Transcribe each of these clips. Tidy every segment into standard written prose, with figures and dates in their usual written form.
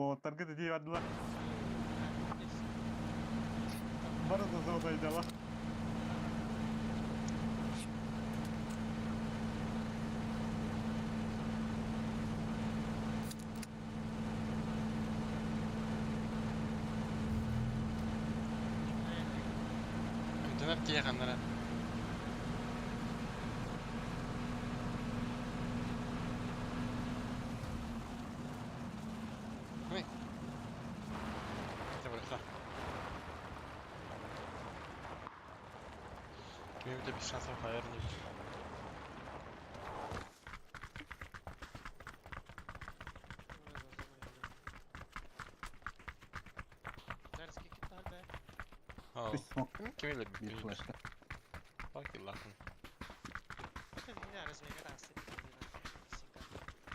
Уолаттаргыт итии бардылар. Бары да золотойдала. Эмтэнэр киһи ханна эрэ. Ой. Это браха. Кими без шансов хайыр не. Үс смок. Кими Биир билбит? флешка. Бакиллахын.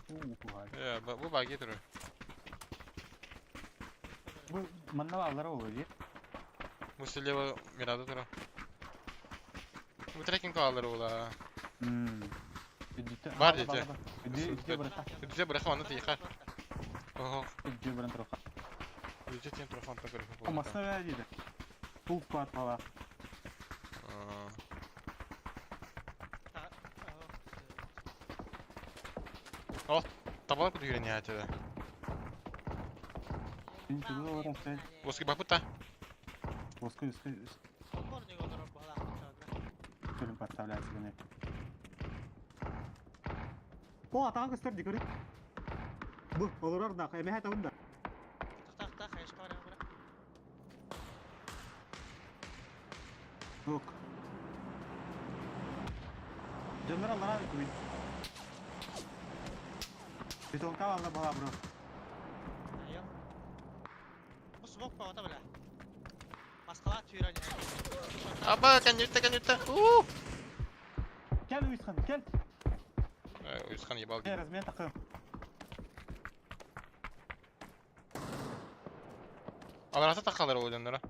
Уу, куһаҕан. Э, бу баги туру. Бу манна бааллара буолуо дии. Бу слева Мирада туру. Бу трекинг алар була. Үдүтэ. Бар дете. Үдү үдү быраха. Үдү быраха оны тиха. Ого. Үдү баран туруха. Үдү тен туруха онта көрүх. Масына бää диде. Full squad бала. О, табалар куду юрен я тебе. Оски бапыта. Оски, оски. Көлүм подставляет себе. О, атаға көстөр ди көрү. Бу, олорор да, эмэһэ табын да. Ок. Дьоннор аллараа күбүн. Бетонка алла бала бро. Аба, конюта, конюта. У! Кел Уисхан, кел. Уисхан ебал. Э, размен такы. Аларата такалар ол дьонноро.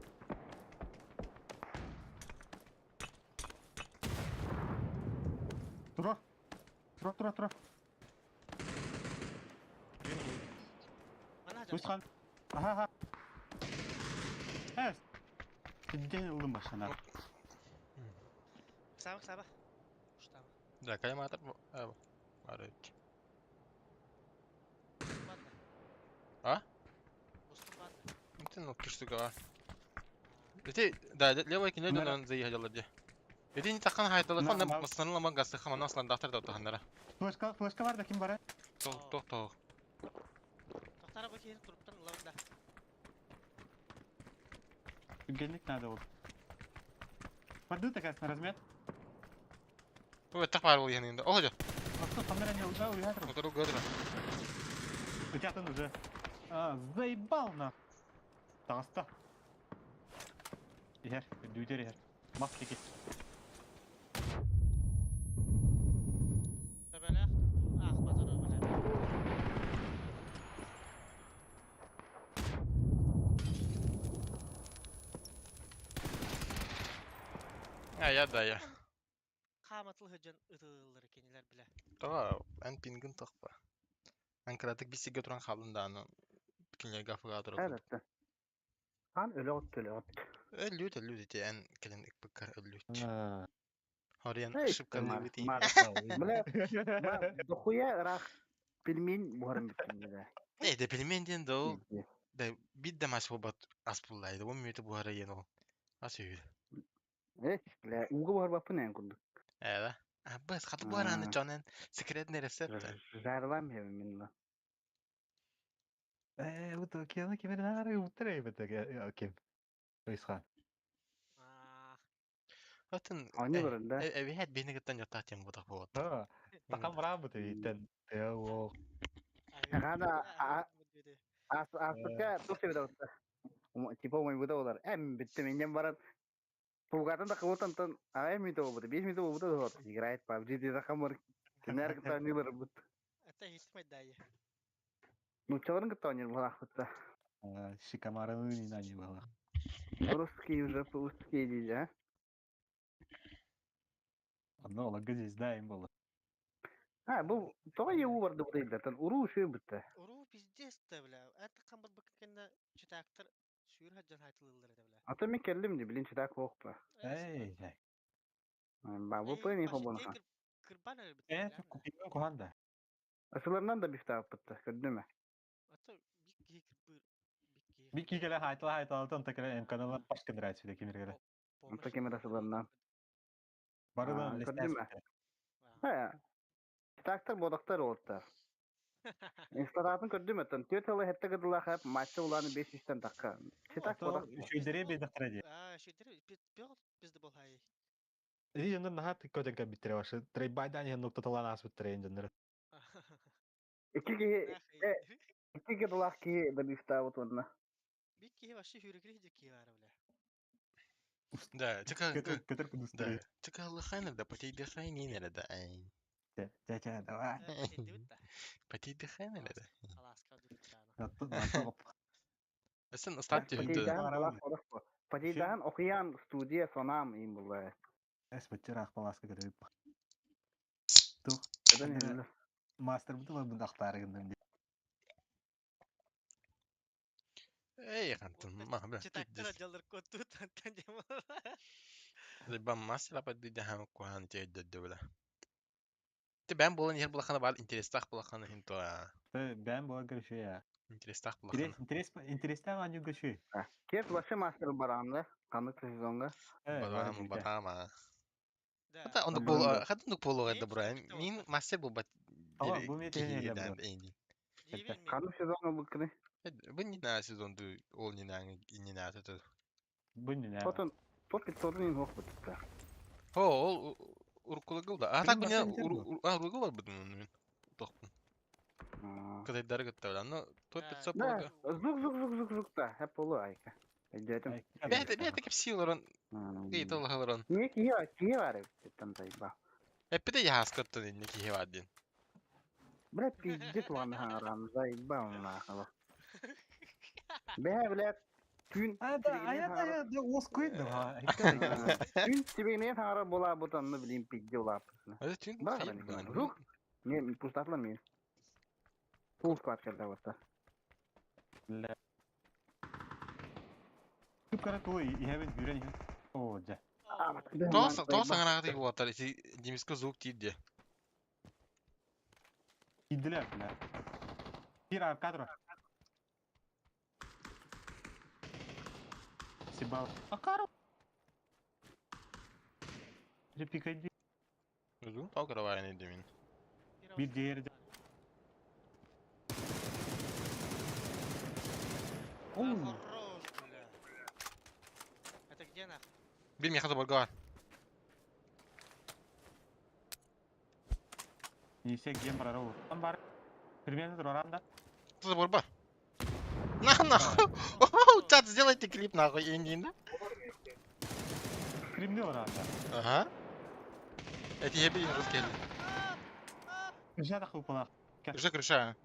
Тура. Тура, тура, тура. Уисхан. Аха, аха. Э, Сидден ылдым башына. Да, кайматор бар эбит. А? Ты ну кирсуга. Эти, да, левая кине донан заехала де. Эти не такан хайдала, фон масланла магасы хамана аслан дафтар да таханнара. Флешка, флешка бар да ким бар? Тох, тох, тох. Генник надо вот. Барды такая на размер. Ой, так бар ол янында. О, жо. Просто камера не уда, уятр. Мотору көрдү. Утятын уже. А, заебал на. Таҕыста. Иһэр, үрдүүтэр иһэр. Мас кики. А, я да, я. Тага, эн пингин тахпа. Эн кыратык бисиге туран халын да аны кинилерге афыга турар. Elbette. Han ölü ot ölü ot. Өллүүт өллүүт ити эн кэлин ыкпыккар өллүүт. Хориан Эй, шипкалыы бити. Бля, дохуя рах пельмень буharım bittim bile. Э, да пельмень диэн да ол да бит да мас буолбат ас буллайды. Он мүтэ буһара иэн ол. Ас үһү. Eh, бля, уга buhar bapın en kurduk. Ээ да. А быс хаты буһараны дьон эн секретный рецепт. Жарлам hemen minna. Э, вот океаны кимер нары уттар эбит ким. Уисхан. Атын Они барында. эбиһэт биһини кыттан дьоттаах диэн буотах буолуот. Да. Такам браво ты тен. О. Гана ас асыка тух sebede olsa. Типа мой буда олар. Эм битте менен баран. Пулгатын да кылытан тан ай ми то буда. 5 минут буда вот. Играет PUBG диде хамыр. Кинер кыта нилер бут. Ну чаларын кыта нил була хытта. Шикамараны не на не было. Русский уже русский диде, а? Одно лага здесь да им было. А, бу тоҕо ЕУ бардыбыт ыйдартан уруу үчүгэй бытта. Уруу пиздец да бля. Эт хамбар быкка кэннэ читактар сүүр хаджан хайтылыыллар этэ бля. Ата мен келлим ди, билин читак суох ба. Эй, эй. Ба, бу пыны хобонаха. Кырбан өлбүт. Э, купиҥҥа куһаан да. Асыларынан да бифтааппытта, көрдүм. Ата бик киһи кырбыр. Бик киһи кэлэ хайтала хайталата онто кэлэ МК-налар башка нравится да кимир кэлэ. Онто кимир асыларынан. Барылан Көрдүм. Э, читактар бодактар олуттар. Инсталатын көрдүм өттөн. Түөрт сылы хетте кыдылаах эп матча улааны бес үстен такка. Читак бодак. Үчүйдери бедахтара ди. Аа, үчүйдери пиздэ пизде болхай. Ити дьоннор наһаа көтөн кэлбиттэрэ вообще. Трейбайдан иһэн нуктаталаан ааспыттара эн дьоннор. Икки киһи икки кыдылаах киһи добивтаабыт уонна. Бик киһи вообще хүрүкүрү киһи баара бля. Да, чека Көтөр Да, кудустары. чека лыхайна да потейдыхайнин да ай. Чэ, чэ, давай. Потейдыхайна да. Эсен ставьте Потейдахан Потейдахан океан студия сонам им булла. Эс баччараах паласка көтөр. Тух. Мастер буту бу дактары гынным. Эй, хантын, ма, бля. Читактар жаллар котту тантан жема. Либо мастер ападыдахан кухан теддэ бля. Ти бән болан ер булахана бар интерестах булахана хин то. Бән болан көрүшү я. Интерестах булахана. Интерес интерестах аню көрүшү. Кеп вообще мастер барамда, кандык сезонга. Барам, барама. Хата ондук бол, хата ондук болуга да бура. Мин мастер бу бат. Бу мен Кандык сезонга бу кини? Бу не на сезон ду, ол не на не на это. Бу не на. Потом тот пятьсот не мог быть. О, ол уркулагыл да. А так меня уркулагыл бар бу тохпун. Кытайдары кытта но то 500 болга. Звук звук звук звук звук та, хеп болу айка. Өйдөтүм. Бәйте бәйте кеп силорон. Эй толгалорон. Не кие кие бар там тайба. Эппите яхаскаттын инне кие бар дин. Бля пиздец лан харам заебал нахуй. Бля, бля, түүн А да, а я да, оскуйт да. Түүн тибегне хара була бутан, ну блин, пизде улап. Это түүн Звук? Не, пустатла мен. Пул склад келді вот. Бля. Күп кара той, иһэбин хүрен иһэн. О, дьэ. Тоос тоос аңараагы болаттар, ити Демиске звук тиийди. Киирдилэр, бля. Кир аркадро. Сибал. Акаро. Репикайди. Звук тау каравайны демин. Bir diğeri de. Хорош, бля. Это где нахуй? Бир меха заборга бар. Несе гем бар арау. Там бар. Примерно турарам да. Забор бар. На нахуй. Чат, сделайте клип нахуй, индин, да? Кримне оранда. Ага. Эти ебли русские. Крыша да хупала. Крыша, крыша.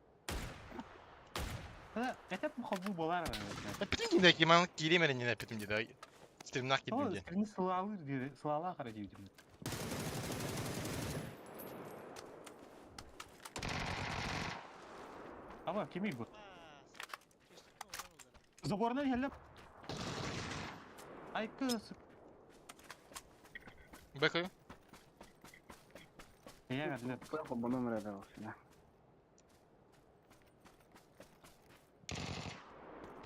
Это хобу болар. Эпитим дии, киман киремер не эпитим дии. Стримнах кидим дии. Стрим сылалы дии, сылала кара дии. Ама кими бу? Забордан хеллеп. Ай кыз. Бэкаю. Я вердим. Бу номер да olsun.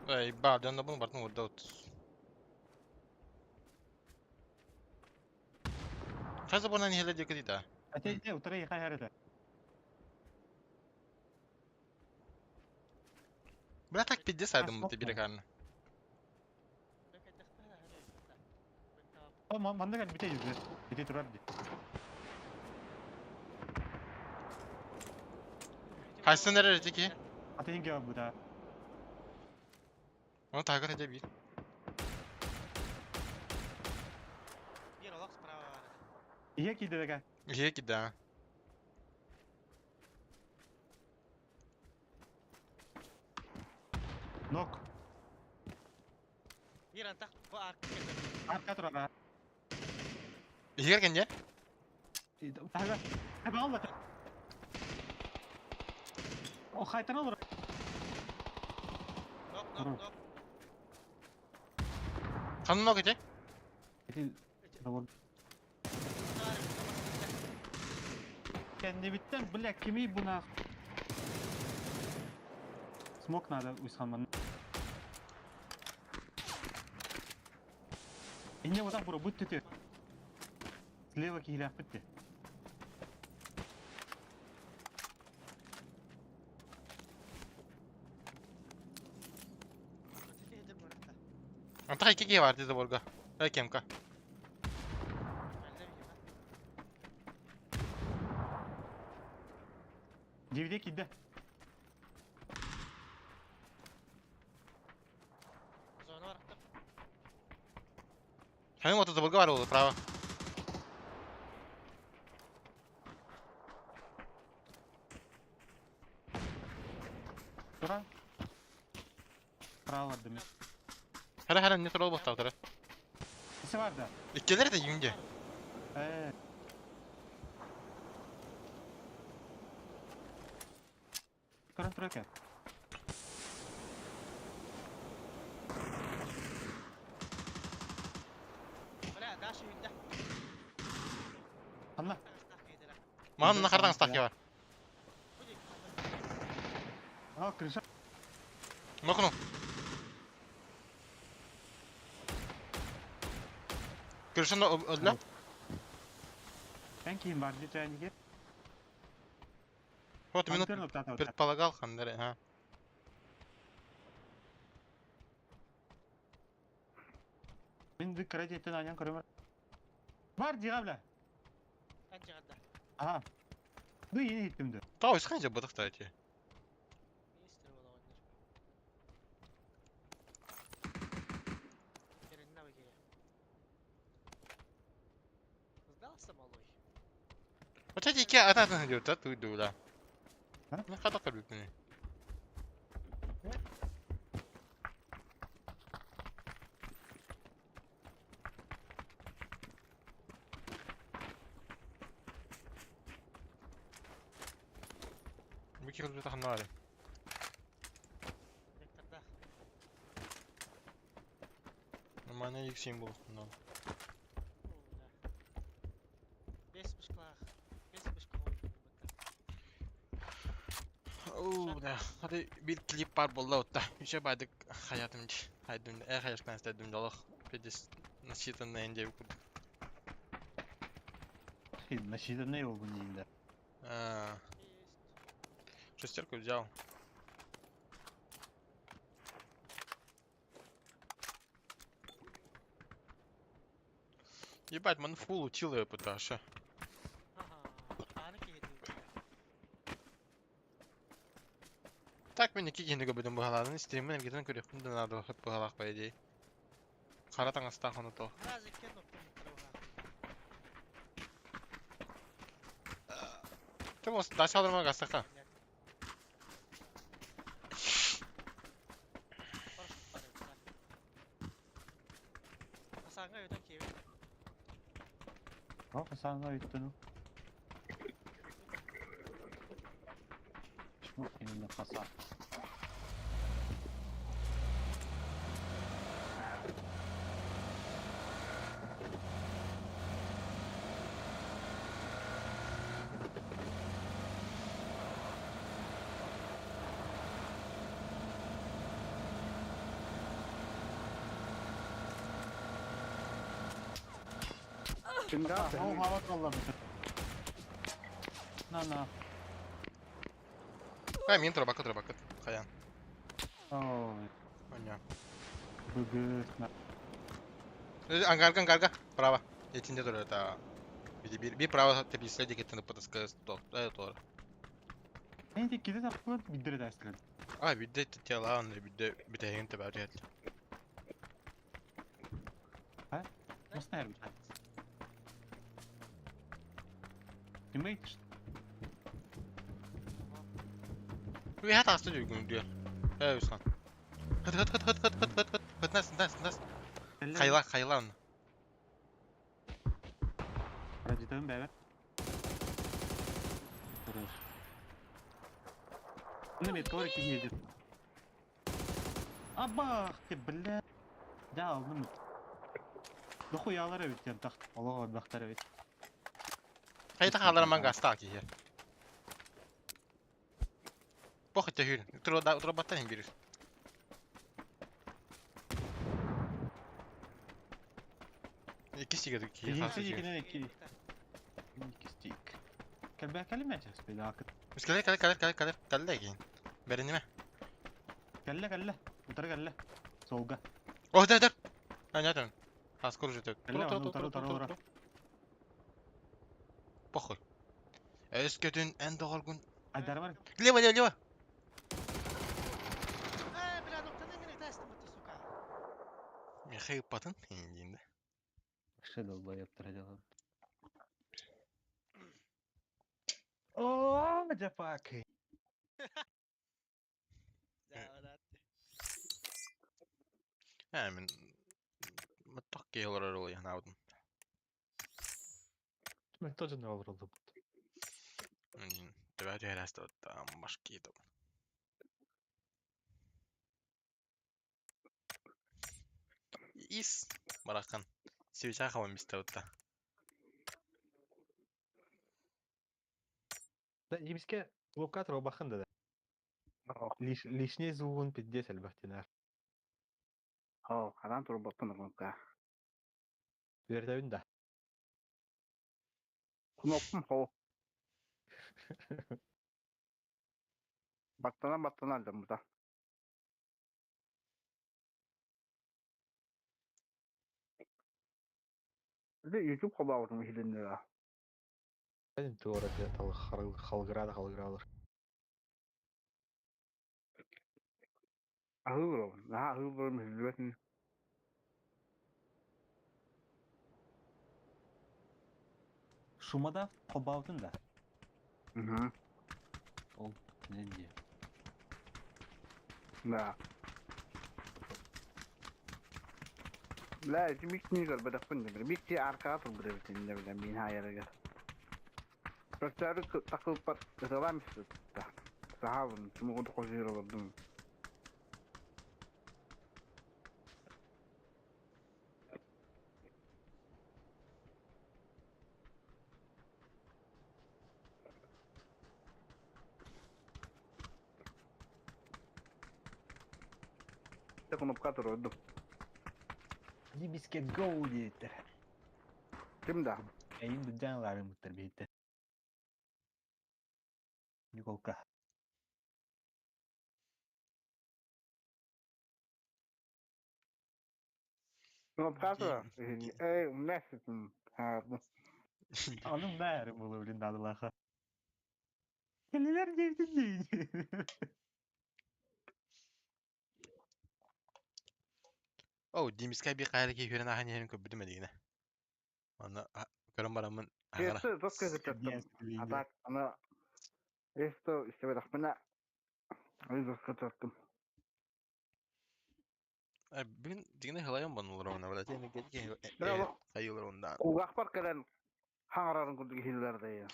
Эй, ба, дьон да буну бартын урда от. Хай забордан хелле дии кыдита. Ате, те утра хай харата. Бля, так пиздец айдым бу тебе карны. О, манна кал бите yüzü. Бите турар ди. Хайсын эрер ки. Ате инге бу да. Оны тагыр эде бир. Бир олақ справа бар. Ие киде дека. Ие киде. Нок. Бир антах бу арка келди. Арка турар. Игер кенде? Тага. Таба алла. О, хайтан олорор. Нок, нок, нок. Ханна нок ити? Ити забор. Кэннибиттэн, бля, кимий бу нах? Смок надо уйсханман. Инне вот так бура бүттү. Слева киһилээх бүттү. Антах икки киһи баар дии заборга. Эй, кемка. DVD киирдэ. Хайын оту заборга баар буолла, право. Тура. Право бардым. Хара хара не турал буолтаах тура. Ise бар да. Иккилэр да юнге. Э. Көрөн тура кэ. Ханна. Маҕан хартан астаах бар. А, крыша. Нокну. Крышаны өллө. Эн киһим бар дии чайниге. Вот минут предполагал ханнары, а. Мин ды кыра дьиэттэн аанньан көрөмөр. Бар дьиэҕэ бля. Аха. Ды иһин иһиттим дө. Тау исхан же бытых та эти. Вот эти ики ата атын диyor та туйду да. Не хата көрбүппүн. Бу кирбит ханнары. Нормально X7 буолуохтун. Оо, да. Hadi bir klip бар болла отта. Еще бадык хаятым хайдым. Эх, хаяшкан стедим долох. Педис насчитанный инде курдук. Насчитанный ол бу да. А, шестерку взял. Ебать, ман фул учил ее пыташа. Так мен iki киһини көрбүтүм быһалаанын стриммин эргитэн көрүөхпүн да наада быһалаах по идее. Хара таҥастаах ону то. Ты мос дача алырма гастаха. О, хасанга өттүнү. Почему именно фасад? О, хава kalла На, на. А, мин турбакы турбакы. Хаян. Ой, Оня. бүгү. Ангарга, ангарга. Право. Этинде тур это. Bir bir bir право теписle дикеттен подска то. Э, тор. Энди киде тапкылар биддире дастылар. А, бидде тела аны бидде битеген тебәр ят. Nasıl her bir? Teammate Bir hat astı düzgün diyor. Э, Üshan. Hıt hıt hıt hıt hıt hıt hıt hıt. Hıt nasıl nasıl nasıl. Хайла хайла оны. Радитын бәбәр. Хорош. Ну, меткалар киһи едет. Абах ты, бля. Да, алдым. Дохуялар эбит диэн тах. Олох элбэхтэр эбит. Хайта хаалар ман гастаах киһи. Похуй төһүүр. Турбаттан иһин биир. Иккис тигэ киһи Иккис хас тигинен икки. Иккис тик. Кэлбэ кэлимэ чэс била. Кэлэ кэлэ кэлэ кэлэ кэлэ кэллэ киин. Бэринимэ. Кэллэ кэллэ. Утары кэллэ. Солга. О, да, да. Понятно. А скоро же ты. Кэллэ, аны утары утары утары. Похуй. Өскөтүн эн доҕоргун. Айдар бар. Лево, лево, лево. Э, бля, ну ты не тестом ты, сука. Михаил Патын. Индинде. Вообще долбоеб делал. О, дяпаки. Да, да. Ә, мин маттак киһи олорор ол янаабытым. Мен тоже не олоролду. Төбә түһәрәсте башки. Ис баракан. Свеча хаван бисте утта. Да, емиске локатор бахын да. Лиш лишний звугун пиздец элбахтинар. О, хадан турбаппын кнопка. Бердебин да. Кнопкам хо. Баттана баттана алдым бута. Бу YouTube хобаутум хилиннера. Мен туора тал халгырада халгыралар. Ахылбыр. Наха ахылбыр хилбетин. Шумада хобаутын да. Мгм. Ол не де. Да. Бля, ити бик не көр бедаппын дебир. Бик ти аркаға тур бедебитин дебир мин хайарыгар. Көстөрү такылпар ыталам истетта. Сахабын, чумугу кожур олордум. Кнопка турду. Дибиске go диэттер. Ким да? Эйин дүддән ларын буттар бейте. Николка. Кнопка тур. Эй, месяц. Onun бәрі болу блин надылаха. Келелер дейді дейді. О, Димискай би кайры ки хүрен ахан ерин көп битме дигене. Аны көрөн барамын. Агара. Эсто тоска кытаттым. А так, ана эсто истебе тахпына. Ай доска таттым. Бүгүн дигене хылайын банылар она, блядь. Эми кетке. Бля, Айылар онда. Кулгах бар келен хаңарарын курдук хиллерде.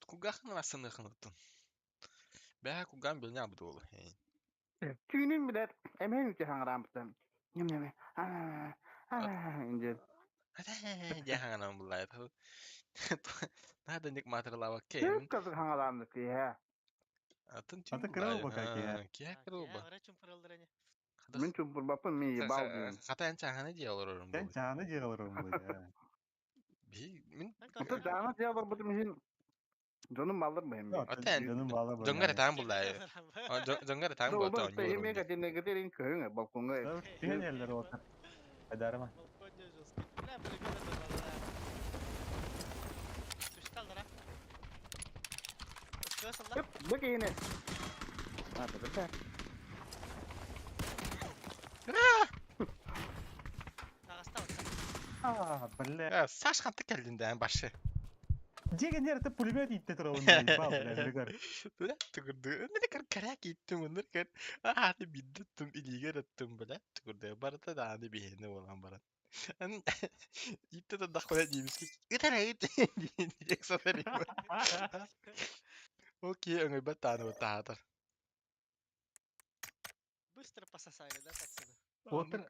Кугахын арасыны хыныттын. Бәһә куган билне абды ол. Түүнүн билет, эмен үтө хаңарам бутан. Нем неме. А. А, инде. Жаһанам булай. Надо ник матерлава Көп кен. кызык хаңарамды ки, ха. Атын тюн Аты кырыл бака ки, Кия кырыл ба. Ара чумпыралдыр ани. Мен чумпурбаппын, мен ебал дейм. Хата эн чаханы диялар орун Сен бу. жаны жигалар бұл. Би мин Ото жана диялар бутум хин. Жонум балыр бэм. Ата Жаным бала бар. Жоңгар таан булай. Жоңгар таан бу Бу эме катинде кетерин көңө балконга. Түген ерлер отыр. Айдарыма. Балконде жестко. Бля, пулемет да. Түшталдыр а. Өскөсөлөр. Бу кейине. А, да. Тагаста бар. А, бля. Саш ханты келдин да башы. Деген ерте пулемет итте тұр оның. Бал, бля, бля. Бля, түгүрдү. Нене кар карак иттим өнөр кар. Аны биддеттим илигер аттым бля. Түгүрдү. Барыта да аны бихени болан барат. Аны итте да дахвала дейбиз. Итара ит. Дек сатар. Ол киһи өҥөйбөт даҕаны таһаатар. Быстро пососали, да, пацаны? Уоттар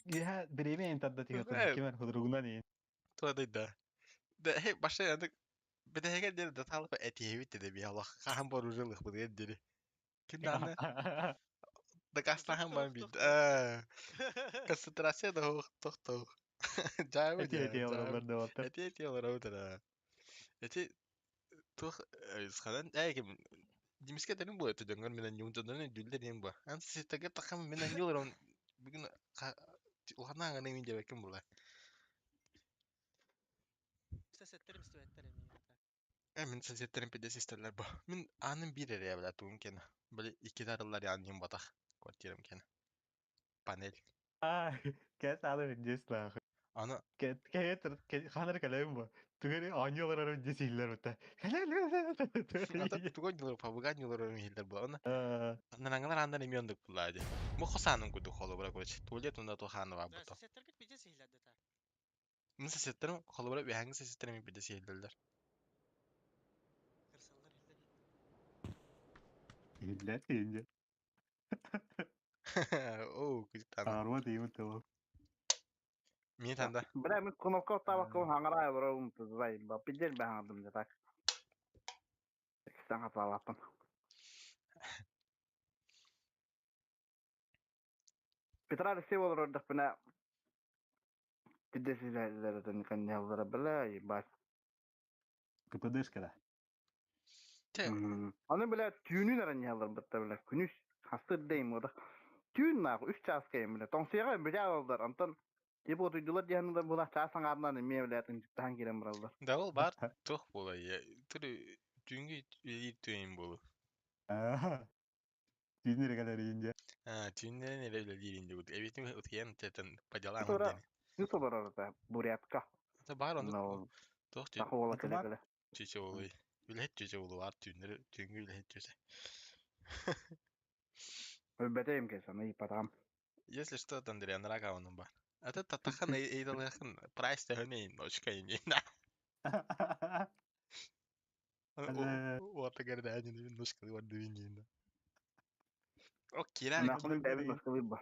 Иһэ бириэмэ эн тарда тиһэтин кимэр худругунан иин. Туодай да. Да хей баша аны бэдэһэгэр диэри да таалапа этиһэбит дede би алах хаһан боружалыхпытыгар диэри. Ким даҕаны дакаастаһан баран биирдэ. Концентрация да суох тохтоо. Дьаабы Эти эти олороллор да уоттар. Эти эти олоробут эрэ. Эти туох ханан ээ ким Димискэ этэрин буолуо этэ дьоҥҥор мин анньуум дьоннорун өйдүүллэр диэн буо. Ан ситтэгэ тахам мин анньуу олорон бүгүн улахан ааҥаны мин диэбэккин була. Соседтэрим истибэттэр эмиэ. Э мин соседтэрим пиздец истэллэр бу. Мин ааным биир эрэ бля тугум кэнэ. Били икки арыллар аанньым батах квартирам кэнэ. Панель. Аа, кэс ааны пиздец лаах. Аны Ханар кэлэбин бу. Түгэри оонньуу олорор пиздец иһиллэр бутта. Ата тугу оонньуулар пабыга оонньуулар иһиллэр була. Оны Нарангалар аандар эмиэ ондук булла ди. Бу хос аанын курдук холобура короче. Туалет онда туох ааны бар Да, бута. соседтэргит пиздец иһиллэр да так. Мин соседтарым холобура үөһээҥҥи соседтарым эмиэ пиздец иһиллэллэр. Кырсаллар иһиллэр. Иһиллэр иһиллэр. Оо, кытаана. Аарма тиийбит тылым. Мин танда. Бля, мен кнопка оттаабакка хаҥараа олоробун тузай. Пиздец баһаҥардым дьэ так. Саҥа саалааппын. Петра Алексеев олорордохпуна пиздец илэлэрин кэннэллэрэ бля ебать. КПДшка да. Те, Аны бля түүнүн аранньаллар бля күнүс хастыр дейм ода. Түүн нах үс чааска эм бля тоҥсуйаҕа бля алдар антон типа утуйдулар диһанылар була чаас аҥаарынан эмиэ бля тынчыктаһан киирэн бараллар. Да ол бар туох буолай түрү түүҥҥү үлэлиир түөйүн буолу. Түүннэри кэлэр иинде. Аа, түүннэрин эрэ үлэлиир инде бут. Эбитин утуйан тетен по делам Тура диэн. үс олорор это бурятка. Это бар оннук Но туох саха уола Это бар. кэлэ-кэлэ. чүчэ буолуй. Үлэһит чүчэ буолу бар түүннэри түүҥҥү үлэһит чүчэ. Өлбөтөйүм кэлсэн ыйыппатаҕым. Если что, то Андрей Андрага онун бар. А ты татахан эйдалыхын прайс төһөнейин очка инин. Уота гэрдээнин нушкалы вардуинин. О, кира. Нахуй бэйбин москвы ба.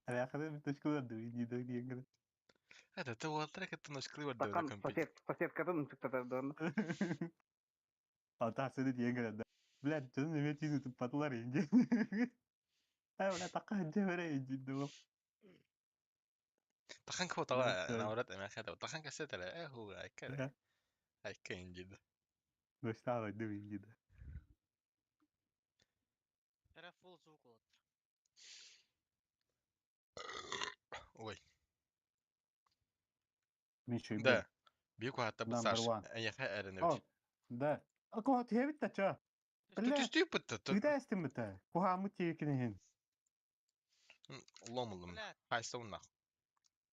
Авиаханы бүтөшкүлөр дуинди диэн Это ты уолтара кытта нушкалы вардуина Такан компьютер. сосед соседкатын ынчыктатар Ата сeni диэн гэнэ. Блядь, дьон эмиэ түүн утуппатылар инди. Ай, бля, такка дьэбэрэ инди дуо. Тахан квотала наурат эмэхэ тахан кассетара э ху айка айка инди. Достала дуинди да. Эра фул звук олоттар. Ой. Мичи. Да. Би куатта Number бу саш. one. Эйхэ эрэнэбит. О, да. А куха тиэбит та ча. Бля, Түстүү бутта. Түгдэ эстим бутта. Куха амы тиэкин Ломулум. Бля, Хайса нах.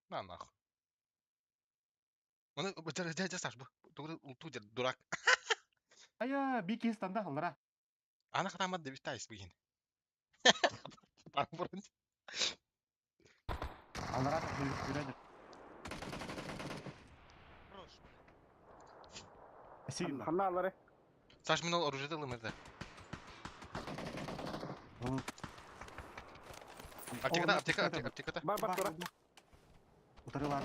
На нах. Оны жа жа саш бу. Тугу улту жер дурак. Ая, би кис танда халлара. Ана хатамат деп тайс бүгін. Там бұрын. Аллара та хүрәдер. хорош, бля. Син. Ханна алары. Саш мен ол оружие лымырды. Аптекада, аптека, аптека, аптекада. Бар бар тура. Утарылар.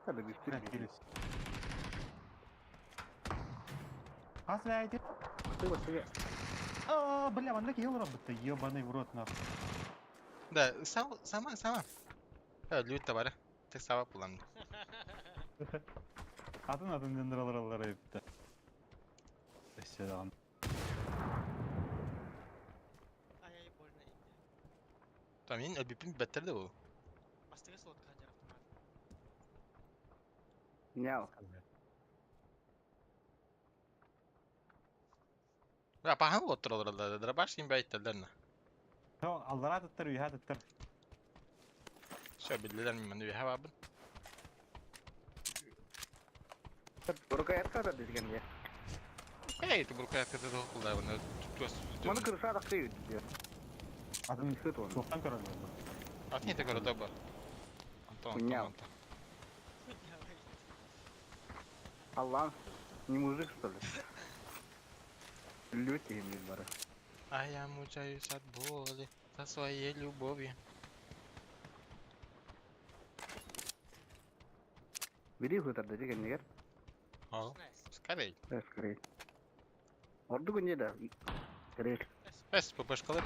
Hadi bir Келес. Хас вәйди. А, бля, манда киел робот. Ебаный в рот нахуй. Да, сам, сама, сама. Э, лют табары. Тек сабап булам. Атын атын дендералар епті. Өссө даҕаны. Ай-ай, больно инде. Там мен өбіппін бәттерді бұл. Бастыгы слотка хадер автомат. Няу. Бля, пахан оттыралар, дробаш ким бәйттелдерні. То аллара таттар, үйә таттар. Все, билдилер мен мені үйе бабын. Рукоятка да дизген я. Кай, ты бурка кыты тоқылдар бұны. Маны кырыша да кыйы диyor. Атын Сыт оны. тоқтан көрөлөр. Атын ете көрі тобы. Антон, Антон, Хуйня. Антон. Allah'ın. Не мужик, что ли? Үллүбүт киһим диир бары. А я мучаюсь от боли со своей любовью. Били хытарда дии кэннигэр. Ол. Скорей. Скорей. Ордук инньэ да. Скорей. Эс, ППшкалар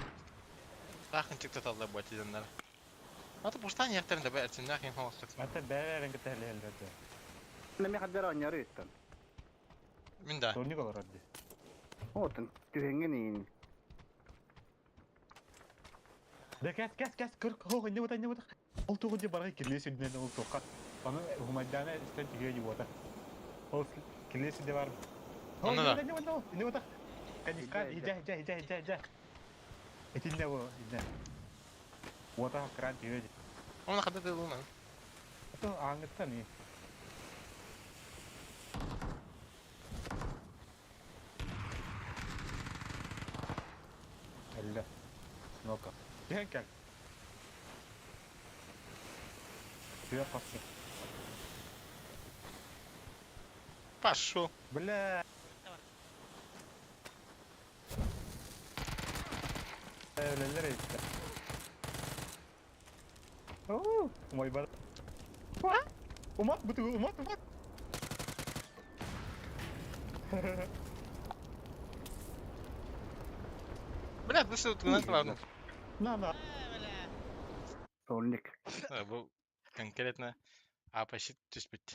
таахын чыктаталлар буотиденнар. Ата пустан яхтарын да бэрсиннээх им хоҥостук. Ата бэйэлэрин кытта элэһэллэр да. Нами хаддара оонньоору ыттан. Мин да. Турник олорор дии. Отун түһэҥҥин иин. Да кэс кэс кэс көр хоох инне бута инне бута. Ол тугу дии барга кирилиэс үрдүнэн ол туохха. Ону хумайдаана истэн түһүө дии буота. Ол кирилиэс үрдэ бар. Онно да. Инне бута инне бута. Каниска иһдэ иһдэ иһдэ иһдэ иһдэ. Итиннэ бу инне. Уота кран түһүө дии. Оны хата тылынан. Ото ааҥыттан и. Эллэ. Ну-ка. Түһэн кэл. Түһэ хапсы. Пошел. Бля. Өлөлөр эбиттэр. Оо, умайбат. Умат буту, умат, умат. Бля, бу сутунан турабын. На, на. Сольник. Бу конкретно апашит түспүт.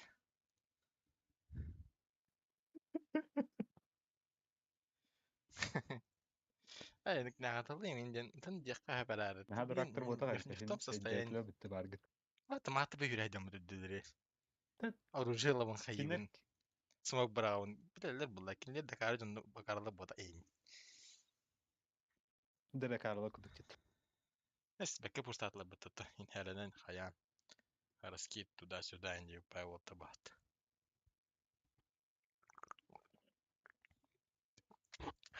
Э, наҕаталыым диэн тын диэххэ бараары. Наһаа дурактар буотах Не в том состоянии. Өйдөөтүлэр бүтте бааргыт. Ата мааты бүйүрэ дьоммут үрдүлэри. Оружие лабын хайыбын. Смок браун. Билэллэр булла. Кинилэр дакаары дьонну бакаралар буота эйин. Дебекарла кудук дит. Эс бэкке пустаатылар быттата. Инхэрэнэн хайаан. Раскид туда-сюда инди пайволта баат.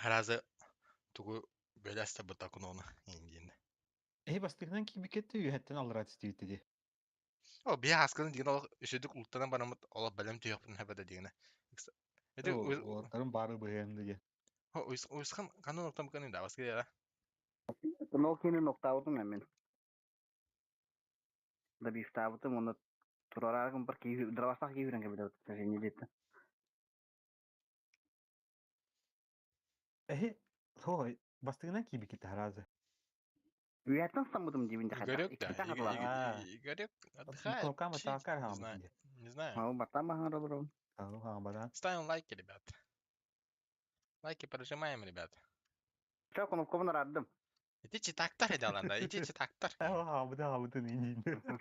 Харазы тугу бөләстэ бытакун оны индиин. Эһи бастыгынан киибикетте үһэттэн аллара түстүбүт дии. О, биһи аасканы дигэн олох үсүдүк ултанан бараммыт олох бэлэм түһүөхпүтүн хэбэдэ дигэнэ. Ити Уолаттарым баары быһыан диye. уйсхан канун октам каны да баскы яра. Ол кини ноктаабытым мен. Добивтаабытым оны турараагым бар киһи дровастах киһи үрэн кэбилэбит. Не диэтэ. Эһи той бастыгынан киибикетте харазы. Үһэттэн саммытым диибин да хайдах. Игорек да. Иккитэ хатылаах. Игорек отдыхает. Кнопкама чилит, таакар Не хаамыт знаю. дии. Не знаю. Ау, баттан баһан олорон. Тану хаамбадан. Ставим лайки, ребят. Лайки прожимаем, ребят. Ча кнопкабын араардым. Ити читактар эдаланда, ити читактар. Тану хаамыты хаамытын иниин.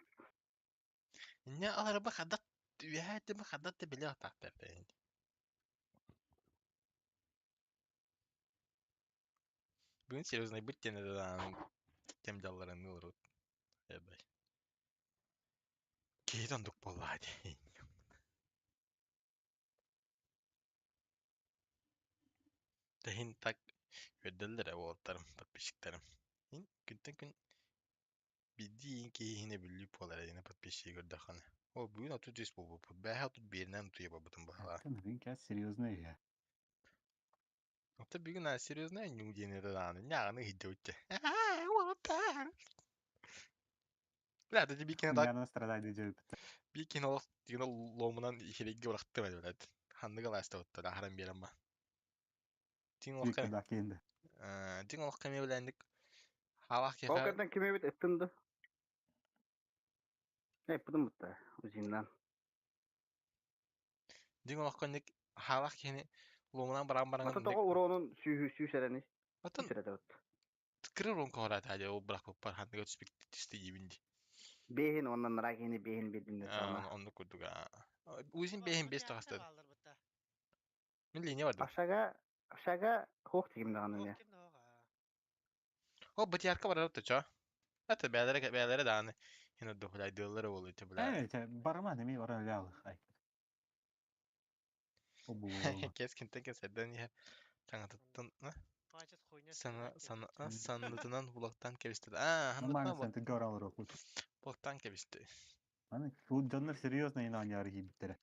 Не аларба хадат, үһәтим хадат биле атактар дейин. Бүгүн серьезный быт тен эдадан кем жалларын ылырут. Эбай. Кейдон дук болла дейин. Тэһин так үөрдэллэр уолаттарым, подписчиктарым. Ин күнтэн күн бидиин киһини бүллүү буолар диэн подписчиги көрдөххүнэ. О, бүгүн 33 буолбуппут. Бээһэ 31-нэн утуйа барбытым баһалаа. Бүгүн кээс серьезный я. Ата бүгүн а серьезный ньуу диэн дааны ньааҕыны иһдьэбитчэ. Уолаттар. Бля, это бикин так Яна страдайды жөйүп. бикин олох дигэн ломунан иһиригге урахтым эдэ блядь. Ханныга лаастабыттар ахаран биэрэн ба. Дин олох Бикин да кейинде. дин олох кэми билэнник хаалаах Ол киһиэхэ кэрдэн ким эбит ыттын да. Эппитим бутта. Узиннан. дин олох конник хаалаах киһини ломунан баран баран Ата тоҕо уронун сүүһү сүүсэрэни. Атын Сүүсэрэтэ бут. кырыр он коһора таажа ол бырахпыппар ханныга түспүт түсте диибин ди. Бэһин оннан ракини бэһин бединне сана. Оннук курдук. Уизин бэһин бес тахастад. Мин линия бардым. Ашага ашага хох тигим даҕаны не. О, бытиярка барар туча. Это бээлere бээлere дааны. Хин духлайдылар болу те бля. Э, барма неме бара лялы. Ай. О бу. Кескинтен кеседен иһэр таҥатыттан сана сана саннытынан булактан кэбисти. Аа, Нормально ханнытынан сен ты горал рокут. булактан кэбисти. Аны бу дьоннор серьезно ина аньяр кийбиттере.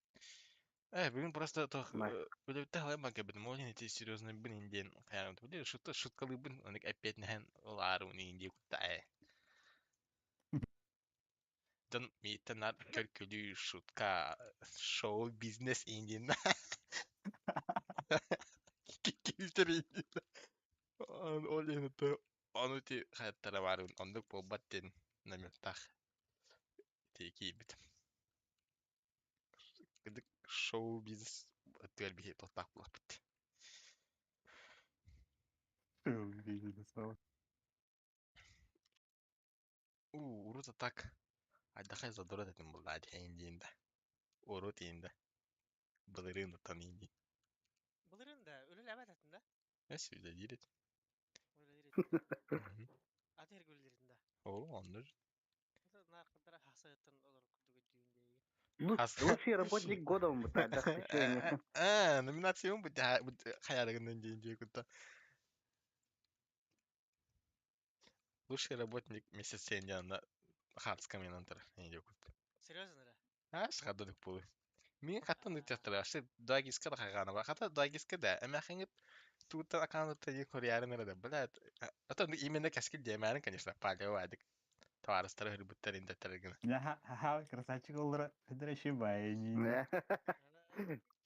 Бүгүн просто тох Май. үлэбитте халай бакабытым, ол ити серьезный бын диэн хайаан били шутка шуткалыыбын, ону эппиэтинэһэн ол аарыын иин дии кутта ээ. Дьон мииттэн наар көр-күлүү, шутка, шоу-бизнес иин диэн. Киһитэр иин. Ол иһин ону ити хайаттара баарыын оннук буолбат диэн намектаах ити киирбит. Кырдьык шоу-бизнес өттүгэр биһи туохтаах буоллахпыт. Шоу-бизнес. Уу, урут а так айдахай задорот этим буоллаа дии диэн да. Урут иин да. Былырыын оттон иин дии. Былырыын да үлэлээбэт этин да? Эс үлэлиир этим. Үлэлиир этин да. Аты эргэ үлэлиир этин да. Оо, оннур. Наар кытара хасыгыттан олорор курдук өйдүүн диэги. Лучший работник года он бу Аа, номинацион бу хаярыгынан диэн дии кутта. Лучший работник месяца диэн хаарска менен тара. Не кутта. Серьезно да? Аа, сахадык буолу. Мин хаттан ыттахтара, аше дагиска да хагана бар. Хата дагиска да, эмэхиңип туутан акаунтта дии корьярын эрэ да, блядь. А то именно кэскил диэмээрин, конечно, палево адык. Товарыстары хырбыттар индэттэргин. Ха, красавчик оллара, это еще байни.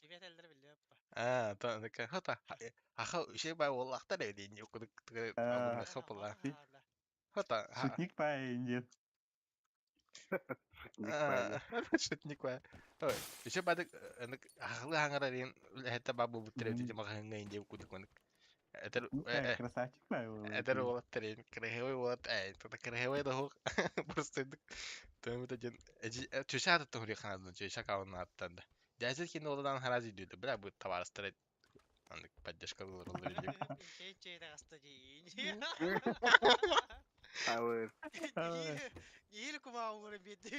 Киви этэллэрэ биллиэ аппа. Аа, то такая, хата, аха, үше бай оллахтар эди, не кудык хопла. Хата, Шутник байни. Шутник бай. Ой, үше бадык, ахлы хаңарарин, хэтэ бабу буттер эти махаңа инде кудык онык. Этер Красавчик бай. Этер уолаттар красивый уолат, тогда красивый да хох. Просто төмөтө ден чөшө аты тухри ханадын, чөшө кавын аттан да. Дәзер кин одан харази дүйдү, бля, бу товарыстар андык поддержка болор олор деп. Чей-чей таҕыста дии. Ауыр. Ниил кумаа биэрди.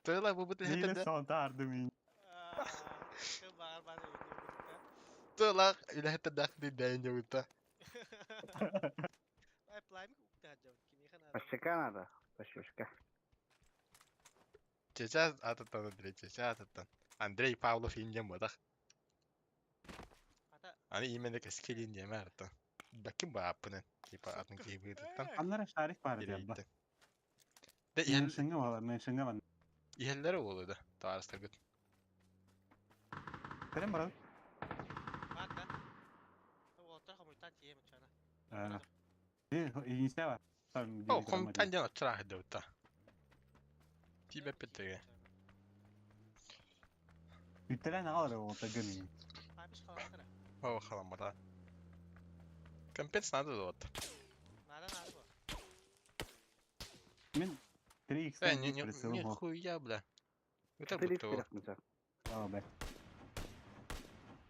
Тыла бу бут Или сон тарды мин. Баар баар Тыла илэхэтэ дахты дайын жабыта. Ай плайм укта жабыт кимиха надо. Пащака надо. Пащушка. Чеча ататтан Андрей, чеча ататтан. Андрей Павлов инден бодах. Ата Аны именно кэскилин диэмэ аттан. Бакин бааппынан. Типа атын киһи быытыттан. Аннара шарик бар диэн ба. Да иһэл Меншинге бала, меншинге бар. иһэллэр уолу да. Таарыстаргыт. Терем бар. Бар да. Уолаттар хомуйтан тиийэм чана. Аа. Э, инсте бар. Там О, хомтан диэн оччараах дыбыта. Тибе петтеге. Үттелен агалар ол тагын. Папиш халаматара. О, халамата. Компенс надо вот. Надо, надо бу. Мин 3x Э, не, не, нихуя, бля. Это Четыре будто его. икс Аа, бэ.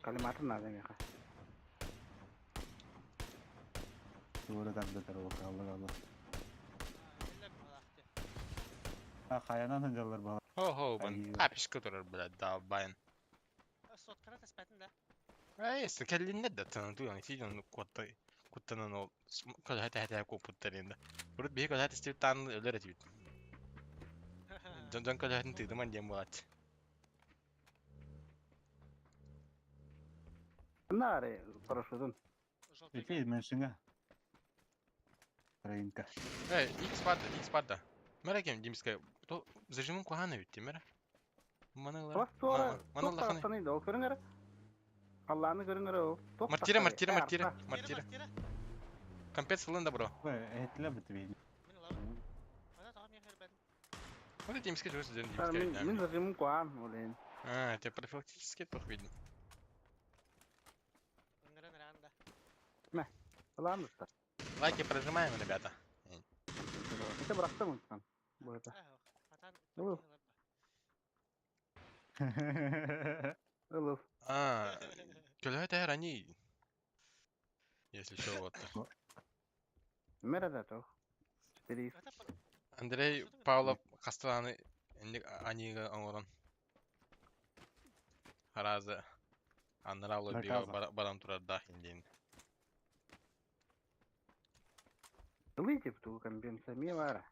Коллиматор надо меха. Тура тарда тарва калла калла. Эллер балахты. А хаянан ханжалар бала. Хо-хо, бан Ай. папишка турар, бля, долбайн. Соткара таспатын да. Эй, кэллиннер да таны туян сиден куотта куттанан ол көл хата хата куоппуттар инде. Урут биһи көл хата стиптан өлөр этибит. Дон көл хатын тыдыман диэн буолаат. Нары парашютун. Эти меншинге. Трейнка. Эй, X барды, X барды. Мера кем димске, то зажимын куханы битти, мера. Маналар. Бас туара. Маналар ханы. Тоқтаны да ол көрүңөр. Алланы көрүңөр ол. Мартира, мартира, мартира, мартира. Компенс ылын да, бро. Бэ, этле бит бин. Мин ылабын. Ана тагам яхер бен. Вот эти димске жусы ден димске. Мин зажимын куан, олен. А, это профилактически плохо видно. Ыңгыран ранда. Ылан да. Лайки прожимаем, ребята. Это бырактым онтан. Бу это. Атан. Ылып. Ылып. А, көлөһө они. Если что, вот. Мера да то. Четыре икс. Андрей Павлов хасталаны анига оңорон. Харазы аннара Наказа. баран турар да индин. Ылыйте ту компенсия мера.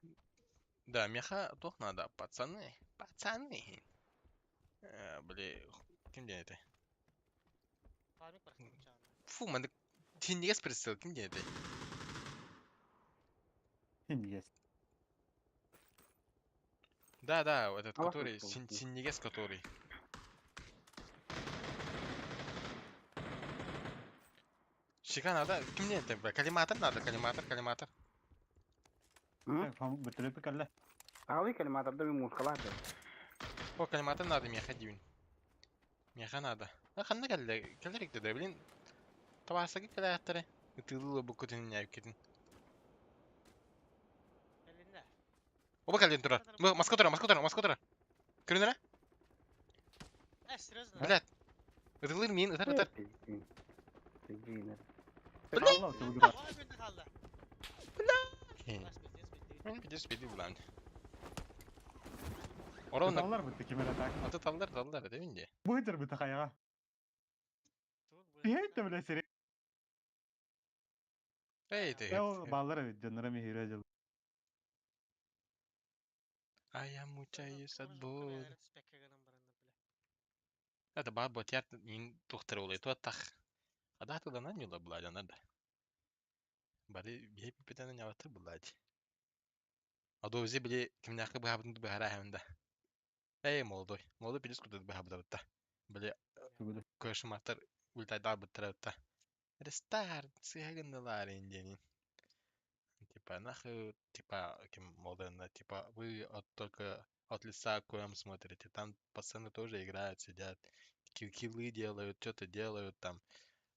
Да, меха тох надо, пацаны. Пацаны. Били ким диэн этэй? Память барахсан чаана. Фу, маннык синньигэс прицел ким диэн этэй? Синньигэс. Да, да, этот, А вас который, тут син получилось. синньигэс который. Щека надо, ким диэн этэй? Коллиматор надо, коллиматор, коллиматор. Бөтөлөпү кэллэ. Аҕалыы коллиматорда мин муускалаах да. О, коллиматор надо, миэхэ диибин. Миэхэ надо. А ханна кэллэ? Кэлэр да, блин. Табаасаги кэлээхтэрэ. Ытыылыы буккутун ньээбиккитин. Кэлиннэ. Оба кэлин турар. Маска турар, маска турар, маска турар. Көрүнэрэ? Э, серьезно? Блядь. Ытылыр миин, ытар, ытар. Алла тугура. Ой, күндү хаалла. Бас пиздец, пиздец. Мен пиздец пиздец булан. Орон Аллар бытты кимер атак. аты таллар таллар дебин де. Быйтыр быты хаяга. Тугу бу. Тиһэйт бля сири. Эй, ты. Ол баллар эбит дьоннора миһирэ дьыл. А я мучаюсь от боли. Спекке гынан баранна, бля. Это баар ботят ин тухтар олай туаттах. Ада тылынан юла буладь она да. Бары бие пипетен няватыр буладь. А до взи били кимняхы быхабын быхара хэмдэ. Эй, молодой. Молодой пилис кудат быхабыда. Били Тугуду. көшүматтар ультайда быттырабытта. Рестарт сыгыннылар индианин. Типа нахуй, типа, кем молодой, типа, вы от только от лица коем смотрите, там пацаны тоже играют, сидят, киллы делают, что-то делают там.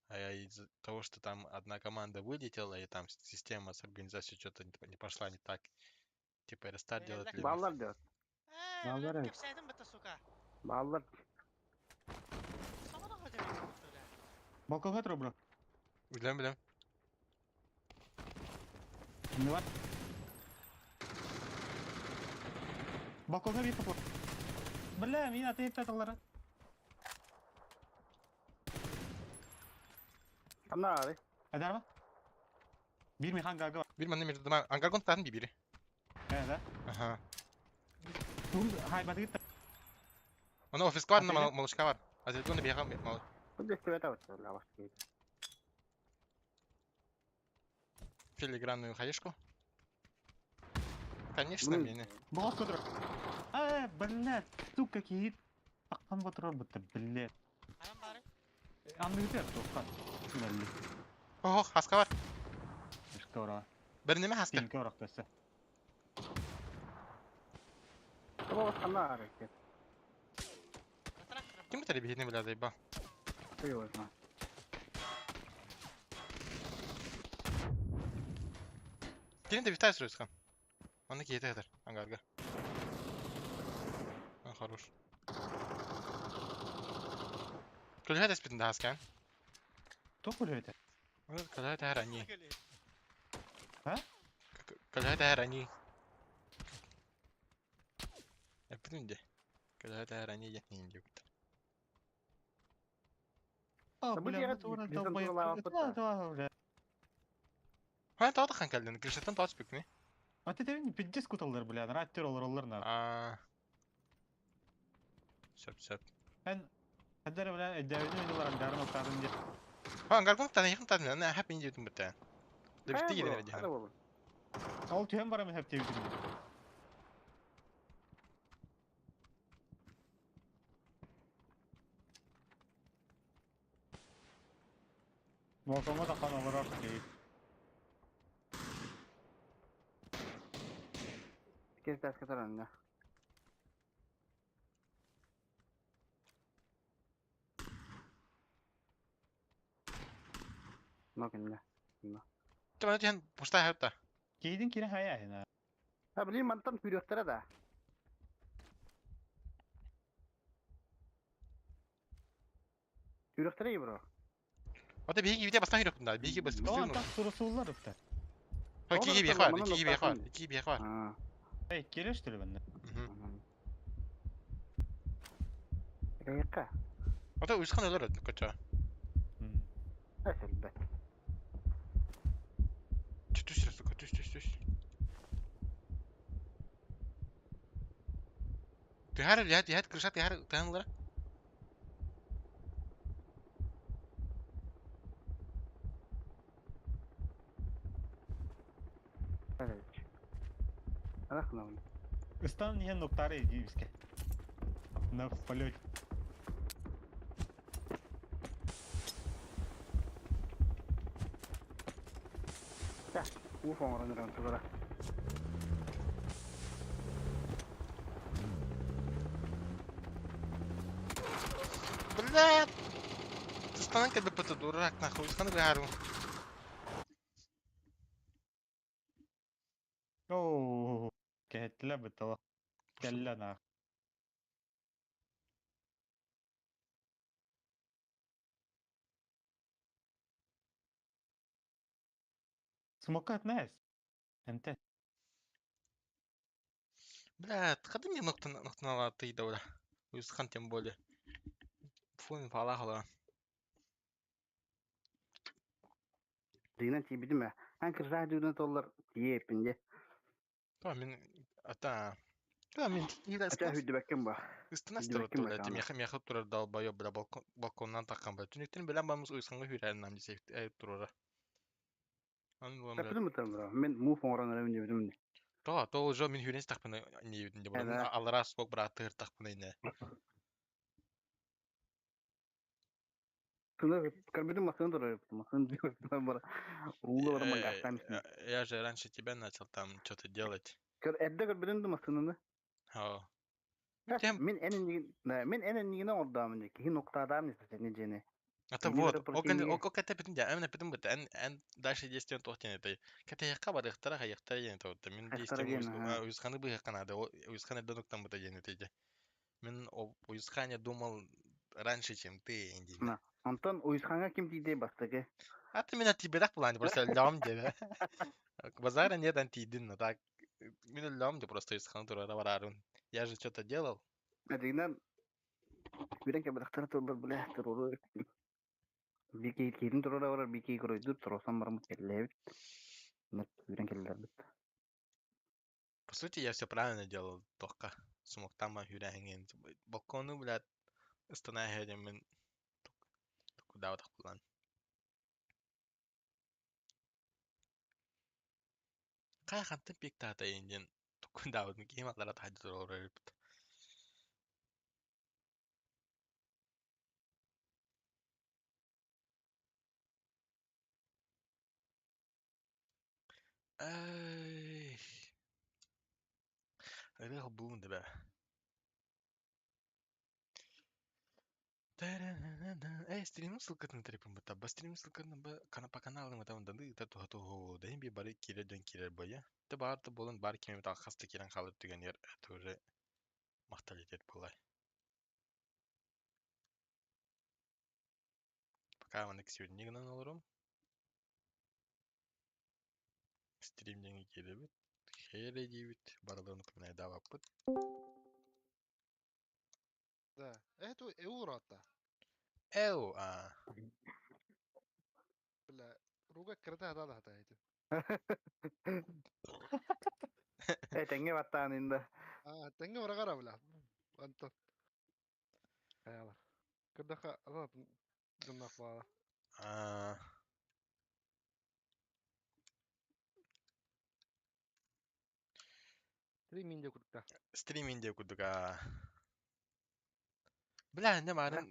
А я из-за того, что там одна команда вылетела, и там система с организацией что-то не пошла не так, типа рестарт делать либо... Баллар да. Э, Баллар бля, эбит. кэпсээтим бытта, сука. Баллар. Саҥа хотя бля. Балконга тур бро. Билем, билем. Не бар. Балконга бир топор. Бля, мин аты таллара. Ханна аары. Эдер Бир михан гага. Бир манна мирдама ангаргон татын бибири. Э, да. Ага. Тугун хай баты Она офис бар, на Отеле? малышка бар. А здесь гона бега мал. Бу дэстибэт абыт лабас киһи. Филигранную хаешку. Конечно, Ну, меня. Бог котор. Э, блядь, сука, киит. Акхан батырар бытты, блядь. Анан бары. Анны битер тоққа. Түнәлли. Ох, хаска бар. Ишке ора. Бер неме хаска? Тинке ора төсө. Тобо ханна аары. Батырак. Ким битер бихитне биле ба. Серьезно. Ким де битер сөрөскөн. Аны киете хәтер ангарга. А, хорош. Көлһә дәспитин да хаскан. Тоқ үлөйті. Көлһә тәһәр ани. А? Көлһә тәһәр ани. Эпитин де. Көлһә тәһәр ани я нинди бит. А, Да бу бля, диэҕэ тура десант долбоеб. тула Да, да, бля. Ха таа хан кэлден. Крышаттан таа спикни. А ты тебин пиздец куталлар, бля, раттер олар олар на. А. Сөп сөп. Эн Хәдәр бля, эдәвини олар ангарын октарын дип. Ха ангаргон таа яхын таа на хап инди битин битә. Де битти гиден Ханна җиһан. болу. Ол түһән бара мин хәп тебин. Балконга таккан олар кийит. Кез тәскә таранна. Нокинна. Тема җиһан пушта хәтта. Кийдин кире хая хина. Ха билим мантан хүрөктөрө да. Хүрөктөрө бро. Ата биги бите бастан йөрөк да. Биги бас О, бас. так сурасулар ыпта. Ха киги бия бар, киги бия бар, киги бия бар. Аа. Эй, келеш төлө бенде. Рейка. Ата уйскан өлөр коча. Эсэлбэт. Түш сука, түш түш түш. Тыхар я я крыша тыхар тыханлар. Арахнабын. Ыстан иһэн ноктары дии На в полете. Уу оҥорон эрэн тугара. Бля! Ыстанан кэлбиппит дурак нахуй, ыстаны быһаарым. Оо, кэһэттилэр быттала. Кэллэ нах. Смокат нэс. Энте. Бля, хады мне ноктанала ты да Уйсхан тем более. Фу, фалахала. Дыынан тиийбитим ээ. Ан кырсаах дыынан толлар тиийэппин дьэ. То мин ата. То мин Ача хүрдүбэккин ба. Ыстынас Хүрдүбэккин ба турар меха меха турар долбоёб бля балкон балконнан таххан бля. Түнүктен билэн бамыз уйсханга хүрэрин нам десе турара. Аны булам бля. Таппытым бытам Мен муф оҥорон эрэбин диэбитим. То, то уже мин хүрэн тахпына не битин деп. Эбэ. Аллара спок брат тыр тахпына ине. Тына көрбүтүм массыына турар массыына диэбитим бара. Ууга баран мангастаан истим. Я же раньше тебя начал там что-то делать. Көр эрдэ көрбүтүм да массыынаны. О. Тем, Мин эн иннигин мин эн иннигин оҥордоомун дии. Киһи нуктаатаам истэни дьиэни. Это Кини вот, бары противниги. ол кэтэпитин дьэ, эмне питин быта, эн эн дальше действием туох диэн этэй. Кэтэһиэххэ барыахтара хайыахтара диэн этэ вот. Мин Хайыахтара действием диэн, аха. уйусханы быһыахха наада, уйусхан эрдэ нуктан быта диэн этэй дьэ. Мин об уйусхане думал раньше, чем ты, диэн. На. Онтон уйусхаҥа ким тиийдэй бастакы? А ты меня тиберах плане, просто лям дебе. Базара нет, антидин, но так. Мин лям де просто уйусхан турара барарын. Я же что-то делал. Дьиҥинэн Бүтэн кэбирэхтэрэ турдар бля туруору Бикей киирин туруора барар бикей көрөйдүр туруорсан бараммыт кэллээбит күүрэн кэллэрбит По сути, я все правильно делал, только смог там хүрээһиҥин балкону, блядь, ыстанаа мин кудаабатах булан. Хай хантан пиктаата диэн тукундаабытын киһим аллара таһырдьа туруорар эбит. Ай, ырыа холбуун да бэ. Э, стримим ссылкатын тарипын бата. Ба стрим ссылкатын ба по каналым там даны та туха туху да би бары кирер дөн кирер боя. Те бар та болон бар кеме та хаста кирен халыр түген ер это уже махталитет булай. Пока маннык сегодня гынан олорум. Стрим деңи киребит. Хере дейбит. Бараларын упоминай даваппыт. Да. Это Эурота. Эу, а. Бля, руга кырда да да да. Э тэҥҥэ баттаан инда А, тэҥҥэ барагара бля. Антон. Хаялар. Кырдаха ана гыннах бала. А. Стриминде куртта. Стриминде кудуга. Бля, не марын.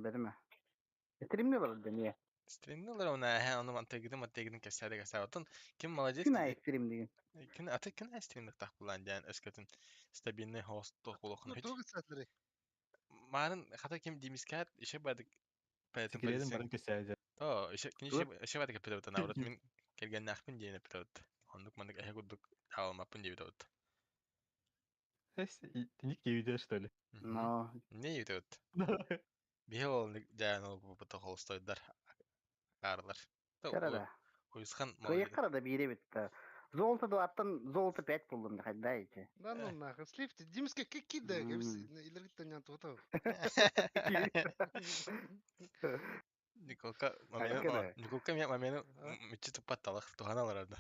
Берме. Стримне бар дэние. Стримнелер она ха ону мантыгыды мантыгыдын кэсээдэ кэсээ. Отон ким молодец Күн аайы стрим деген. Кин аты кин стримдик тах булан диэн өскөтүн стабильный хост тох булохун Ну, тугу сәтлери. Марын хата ким димискат ише бадык пәтин Секретин барын кесәйде. То ише кин ише ише бадык петебет наоборот мин келген нахпын диэн петебет. Ондук мандык эхе кудук таалмаппын диэбит. Ник видео, что ли? Но Не диэбит. Биһи ол дьээн ол бу холстойдар каарлар. Кара да. Уйусхан Кыйыккара да биире битте. Золото да аттан золото 5 булдум да хайда ичи. Да ну нахуй. Сливте. Димске кида. Илерగిттен ян тута. Николка Айкара. Николка мамена мичи тупатталах туханалар да.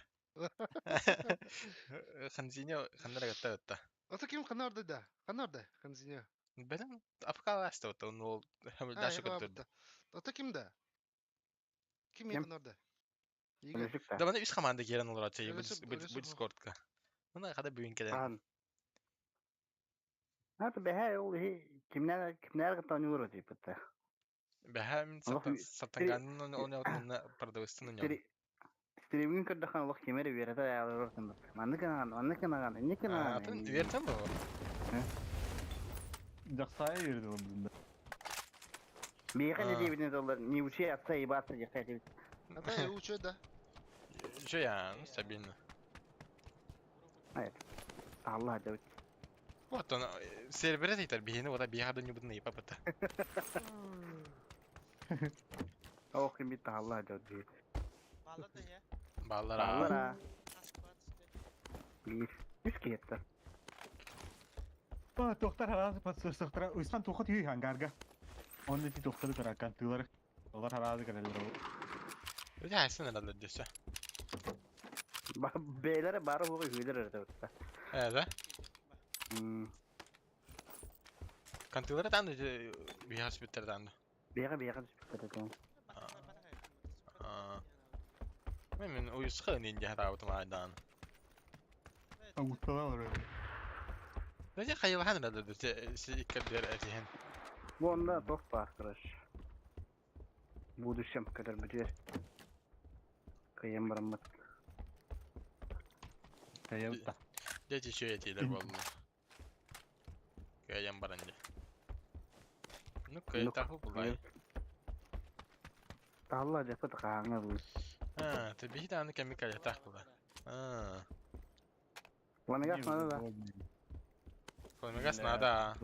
Ханзине ханнара гатта гатта. Ата ким ханарда да. Ханарда ханзине. Бәдән апкаласта вот он ол А, даша көттөрдү. Ата ким да? Ким Ким? ханарда? Игорь. Өлөсүк та. Да мана үс команда киирэн олорор чэй бу Өлөсүк, бу өлөсүк бу ол. Дискордка. Мына хада бүгүн кэлэн. Ахан. Ата бэһэ ол иһи кимнээр кимнээр кытта оонньуулар этиппит. Бэһэ мин Олох саттан саттангаанын оонньоотунна продавецтын оонньоон. Стримин көрдөххө олох ким эрэ үөрэтэ аалар тыммыт. Маннык гынаҕын, маннык гынаҕын, инник гынаҕын. Атын үөртэн бу. Жақсая берді ол бүгін. Биэхэ не А. диэбитин доллар, не учи отца ебаться диэххэ этибит. Ата я учу да. Че я, ну стабильно. Аллах дебит. Вот он, сервере тейтер биһини ота биһа да ньубутун ыйпа бата. Ох, ким бит Аллах дебит. диир. Баллар да я. Баллар аа. Аллар а. Хас квад Биир. Үс киһиттэр. А, тоқтар харазы подсырсықтыра. Уйсан тоқыт үй ангарга. Онны ти тоқтары таракан тылары. Олар харазы кәрелер ол. Өте хайсын эрэллэр дөссө. Бээлere бары хугу үһүлэр эрдэ бытта. Э, да? Кантылары таанды биһа сүпүттэр таанды. Биэхэ биэхэ түспүттэр этэ. Аа. Мен мен уйусха нин жахараабытым айдаан. Ауттала олар. Өте хайылахан эрэллэр дөссө си иккердер этиһен. Бу онда тох бар, короче. В будущем, когда бүтүөр. Кыйын бараммыт. Кайылта. Дети еще этилер болду. Кайан баран де. Ну кайтаху булай. Алла жапыт хааңа бу. А, ты биһи дааны кеми кайтах була. А, Ламегас надо да. Пламегас надо.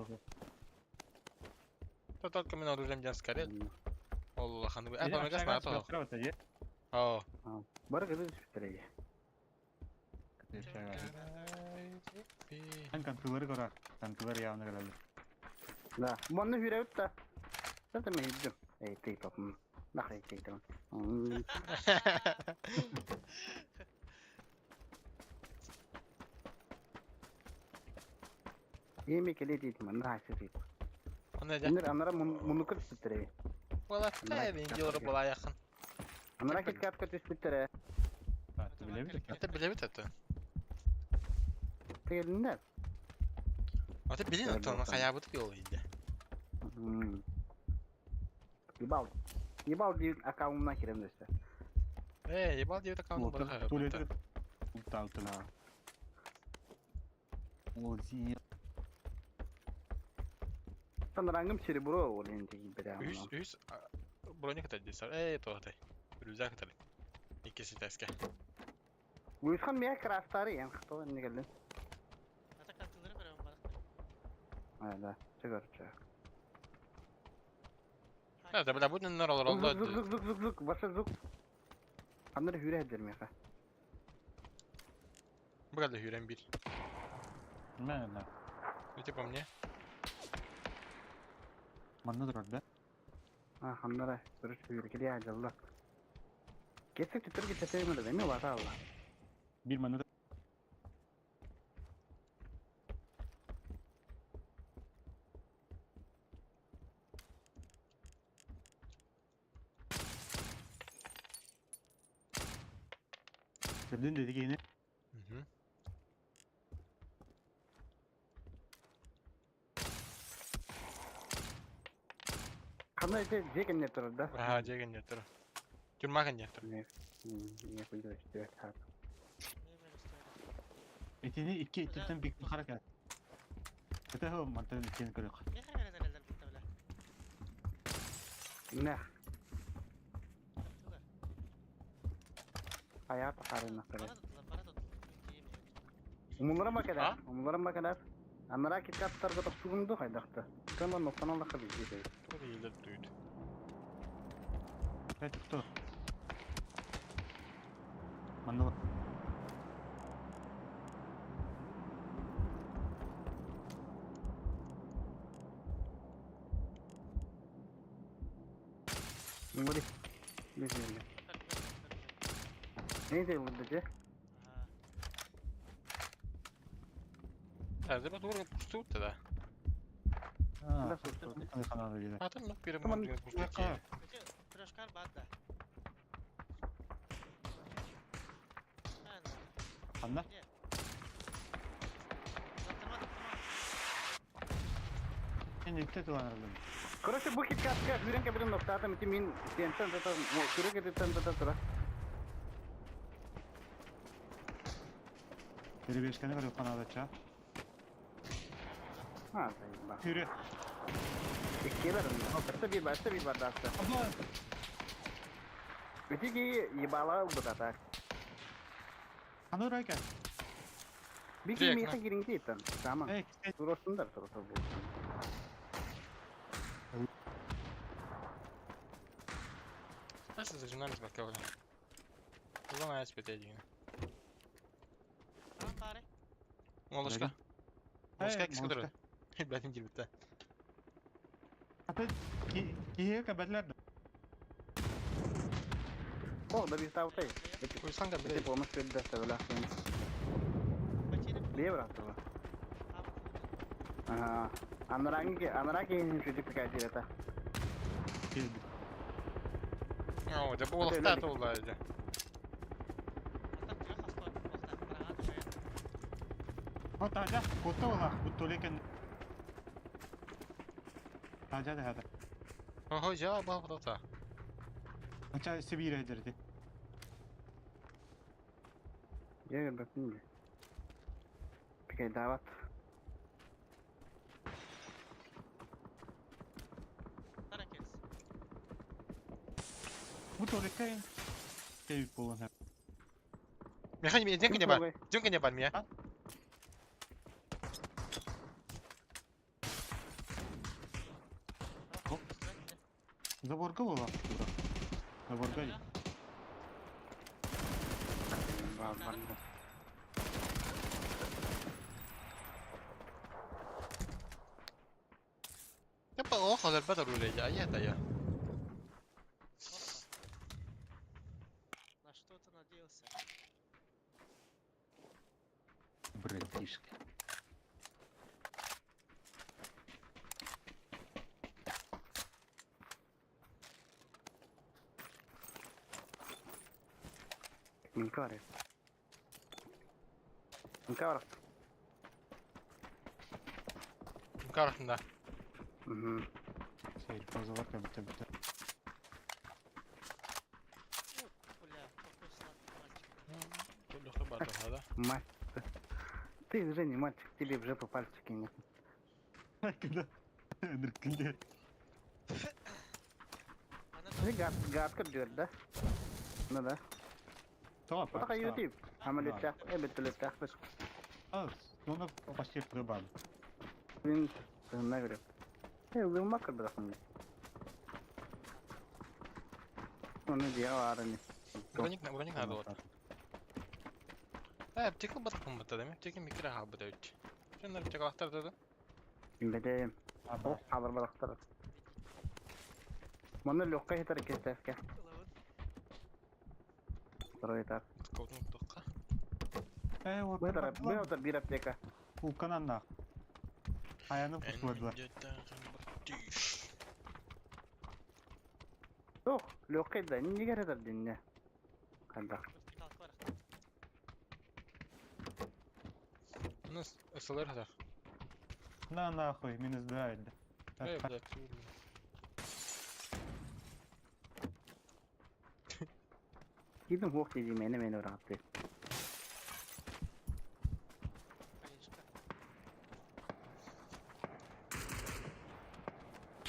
То только мен оружием ден скорее. Ол ханы. А, пламегас надо. О. Бары кызы түспүттэр эйе. Ан кантылары көрөр. Кантылары явно көрөлөр. Да. Монны хүрәбит да. Это мен хүддүм. Эй, тей папым. Нахрен тей там. Эми келе дейт, мында хасы дейт. Аны да. Анара анара муну түспүттэр эйе. Вала та мен жолы була якын. Анара киткатка түспүттэр э. Билебит. Ата билебит ата. Тегелинде. Ата билин ата аны хаябыт жол иде. Ебал. Ебал дейт аккаунтuna кирем десе. Э, ебал дейт аккаунт бар. Туалет. Улталтына. Ол зи. Санрангым серебро ол енді бирә. Үс үс броня кытар дейсер. Э, тоғтай. Рюкзак кытар. Иккиси тәске. Уйхан мия крастары ян хто не келдин. Ата кантылары көрөм барак. А, да. Чыгар, чыгар. Да, да, бля, будет нор олор Зук, олор. зук, зук, зук, зук, баша зук. Аннары хүрә дер меха. Бұғалды хүрен бир. Мә, мә. Өте по мне. Манна турар да. А, аннары бир хүрә килә ажалла. Кесек түтөр китә ме вата алла. Бир манна Көрдүн деди кийини. Кандай те жекен не турар да? Аха, жеген не тұр. Тюрмаген не тұр. Не куйду işte. Этини икки иттен бик харакат. Это хо мантан иккен көрөк. Меха кәрәзәләр битте бля. Не, Кантылар. аят карына Бара кара. туттулар, бара туттулар. Умуларма А? кадar, умуларма кадar. Аннара киткаттарга токтугунду кайдакты. Кама ноктан аллаха бизди. Тур елдер дүйді. Это кто? Манна Мури. Бизди. Не де булды же? Әзір бұл тур пусту да. А, Да, слушай. канал келе. Атын нук берем Тамам, деген пусту. Прешкар бар да. Ханна? Где? Таптама, таптама. Мен икки тылан Короче, бу хиткатка хүрен кэбирин ноктаатым ити мин сиэнтэн тата күрэ кэтиттэн тата тура. Перебежканы көрүп канадача. Ha, заеба. Хүрө. Иккилер онно. Өссө биир бар, өссө биир бар даста. Ити киһи ебала ылбыта так. Ханы урайка. Бики Трек, миэхэ кириҥти иттэн. Сама. Эй, Туросундар туросу бу. Знаешь, зажимались бакка уже. Улан АСПТ деген. Там бары. Молочка. Молочка Эй, кис көтөрөр. Бәтин килбитте. Аты киһи кабәтләр. О, да биир таабытай. Уйсан Ити кабиле. помощь берді сабыла. Потеря. Бие брат. Ага. Анаранги, анараки чуть пикать это. О, да бу улахта тулла иде. О, тажа, кутта ола, куттулекен. Тажа да хада. Охо, жа ба бата. Ача Сибире дерди. Я бакинде. Пикай дават. Бу толекен. Кейп болан. Механик деньги не бар. Деньги не бар меня. Заборга ола. Заборга. Япа ох, алар бата руле я, я та я. На что ты надеялся? Братишка. Минкаре. Минкара. Карахында. Угу. Сейр, позаварка битте битте. Бля, какой сладкий мальчик. Толлохта бата хада. Мать. Ты уже не мальчик, тебе в жопу пальчики нет. Когда? Ныркинде. Она Ты гад, гадка дёр, да? Ну да. Това Вот такая YouTube. Хамалеттах, эбеттелеттах. А, ну почти прибавил. Блин, на говорю. Эй, улымак братан. Ну, дело арми. Броник на броник надо вот. Э, аптека бата кымбата да, аптека микро хабы да үт. Шуннар аптека лахтар да. Бедем. О, хабар барактар. Маны лёгкая хитер кестеске. Второй этап. Кодун токка. Э, вот. Бытыр, бытыр бир аптека. Укананна. Аяны пусладла. Ох, лёгкая да, не горит динне. Когда? Ну, СЛР хада. На нахуй, минус 2 да. Э, блядь. Кидим хох диди мене мене братты.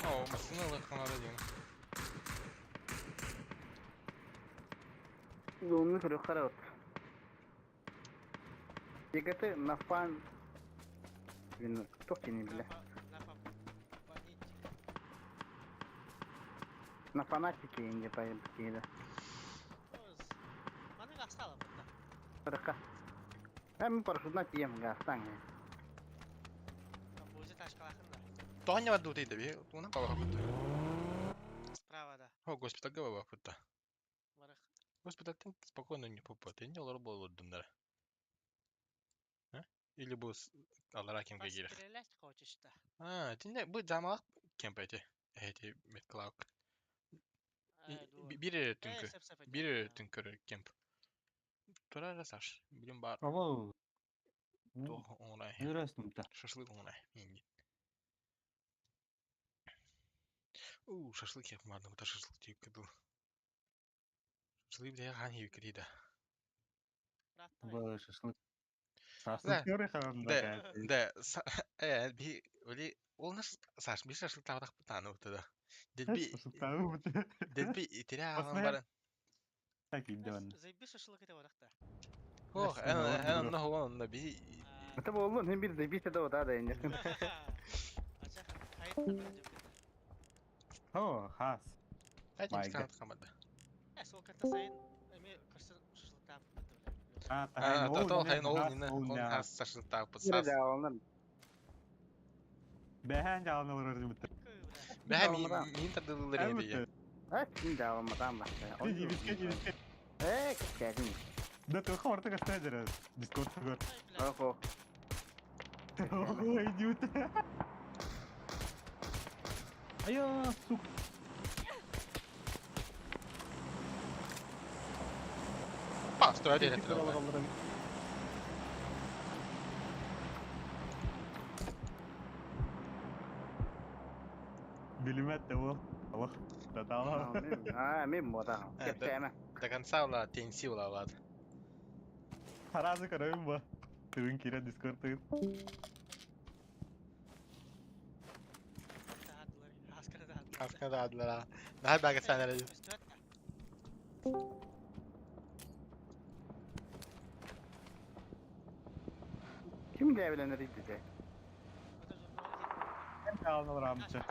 О, машина лахана да деген. Зону көрө харат. Егете на фан. Блин, кто не бля. На фанатике инде поедет. Рака. Эм парашютна тием гастан. Тоня баду ты да би. Уна баба хапта. Справа, да. О, госпиталь баба хапта. Барах. Госпиталь спокойно не попад. Не олар болдундар. Или бу алара кемге кирек. Пострелять хочешь-то? А, тинде бу жамалак кемп эти. Эти медклаук. Ай, дура. Бир Э, түнкү. сеп, сеп, Бир эти. түнкү кемп. Тура Саш, бүгүн баар Абау. туох оҥорой? Өрөстүмтэ. Шашлык оҥорой. Инди. У, шашлык я мадам, это шашлык тип кыдыл. Шашлык бля хан хип да. Бу шашлык. Да. Шашлык көрі ханында Да, да, э, би, оли, ол нас, Саш, би шашлык таврах пытаны утада. Дедби, дедби итирә алан барын. Так иден. Заеби шашлык это барахта. Ох, эн эн онно хуган онно би Это болду, не бир заебись это вот, да, не. Ача хайт табы. О, хас. Кайтым Майга. сканат хамада. Э, сол карта сайын эми көрсө шашлык таап бля. А, А, ол то не, хайын ол хас, нина, ол он не. хас шашлык тап Бир сас. да оннан. Бәһән жаланы олар бітті. Бәһә Алмада. мин тадылыр инде я. А, син да алмадан башка. Дибиске, дибиске. Э, кәдим. Да только орта кастайдыр. Дискорд көр. Охо. Ой, идиот. Айа, сука. Пас, тура директор. Билимет те ол. Аллах. Да да. А, мен мода. Э, Кепсәмә. До конца ула тенси ула лад. Харазы көрөйм ба. Тыгын кире Дискорд тыгын. Аскада адлара. Нахай бага санара. Ким дәбеләнер иде? Жаланы олар амчы.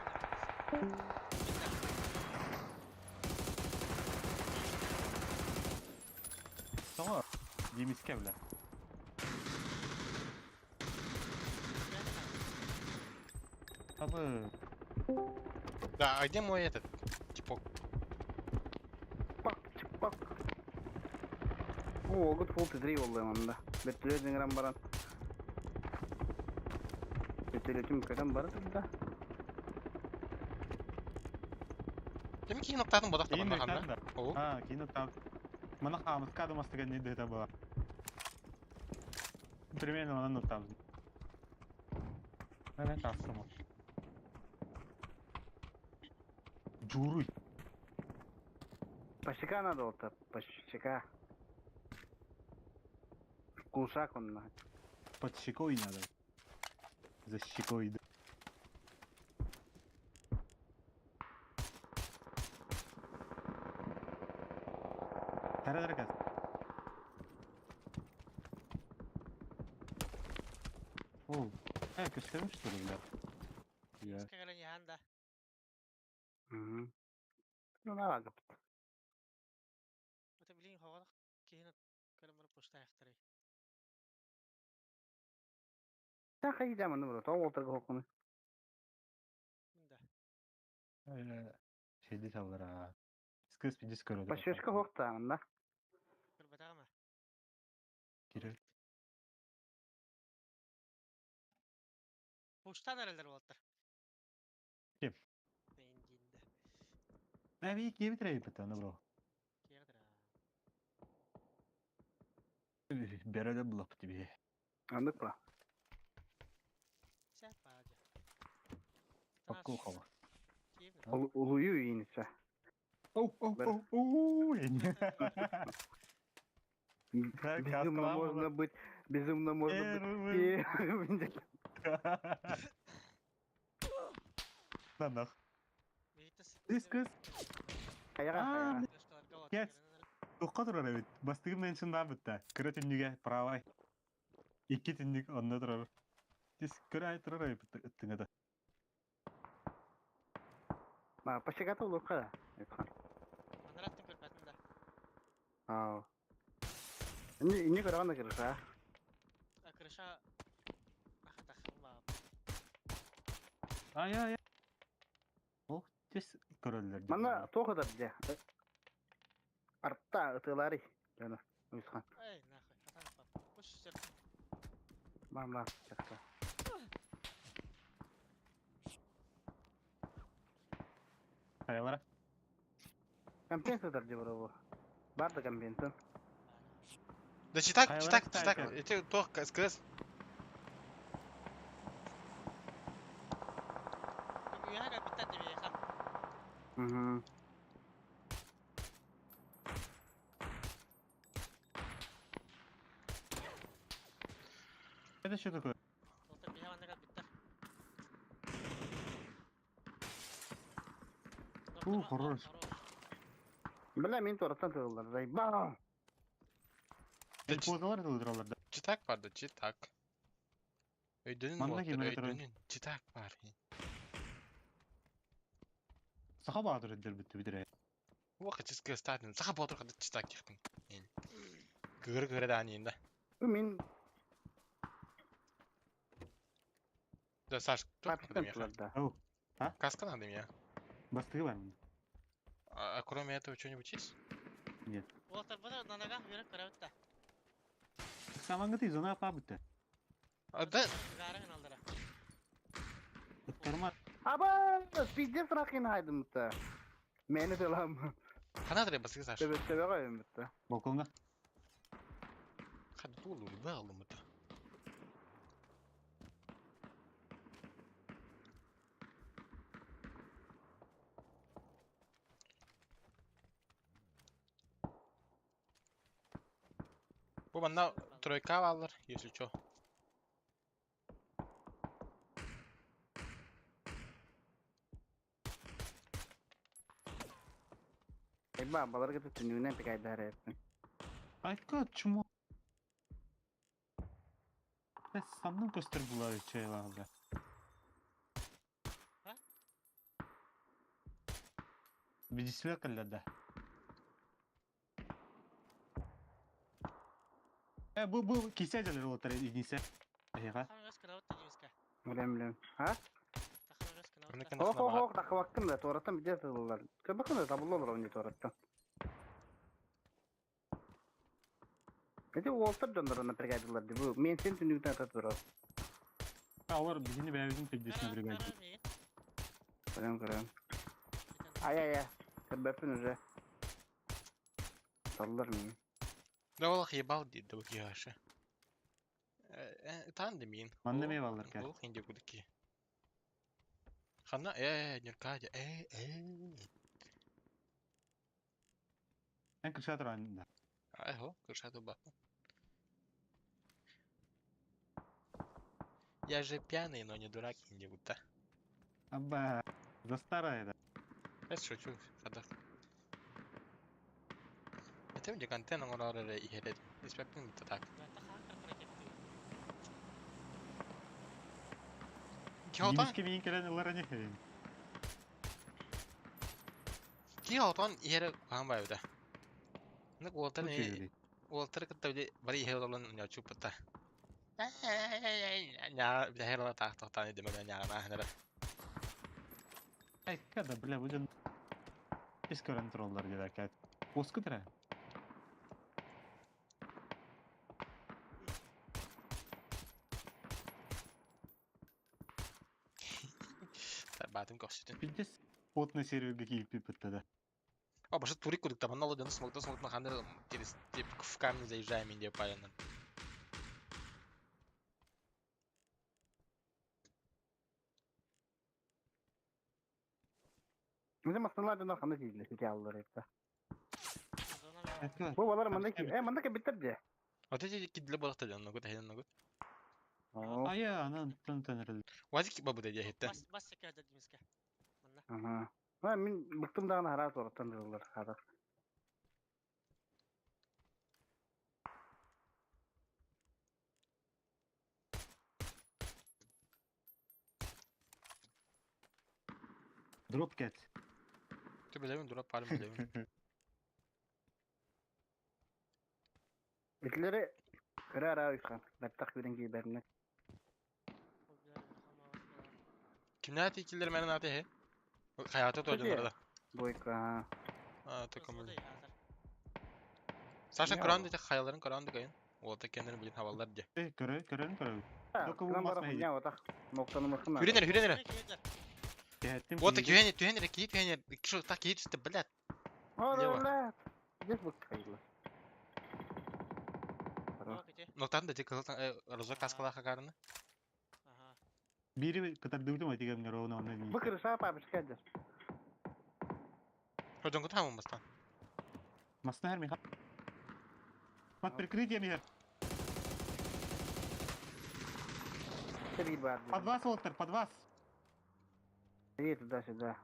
Тоңор. Димиске биле. Табы. Да, а где мой этот? Типа, Пак, чпак. О, гот фул тедри болду анда. Бөтүлө грам баран. Бөтүлө түм кадам бар да. Кем кийин октадың бодак Кейін табан ханда. да. О, А, кейін октав. Мана хамыска думастыга не это было. Примерно она там. Наверное, тасымы. Джуруй. Пашика надо вот, пашика. Кусак он на. Под щекой надо. За щекой. да. Тара-тара О, э, кашкарым что ли, бля? Я. Угу. Ну, на гап. Это блин, хавалах киһин көрөмөр пушта яхтары. Та хайда маны бро, тоң отыр хокуны. Мында. Şeyde çaldılar ha. Скыс пидис көрөдү. Пашешка хокта анда. Көрбөтагама. Кире. Пуштан эрелер болтар. Ким? Мен динде. Эми кие битрей бит аны бро. Киэгдер. Береле булап тебе. Андык ба. Сәп баажа. Паккухова. Улую инсе. Оу, оу, Бер- оу, оу. Так, Безумно каскалам можно было. быть, безумно можно быть Первым. первым. На нах. Дискус. Аяга, А, аяга. Кет. Тоққа тұрар эбит. Бастыгым меншин бітті. Кірі түнніге правай. Икки түннік онна тұрар. Дис кірі ай тұрар эбит ыттыңа да. Ма, пашика то лука. Манараттын көрбөтүн да. Аа. Не, не көргөн да кырыша. Крыша ахатах ба. Ай, ай, ай. О, тес көрөллөр. Мана тоқыдар же. Артта ытылари. Жана, уйсхан. Эй, нахуй. Хатан па. Пуш сер. Мама, чакта. Аялара. Компенсатор же бро. Бар да компенсатор. Да читак, Хайалара читак, читак. кстати. Эти туох СКС. Үөһэ кэлбиттэр дии биһиэхэ. Угу. Это что такое? Уолаттар биһиэхэ манна кэлбиттэр. У, хорош. Бля, мин туораттан тыыллар. Заебал! Да чи- Позалар да да. Читак бар да, читак. Өйдөнүн Манна уолаттар, кимэрэ турар? өйдөнүн. Читак бар. Саха баатыр өддөр бүттү бүтүрэ. Уох СКС татын. Саха боотур хада читак диэхпин. Кыгыры кыгыры даан иин да. Мин Да, Саш, туох надо папкан миэхэ? тылар да. Каска надо мне. Бастыгы бар. А кроме этого что-нибудь есть? Уолаттар бу на ногах үөрэх көрөбүт да. Самаңгыты зона апа бүтті. А, да, Гара гыналлара. Ыттарма Аба, пиздец рахин хайдым-то. Мени тылам. хана дре бастыгы Саш. Төбө төбө койым битте. балконга. Хада тулу, да, алым это. Бу манна тройка баллар, если чё. Эба, баларга да түнүнен пикайдар эттим. Айка чмо. Э, Санным көстөр булар чайларда. А? Бидисве кыллада. Э, бу бу кисе жалар олтар идисе. Айга. Тахан өс кынабыт да димиске. Билем, билем. А? Тахан өс кынабыт да. Аны Ох, ох, ох, тахыбаккын да, туораттан пиздец тыллар. Көбөккүн да табыллар они туораттан. Эти уолтар дьоннорун бригадалар ди бу. Мен сен түнүгүтэн ата турар. Алар бизини бәбизин пиддесине Көрө, бригада. көрө миигин. Көрөм, көрөм. Ай, ай, ай. Көрбөппүн уже. Таллар мин. Да ол ебал дейді бұл яшы. Тан демейін. Манна ме баллар ка. Ол хинде күдіки. Хана, нюркадя, э. Эн кырша туран да. Айхо, кыршату бапу. Я же пьяный, но не дурак, инде будто. Аба, за старая да. Я шучу, хада. Это мне контент оңорор иһэрет. Испэппин бутта так. Да, тахан кыркыра кетти. Киотан, Димиске миин келен ылар ане. киотан иһэрэ куһаан баайбыта. Нык уолтар уолтар кытта били бары иһэр олорон ньоочуппута. Ньаа билэһэр ола таах тохтаан идемэн ньааҕына аһынара. Айка да, бля, будем Ис көрөн тураллар диэбэккэ. Оску тара. Тарбаатын көрсүтүн. Пиздец потный серверге киип пиппитте да. О, башы турик кудук таман олы дьону смоктан смоктан ханыр через тип в камень заезжаем инде паянан. Мизе масналар дьоннор ханна тиийдилэр, сити аллар этте. Зона мен. Айка. Бу балар манна ки, э, манна кебиттер же. Вот эти кидле болакта дьон ногут ахен ногут. О, Ая, анан тын тын Вазик бабы да хетте. Бас бас секе димиске. Манна. ага. А, мин быктым дагы хара туораттан тыллар, хара. Дроп кет. Ты билебин дура парым билебин. Итлери кыра ара уйхан. Баттак бирин кийберне. Ол билэр улахан маҕас буолар. Кимнää тикиллер менен аты хе? Хаята Кэти. тоожоннор да. Бойка. А, таком. Зона яатар. Саша Я Kur'an dedi хаяларын Kur'an дыгайын. Уолта кендерин билин хаваллар де. Э, көрө, көрөн көрө. Дока бу Кынан мас бара мэй. хуйня отак. Ноктаны мыкына. Хүренер, хүренер. Киирдэр. Кеттим. Уолта күһен, түһен, кии түһен, киши та кии түсті, блядь. Ора, Лево. бля. Здесь бык кайла. Кимити? Ноктан да тик роза каскалаах акаарыны. Ага. Бири кытардыбытым этигем ровно онно Бу кырыша папочка дьэр. Ходоҥку таамын бастан. Масна Миха. Под прикрытием иһэр. Биир баар. Под вас, Уолтер, под вас. И туда-сюда.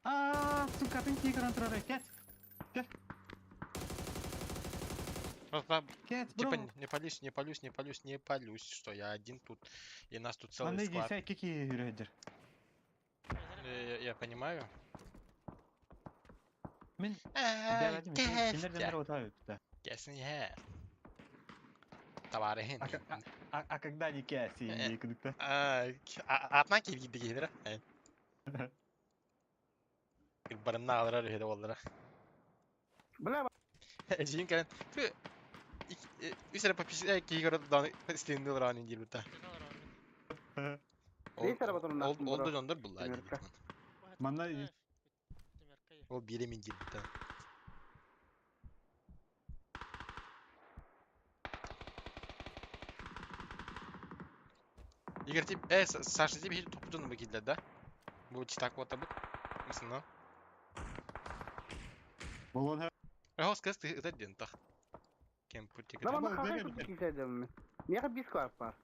А, сука, ты кикерон турар. Кет. Просто, Кет, типа, бро. не палюсь, не палюсь, не палюсь, не палюсь, что я один тут, и нас тут целый Манна склад. десять кики үрәдер. Я понимаю. Мин Ай, Кинер Кэс! дәнер отают, да. Кэсин иһэ. Товарыһын. А когда не кэси, не кудыкта. Атынан кииргидди киһилэрэ. Барынна аларар үһү боллара. Бля, Эжиин кэлэн ту үс эрэ подписчик киһи көрө дааны стенди олорон диир бутта. Бейс эрэ батырын Ол ахсын ол бро. да дьоннор булла диир Тимирка. бутта. Манна Ол биире мин диир бутта. Игорь тип, Саша тип хил топутун бу киллер да? Бу читак бота бут. Мисына. Болон Хос кыз ты это ден тах. Кем пути Да Бу мана хахай бэгэ тут кисәдем. Меха бис бар.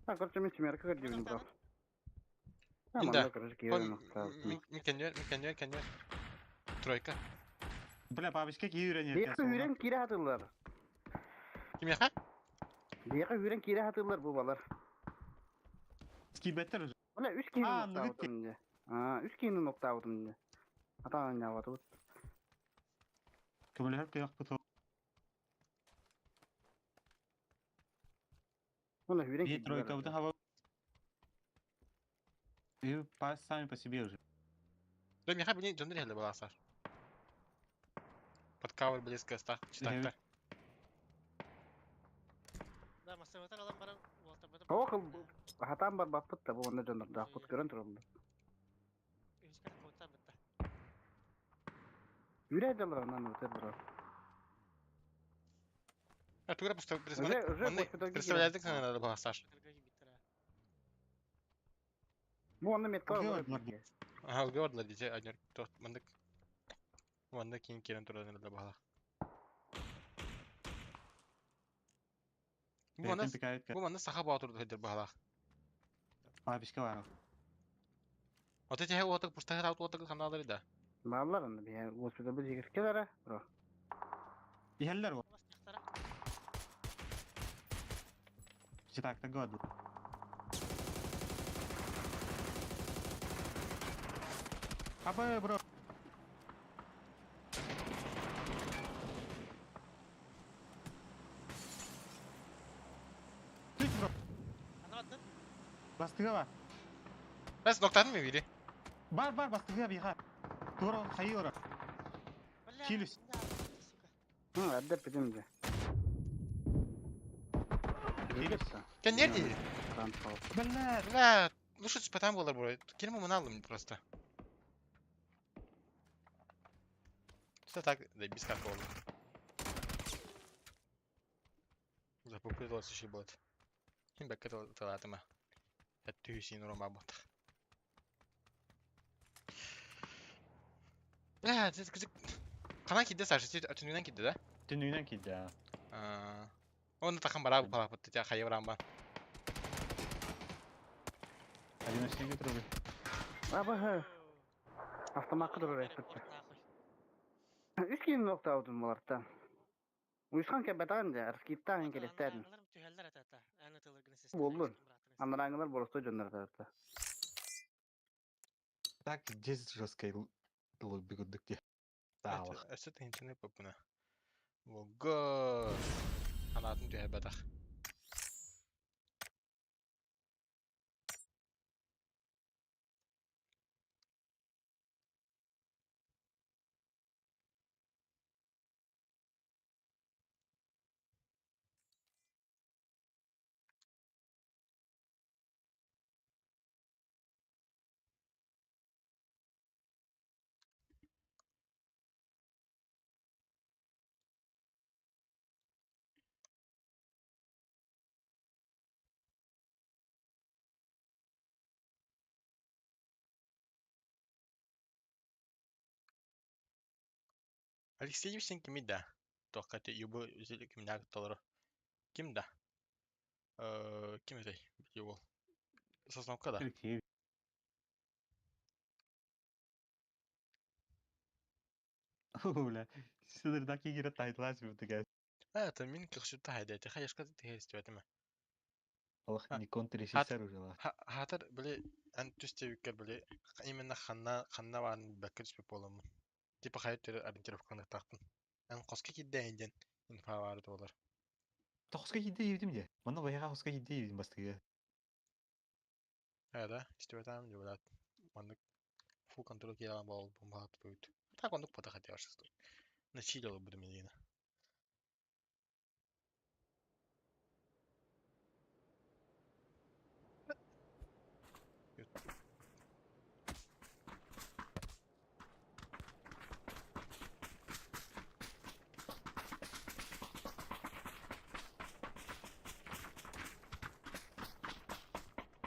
А, короче, мен семерка көрдüm бро. А, Инда. манда, короче, киерем. Микенер, микенер, кенер. Тройка. Бля, бабочка ки үйренер. Бияқы үрен кире хатылар. Кимеха? Бияқы үрен кире хатылар бу балар. Скибеттер уже. Бля, үч киһини А, ноктаабытым инде. А, үч киһини ноктаабытым инде. Атаан няватыбыт. Көмөлөр кыяк буту. Мына үрен И тройка буту хава. И по сами по себе уже. Да меха блин, жондар хеле бала сар. Под кавер близко ста. Читакта. Да, массаметр алан баран Уолтер бата. Оох, хатаан бар баппыт да бу онда жонор даахпыт көрөн тураллар. Үскә кута битта. Үрэ жалар анан өтөр бро. А тугра просто Уже госпитальге представляете, кирет. как надо было, Саш? Бу онда метка Уже бар. однор. Ага, уговорила детей однер. То мандык. Мандык кин керен туран надо было. Бу мана бу мана саха баатур хедер баhala. Бабочка бар. Вот эти отак пустая раут отак ханалары да. Баллар анда бия госпиталь бу жигер келер бро. Ихеллер о. Читакта год. Абы, бро. Түс, бро. Бастыга бар. Бәс ноктан мы види? Бар, бар, бастыга биха. Тура, хайора. Килис. Hı, әддеп битим же. Килис. Кен нерде? Бля, Бля, ну что там было бро? Келме мына просто. Что так, да без как было. Запупылось еще будет. Ким бәкке тылатыма. Әттү син рома бот. Бля, это Кана кидде Саша, сен түнүнөн кидде да? Түнүнөн кидде. Оны тахан бара бу палап бутты, хайы барам ба. Одиночный трубы. Аба, автоматка турар эппит. Үч киһини ноктаабытым буларта. Уйсхан кэбэтаан дьэ, арскиттаан келестээдин. Буоллун. Анарааҥылар боростой дьоннор таатта. Так, здесь жесткий лобби гуддык Таалах. Өсө тинчине попуна. Ого. Анатын түһэ батах. Алексеевич сен кимий да? Туохха ити юбы кимнээх толору. Ким да? Ким этэй? Били уол. Сосновка да? Алексеевич. Бля, сыдырда кигире тайтлас бутыга. А, это мин көхсүттэ хайда эти хайышка тиһэстибэтим. Аллах, А, не контррежиссер уже ла. Хаатар били эн түс тэбиккэр били именно ханна ханна баарын бэккэ түспүт буоламмын. Типа хайа төрү ориентировканыктаахпын. Эн хоско киирдэйин диэн инфа баары буолар. Тоқска киирдэ диэбитим дии. Манна байаҕа хоска киирдэ диэбитим бастакыга. Ээ да, истибэтээм дьубулаат. Маннык фул контроль киэҕэ буолбун баҕат быт. Так оннук потах этэ На чили олорбутум инигинэ.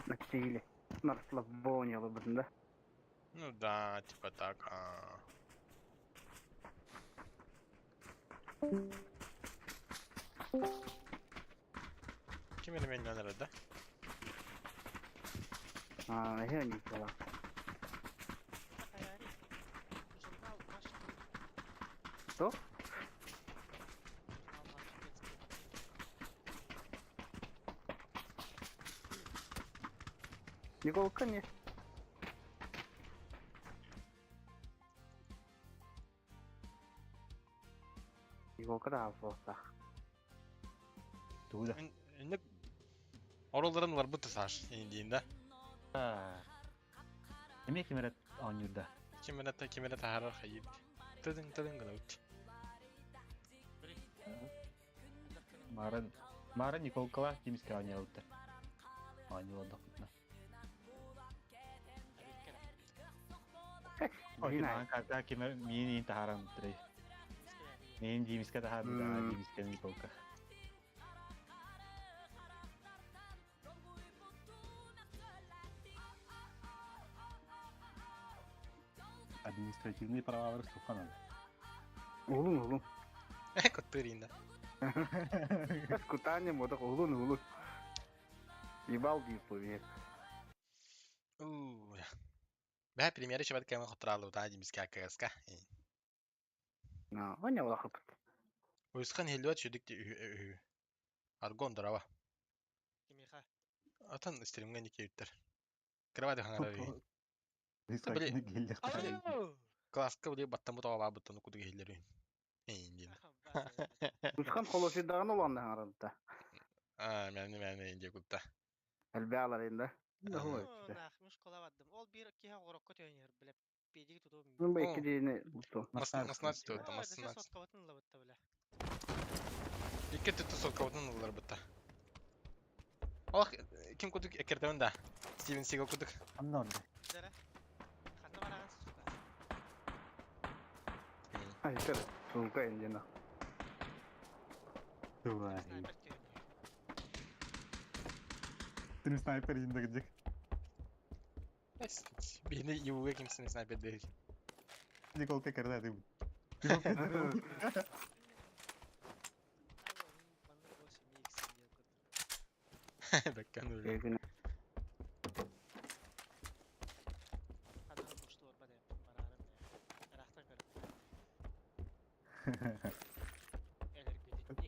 На чили. На расслабоне олорбутун да. Ну да, типа так. А. Ким эрэ мэннэн эрэ да? Аа, эһэ Никола. Журнал Машки. Что? Журнал Машки детский. Николка не. Иголка да суохтаах. Тугу да. Инник оролларын ыларбыт Саш индиин да. Эмиэ ким эрэ оонньуурда. Ким эрэ ким эрэ таһаарар хайыыр. Тыдыҥ тыдыҥ гынабыт. Мара Мара Николкалаах Кимискэ оонньообуттар. Оонньуу олордохпутуна. Блин, Маан ким эрэ миин иин таһааран буттрай. Миин Димискэ таһаарбыт, аа Димискэ Николка. Административные правалар суха надо. Улун улун. Э, коттырин да. Кутание модох улун улун. Ебал дип Уу. Бэһэ премьера чебат кэмэ хоттораалыбыт аа Димискэ КСК. На, оня улахыпыт. Уйусхан хиллуат сүдүк үһү. Аргон дорава. Кимиэхэ? Атын стримҥэ никиэбиттэр. Кровать хаҥарар үһү. Били класска били баттаммыт оҕо баабыттан кудук иһиллэр үһү. Эйин диэн. Усхан холосидаган уланна хаҥаралта. Аа, мээнэ мээнэ индия кутта. Элбэалар инда. Нах, школа бардым. Ол биир киһи оҕорокко төнүөр билэ. Педиги тутуум. Ну бу икки диэни буту. Маснадцать туотта, маснадцать. Соткабытын ылабытта билэ. Икки түттү соткабытын ыллар бытта. Олох ким кудук эккертебин да. Стивен Сигал кудук. Анна орда. Дара. Ханна бараҕын сука. Ай, көр. Сулка индина. Давай. Снайпер төнүөр. Ты снайпер индагдик. Бихини юуга кимсин снайпер дейр. Николка когда ты. Николка Маннык 8 икс диэн курдук. Бэккэн өлө. Эбин. Ханна бушту орба деп барарым. Арахтан көрөп.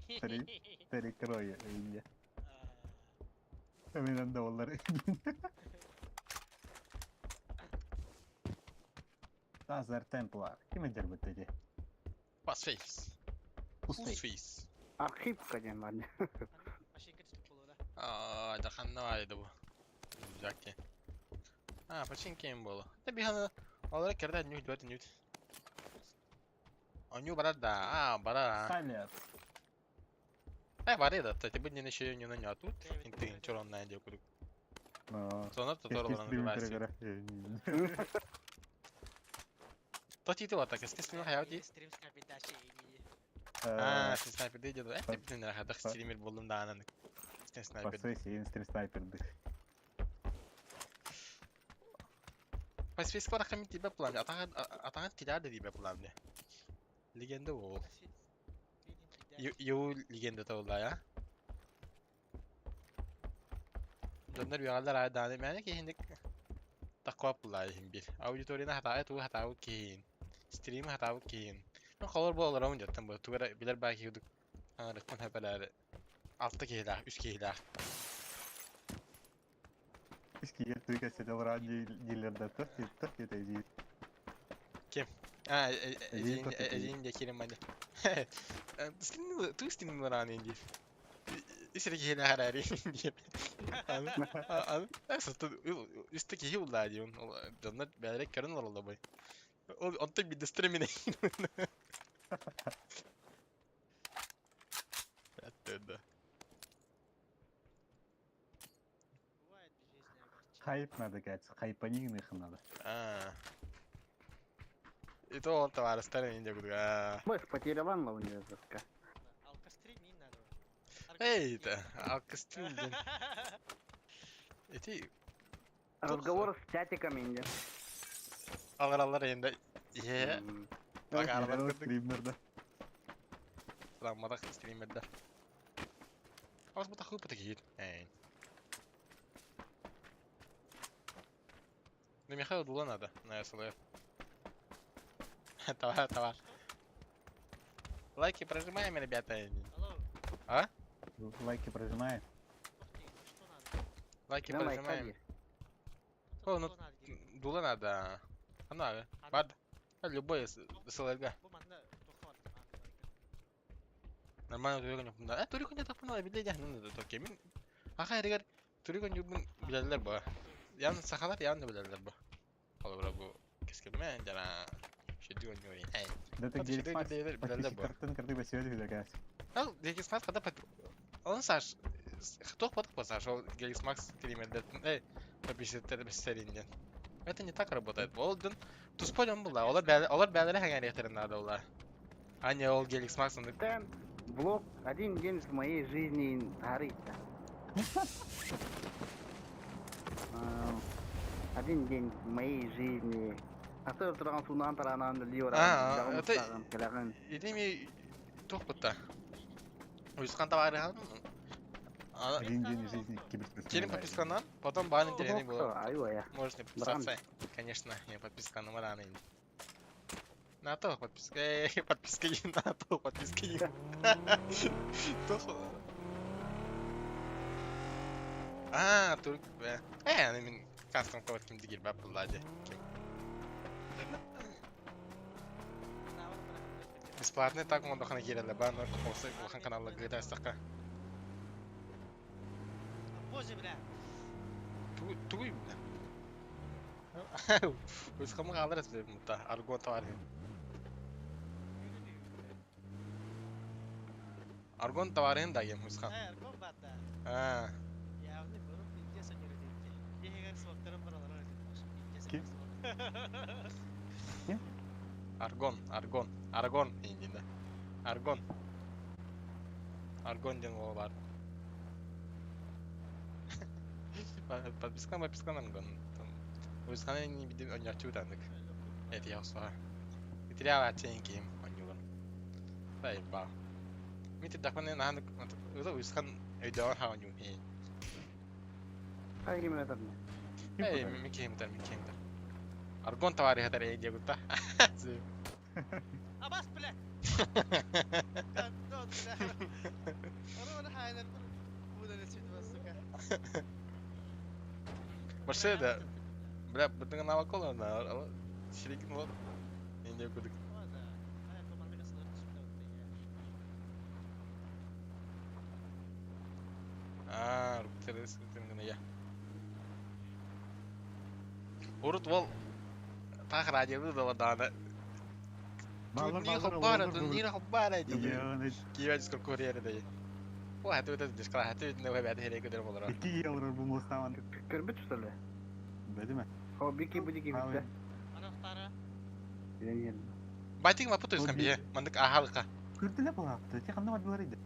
Элер Перекрой Индия. Мен доллар. Тазар Темплар. Ким эдер бутты Пасфейс. Пусфейс. Архивка диэн бар. Машинка түстүк болууда. Аа, да ханна бар edi бу. Жаки. А, починка им болу. Да бихана олар керде нюх дуат нюх. Оню барар да. А, барар. а. Салет. Ай, бар edi. Та тебе не еще не на тут. Инты чорон на иде кудук. Сонор тотор олорон билбайсы. То ти вот так, естественно, хаяти. Стрим снайпер даши ини. А, сен снайпер дейди. Э, ты не хадах стример болдум да анан. Сен снайпер. Посвей сен снайпер дых. Пасфейс кара хамит тебе план. Атаган атаган тилер де тебе план. Легенда ол. Ю легенда табылла, а? Дьоннор үөҕэллэр аайы даҕаны мээнэ киһиник таккоп буллаа иһин биир. Аудиторияны хатаабыт тугу хатаабыт киһиин. Стримы хатаабыт киһиин. Мин холор буоларым дьоттон бу тугу эрэ билэр баа киһи курдук аҥарыттан хэпэлээри. Алта киһилээх, үс киһилээх. Үс киһи тугу кэпсэтэ олорон дииллэр да тох тох диэтэ дии. Ким? А, Эдьиий тох диэтэ. эдьиийин диэки киирэн манна. Туу стримин бараан диир. Үс эрэ киһилээх эрээри диир. Аны, аны, үстэ киһи буллаа диибин. Дьоннор бэйэлэрэ көрөн олороллор бай. Ол онтон биирдэстэрэ мин Да. Бывает в жизни огорчение. Хайп надо, Кать, хайпанигных надо. А. И то ол табаарыстар эҥин дьэ курдук. Больше потеряла у нее доска. Да, Алкострим не надо. Эй, да, алкострим диэн. Ити Разговор с чатиками инде. алараллар енді е Bak aralar kırdık. Стримерда. Сырамматах стримердер. Ас бу тахы пытык Эй. Ну Михаил дула надо, на СЛФ. Товар, товар. Лайки прожимаем, ребята. Алло, А? Лайки прожимаем. ух ты, что надо? Лайки Да, лайк прожимаем. ходи. Что О, ну, надо делать? Дула надо. Она, бад. Любой СЛГ. Бу манна тухар. Нормально турикон юпунда. Э, турикон я таппына биле дьаһнын да токе. Мин аха эригер турикон юбун билэллэр бу. Ян сахалар ян да билэллэр бу. Холобура бу кескилме жана шедү оньори. Эй. Да ты Хата где шедү билэллэр билэллэр бу. Подписчиктартан кырдык бассейн үһү Кать. Ал Геликс Макс хата под Onun Саш Хто поток Саш, ол Геликс Макс стримердер. Эй, подписчиктер бессеринден. Это не так работает. Ол дын туспа дьон булла. Олар бәле олар бәлере хәңәрехтерин надо була. Аня ол Геликс Макс онды Это блог один день в моей жизни горит. Один день в моей жизни. Астыр турган суунан таранан А, это Идеми тух бутта. Уйсқан товары Один день из жизни Келин киберспортсмена. подписканан, потом бан интересный было. Айва Можешь не подписаться. Конечно, я подписка на рано. На то подписка, эй, подписка не на то, подписка не. Тох. А, турк. Э, аны мин кастом код ким дигер бап буллади. Бесплатный так он дохана киреле бан осы улахан каналга гыта астака. Боже, бля. Туй бля. Өз хамга алырыз бе мута аргон товар. Аргон товарын да ем Хусхан. Э, аргон бата. А, Явный бурун пиздец они родители. Егер сваттарым бар алар родители. Ким? Аргон, аргон, аргон индинде. Аргон. Аргон ден ол бар. Подпискан, подпискан аргон. Хусхан не биди онячу тандык. Эти ясва. Итрява ченким онюлар. Тай ба. Мити дахманы наханы Хусхан өйдөөн ха оню. Эй, микемдер, микемдер. Аргон товары хатар эй дегутта. Абас, бля. Гандон, бля. Арон хайнер. Буду лечить вас, сука. Вообще да. Бля, бутыңа навакола на ширикин вот. Инде кудык. О, да. А, это манныга сылыр түшүп А, руктерес гына я. Урут вол тах радиоды да дана. Баллар, Турнир баллар, хабара, олар, турнир хабара ди. Яны Киеве дискор курьер да. О, хаты өтө дискала, хаты өтө нөбә бәт херек өтөр болор. Икки евро бу мостаман. Көрбүт что ли? Бәдеме? О, бики будики битте. Анахтара. Байтик ма путуйскан бие. Мандык ахалка. Көрдүле булапты. Те кандай бардылар иди.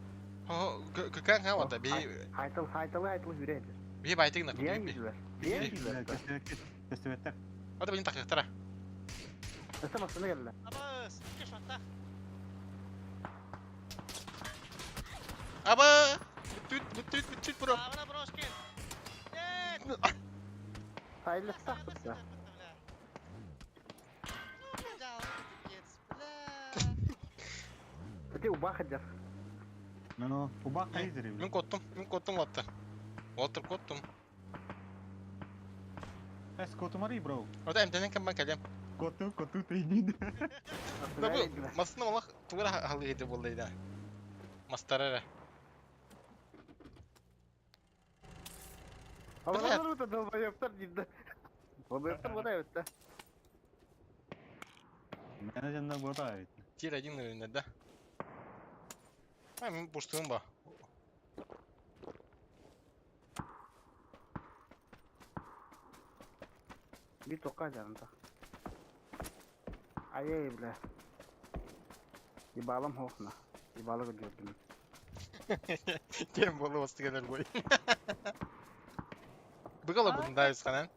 Хо, көкән ха вата би Хайтыл, хайтыл, хайтыл жүреді. би байтик на Диан би. жүзілер. Диан жүзілер. Көстөбөттөр. Ата бин такыктара. Өсті масына келді. Абас, икки шоттах. Аба! Бүттүт, бүттүт, бүттүт, бро. Саабына брошкин! Нет! Тайлыстах бытта. Ити убах эдэр. Ну, убах хайдыр Мин коттум, мин коттум Уоттар. Уоттар коттум. Эс котумари, бро. Ота эмтэнэн кэммэн кэлиэм. Коту, коту тейнин. Да бу масына олох тугу эрэ халыйды буолла да. Мастара эрэ. Алалар да долбоебтар диде. Долбоебтар бода эбит. Менеджерна бота эбит. Тир один наверное, да? А, мин пустуум ба. Bir тоққа жанында. Ай бля. Ебалым хохна. Ебалы көрдüm. Кем болу басты келер бой. Быгала будун да ханан.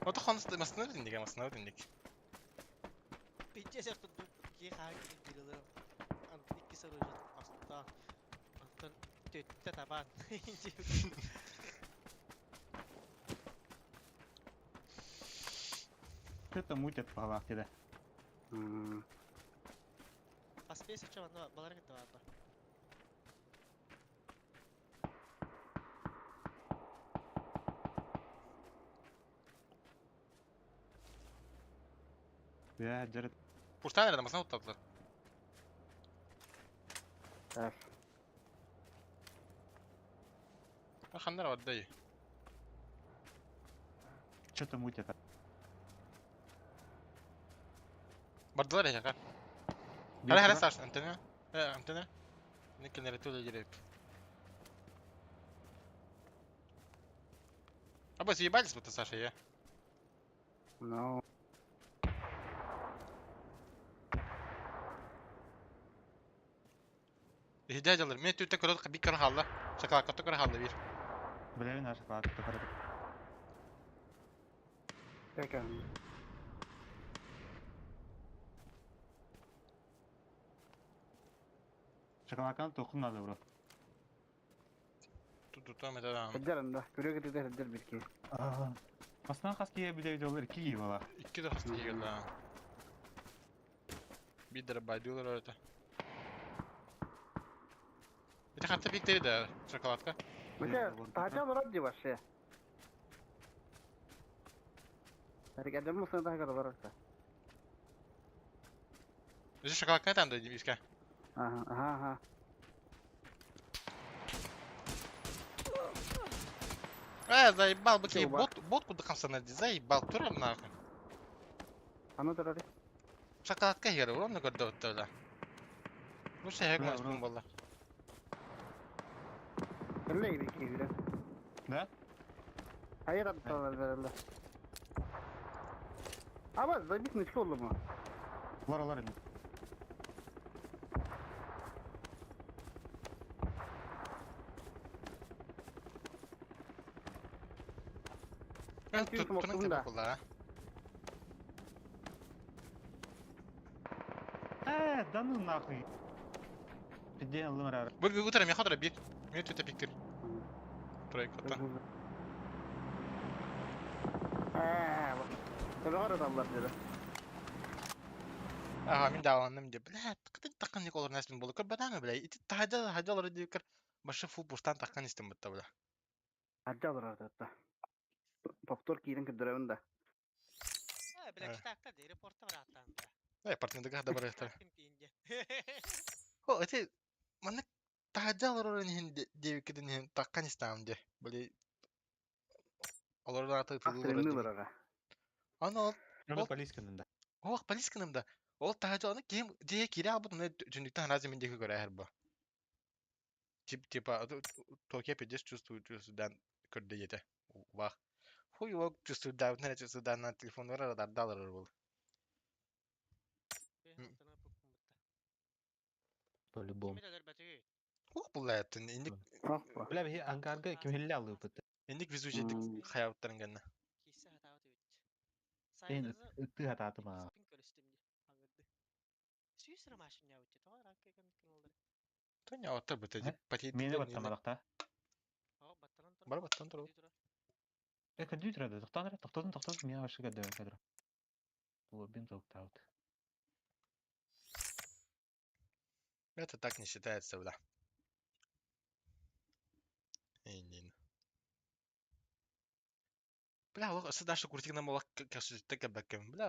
Ото хонус масына диндик, масына диндик. Пиздец, я тут икки соружет астан. Антон төттө табан. Это мутят по головах тебе. Поспейся, чем оно балар кетті бар. Я жарит. Пуштан эрэ масына уттадылар. Так. Ханнар бар дай. Что-то мутят. Бардылар яка. Хара хара Саш, антенна. Антенна. Никенер туле дерек. А бы съебались будто Саша, я. Ну. Дядялар, мен түтте көрөт бик көр халла. Шоколадка көр халла бир. Бля, наша шоколадка көрөт. Экен. Шоколадканы тохун надо, бро. Тут тут там это Хеджер анда. Көрө кетер хеджер бирки. Масынан хас кие биле видеолар ки бала. Икки да хас кие да. Бидер байдылар это. Это хатта биктери да шоколадка. Мете, тача барат ди вообще. Әргәдәм мусына да кара барат. Здесь шоколадка там да иска. Ага, ага, ага. Заебал бы тебе Чё, бот, ботку до конца найди, заебал, турам нахуй. А ну тарары. Шоколадка хер, ровно көрдө да. Ну все, Бля, я бро. была. Кэлле бирки бирен. Да? Hayır attılar береле. Аба, забить не школу ма. Лар лар эми. Tüm Тут смоктун да. была. Да ну нахуй. Пиден лымрар. Бу бу утром я хатра бит. Мне тут пиктер. Тройка та. Төбөҕөр аталлар диде. Ага, мин дааланным деп. Бля, кытын такын николар насмин болу. Көр бадамы, бля. Ити тахажа хажалар дип көр. Башы фул пуштан таккан истем бутта, бля. Аджа барар да. Повтор киирин кырдырабын да. Бля, читакта де репорта бар аттан. Партнердыга да бар это. Ким тиинде. О, эти маны тахажалар орын хин деп кидин хин таккан истем де. Бля. Олардан аты Ахтырыннылар ага. Аны ол Оны полисканын да. Ох, полисканым да. Ол тахажаланы кем дие кире албыт, оны жүндүктен разы мен деки көрө бу. Тип типа токе пидес чувствую чувствую көрдө ете. Вах. Хуй его чувствую да, не чувствую да на телефон да далар был. По-любому. Ох, булла индик Бля, бихи ангарга ким хилли алып бит. индик везучий хаябыттарын гэнна. Кисе хатабыт. Эн Сайдызы ыттыы хатаатым аа. иккиспин көрүстүм дии. Аңырды. Сүүс ромашин ньаабыт тоҕо араакка кэмник олорор. Тоня оттор быта Э? Миэнэ патиттер баттамадахта. Оо, баттанан турар. Бар баттан турар. Көрдүү турар. Э, көрдүү турар да, тохтоон эрэ, тохтотун, тохтотун, миэнэ вообще көрдөө кадр. Лоббин толктаут. Это так не считается, бля. Иннин. Бля, олох өссө даша куртигынан буолак кэсүтүттэ кэбэккэм. Бля,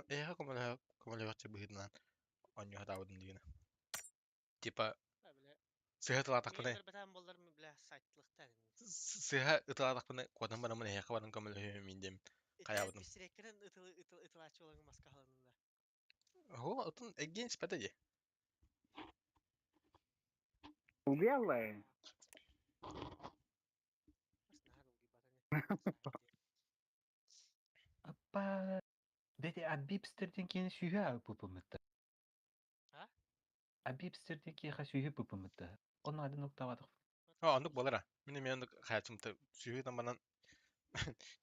эһэ көмөлөһө көмөлөһөччү быһыытынан оонньуу сатаабытым диигинэ. Типа Бля, бля. сыһа тылаатахпына Миигин көрбөтөөн буоллар, бля, сайтлыктан. сыһа ыталаатахпына куотан бараммын эһиэхэ баран көмөлөһүөм мин диэм Ити хайаабытым. бисиреккерен ытылы ытыл ытылааччы болан маска халанында. Оо, отун эгген испэтэ дии. Убьялла. Бас наһаа долгуйбатан. Аппа. Дети абипстерден кейін сүйі пупумытты. А? Абипстерден кейін сүйі пупумытты. Onun adı nokta vardı. Оо, оннук буолара. Мин эмиэ оннук хаячым сүүһү банан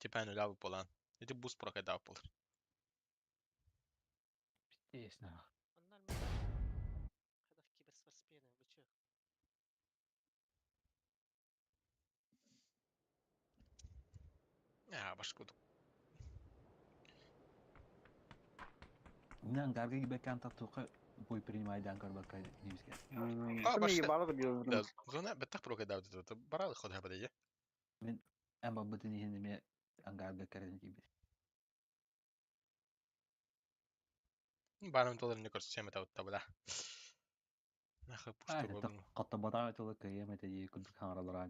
типа өлөбүт буолан. Ити бус прокайдаабыт буолар. Пиздец. Оннар мен хадах киберспортсмены, вы чё? Аа, башкудук. Мен гарга гибеккан татука бой принимайдан көрбөккө немиске. Аа, Ми башка. ебало бил. Да, зона беттах прокайдаабыт. Баралы ходха бадайя. Мен эн бабытын иһин эме ангарга кэрен киби. Барым доллар не көрсөм это вот бля. Нахуй Аа, пушты болдум. Катта тылы кыйым эте ди курдук хаңаралар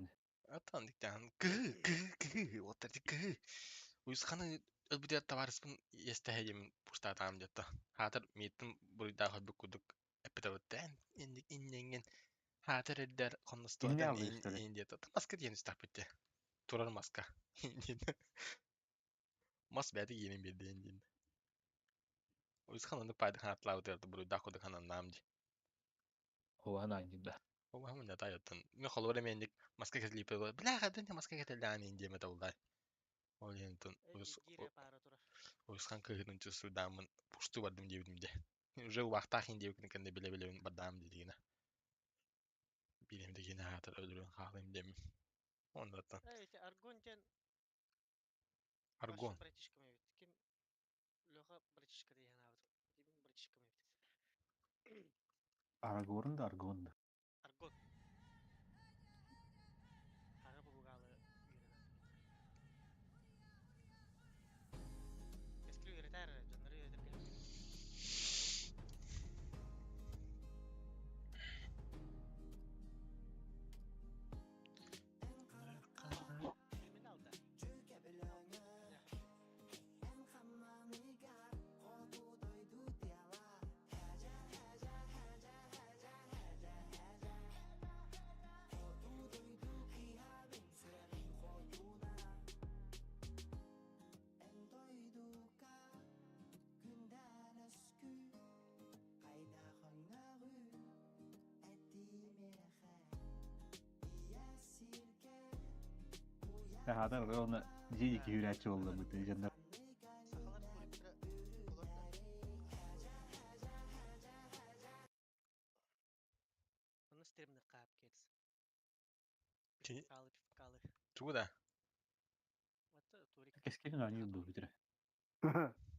Атан диктан кы кы кы вот эти кы. Уйсханы өлбүтэ товарыспын естәһәйем пуштаатаам дьэтта. Хаатар мииттин буруйдаах өлбүт курдук эппитэ инник инненген хаатар эрдэр Инне хонностуотан алды истere. ин диэт. Маска диэн истахпитте. Турар маска. Мас бәти гиэнин биэрдиэн диэн. Уйсхан оннук пайды ханатлаабыт буруйдаах курдук хананнаам ди. Хуана да. Ол хамын ята яттан. Мен холура менник маска кетлип бля хадын маска кетелдаан ин диэме табылдай. Ол ентон Эй, гире пара турар. уйсхан кыһытын чувствуйдаамын пушту бардым диэбитим де. Уже убахтаах ин диэбитин кэннэ биле-билебин бардаам дидигина. Билем дегине хаатар өлөрүн хаалым дем. Ондаттан. Эй, ити Аргон ден Аргон. Ваш братишкам эбит. Ким Леха братишка деген абыт. Дибин братишкам эбит. Арагорн да Аргон да. Аргон. Ага бугалы үйренер. Эскили үйретер, жоннору үйретер келет. Билмен алда. Хаатар оны дии киһүрээччи болла быты жанна. Сахалар туриктара олар да. Оны стримни каап кетс. Ти- Пивкалы, пивкалы. Тугу да. Вот турик. Кескелин ани бу бүтүрэ.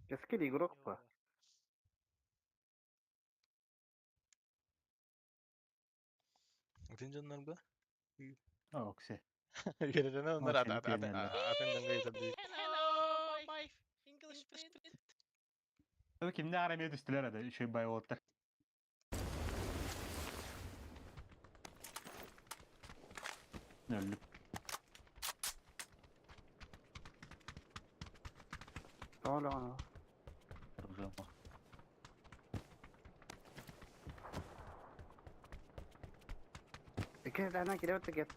Кескел игрок па. Атын жоннор бу. Оксе. Үйренен ондар Ой, атын сен атын жонго айтып Hello, my English friend. Кимде арамия түстүлөр ада үшөй бай болуттар. Нөллүк. Ола. Кес ана киреп текет.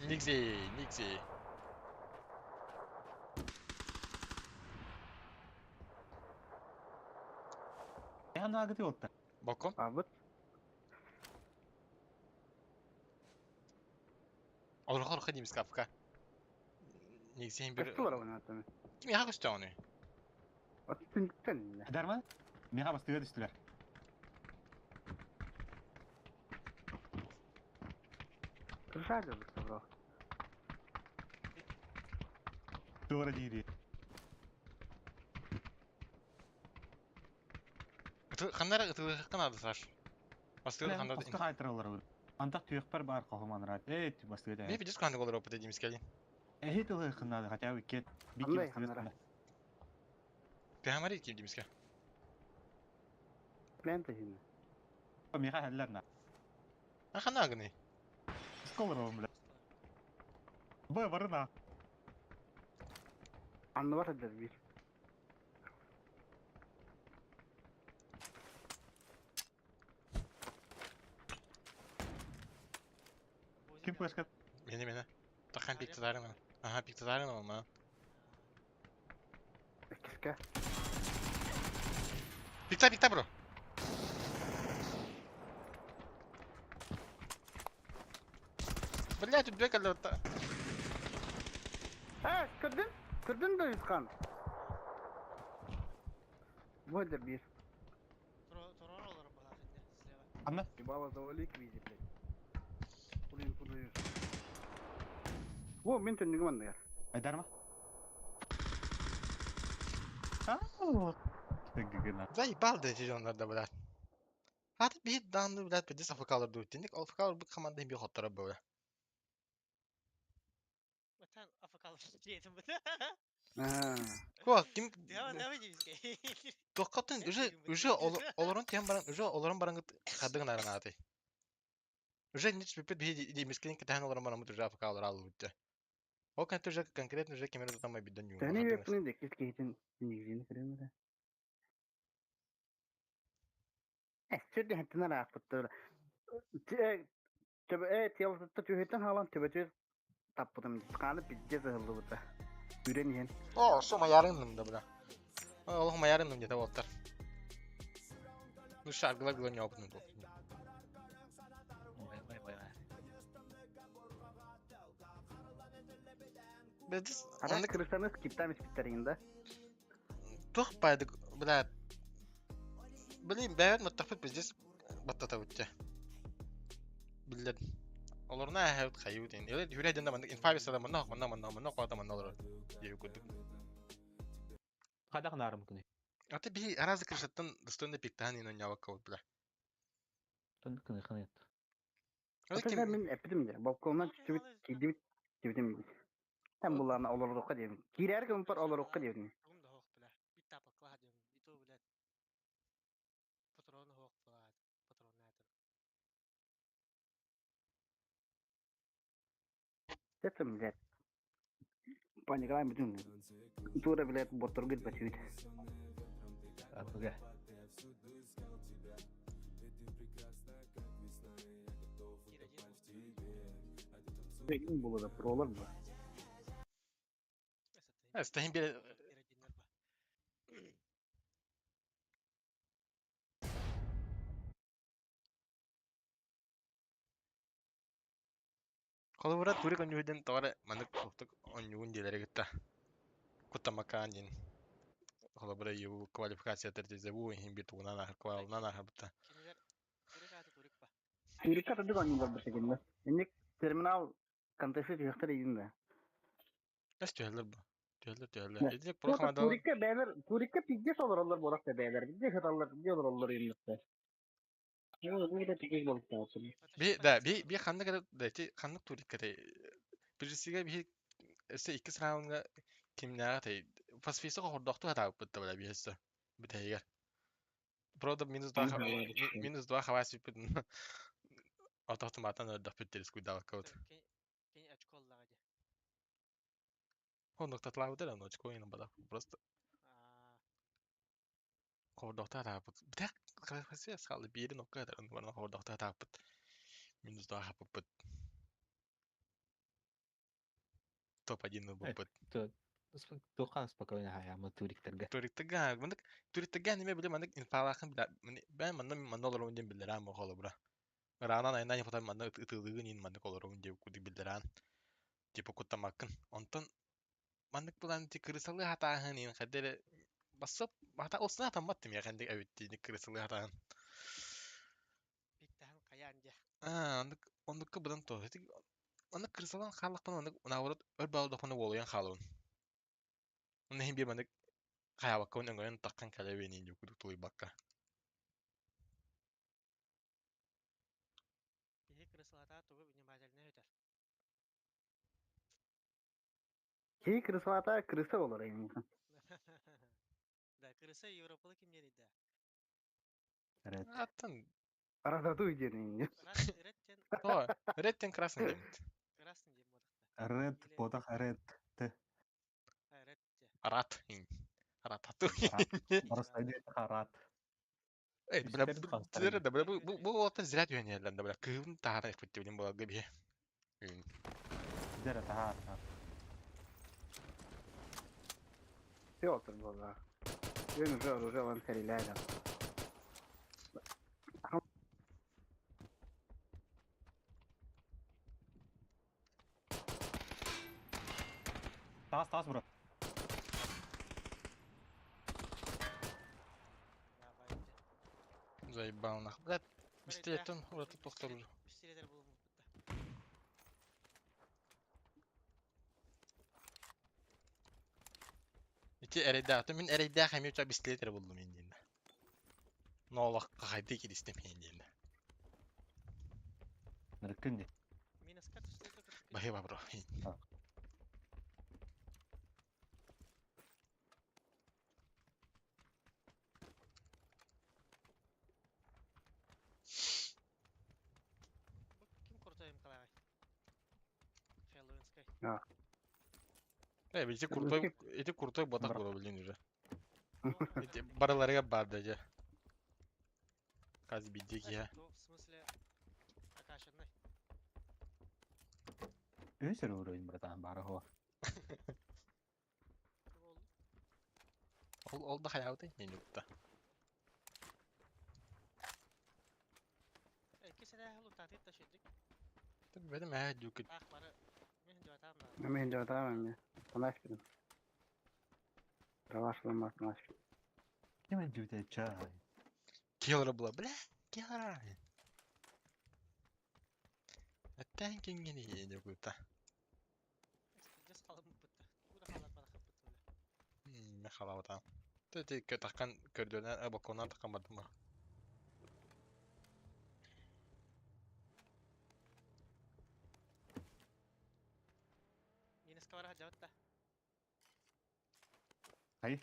Никзи, Никзи. Яна агыты болуттар. Балкон? Абыт. Олорхор хадим скафка. Негизи бир Көстү бар оны. Ким яха көстө оны? Оттун Дарма? Меха бастыга түстүлэр. Крышага бро. Туора диири. Ханнара ытылыхкан ады Саш. Бастыга ханнара. Басты хайтыралар. Антах түйөкпер бар кохуманрат. Э, бастыга Не да. видишь ханны голор опыт димискели. Эхи тылы хыннады, хотя бы кет. Бики Андай бастыга. ханнара. Пехамари ким димиске. Мен тахин. Меха хәлләр на. А ханна гыны. Сколор бля. Б барына. Анны бар эдер бир. Ким флешка? Мени мени. Тахан пиктазарын мана. Аха пиктазарын ма. Киске. Пикта пикта бро. Блять, тут бекалер. Э, көрдүн? Көрдүн да юткан. Бу эдер бир. Торор олар балах инде слева. Анна. Ебало завалик види, блядь. Блин, куда Во, мен түндүгүм андыгар. Айдарма. А, вот. Гына. Заебал да эти да, блядь. Хаты бит данды, блядь, пиздец афкалар дуйтинник. Афкалар бу команда би хоттара бу. Ватан афакал диетим бу. Ко, ким Дева дева димиске. Токатын уже уже олорон тем баран уже олорон баран хадыгын арана аты. Уже нич бипет би димискин катан олорон баран уже афкалар алып үтте. О кан уже конкретно уже кемер там биден ю. Тәне вепнин де киске хитин нигзин кремре. Э, сүрдө хаттына раапыттыр. Төбө э тиялтта түһөтөн халан төбө тү таппытым. Каны пизде зыгылды бута. Үрен иен. О, со маярынным да бля. Олох маярынным где-то вот. Ну шар гла гла не опытный был. Бедис, Ара онны крышаны скиптами спиттерин да. тух байдык, бля. Блин, бәйбәт маттахпыт пиздец баттата үтте. Биллер. Олорна әһәт хаю дин. Эле хүрәден дә мандык инфабис да манна манна манна манна ката манна олор. Дию күдүк. Кадак нарым күнү. Аты би аразы крышаттан достойный пиктан ин нявак вот бля. Тон күнү ханет. Аты Ата ким мен эпидим де. Балконнан түбүт кидибит түбүтүм. Там буларны олордукка дием. Кирер кем бар олордукка дием. Тугум да хох бля. Бит тапакла дием. Ито бля. Патрон хох бля. Патрон нәтер. Это блядь. Паникалай бүтүн. Тура блядь ботторгит бачыт. Абыга. Кир один Бегин болот пролар ба. Эстен бир Кир одиннер ба. Колобура турик онюден товары манык тоқтук онюгун делере гитта. Кутамакан дин. Колобура ю квалификация тердезе бу хим бит уна на квал на на хабта. Кинилер турик аты турик ба. Турикка тудук онюгар бишегинде. Инник терминал контесты түйөктөр ийин да. Эс түйелер бу. Түйелер түйелер. Да. Эдик про команда. Турикка бәлер, турикка пиздец олороллор болак да бәлер. Пиздец хаталлар, пиздец олороллор ийин. Ну, это пиздец болуп таалсын. Би да би би ханнык да ти ханнык турик те. Бирсиге би эсе икки сраунга кимнәгә те фасфисы хордокту хата битте била биһесе. Битәйгә. Правда минус 2 хавас бит. Автоматтан да биттерис куйдалык код. Кени очко аллага ди. Хонок татлабы да ночко ин бада. Просто хордокту хата бит. Битә фасфис халы бири нокка да барна хордокту хата бит. Минус 2 хапы бит. Топ-1 бит. Тоқан спокойно хаяма туриктарга. Туриктага, мындык туриктага неме биле мындык инфалахын биле. Бен манна манна олорун дем билерам холо бра. Ранан айна фото манна ытылыгын ин мандык олорун деп куди билеран. Типа куттамакын. Онтон Маннык булан ити кырысалыы хатааһын иин хайда эрэ бассап хата ол саатаммат миэхэ инник эбит диини кырысалыы хатааһын. Биттаһан хайаан дьэ. Аа, оннук оннукка быдан то. Ити оннук кырысалаан хааллахпына оннук наоборот өр баалдахпына уолуйан хаалабын. Онно иһин биир маннык хайаабаккабын өҥөйөн таххан кэлэбин иин курдук тулуйбакка. Киһи кырысалата тугу внимательно өтөр. Киһи крысалата крыса болор эйиҥ. Да, крыса Европалы ким диэн да. Ред. Аттан Рататуй диэн эйиҥ. Ред диэн то Ред диэн красный диэмит. красный диэн буолахта. Ред ботах Ред. Т. Ред диэн. Рат ин. Рататуй. Просто рат. Эй, бля, Үстэр хастар да, бля, бу уолаттар зря түһэн иһэллэр да, бля, кыһын таһааран испит билин буоларга биһи. Зря таһаар. Петр буолла. Өн уже уже ван сэрилээдэ. Таас таас бро. Заебал нах. Бля, пистолеттен ураты тохторур. Пистолеттер булуммут. Ити эрэйдээх, мин эрэйдээх эмиэ ча пистолет эрэ буллум индиин. Ноолохха хайды киристем индиин. Нырыккын ди. Минуска түстэ Баһыба бро. Ким крутой МК-лаҕай? Хэллоуинскай. Э, ити крутой, ити крутой ботах бро, блин уже. Ити барыларыгар бар да дьэ. Хас биирдии киһи. В смысле, прокачанный. Үс эрэ уровень братан баара хо. Ол ол да хайаабытай не тутта. Икки сэрээһи лутаатыт да шедик. Бэдим ээ дүүкүт. Таах бары. Мен жотаам да. Мен жотаам эмне. Санаашпын. Равашлым санаашпын. Ким элдибите чай. Киһи була, бля, киһи Эттэн кингини не кута. Дьэс халым бытта. Тугу да халар барахап бытта. Мен халабатам. Тэ таххан көрдөрүнэн балконнан таххан бардым ба. Минуска бара жабытта. Хай.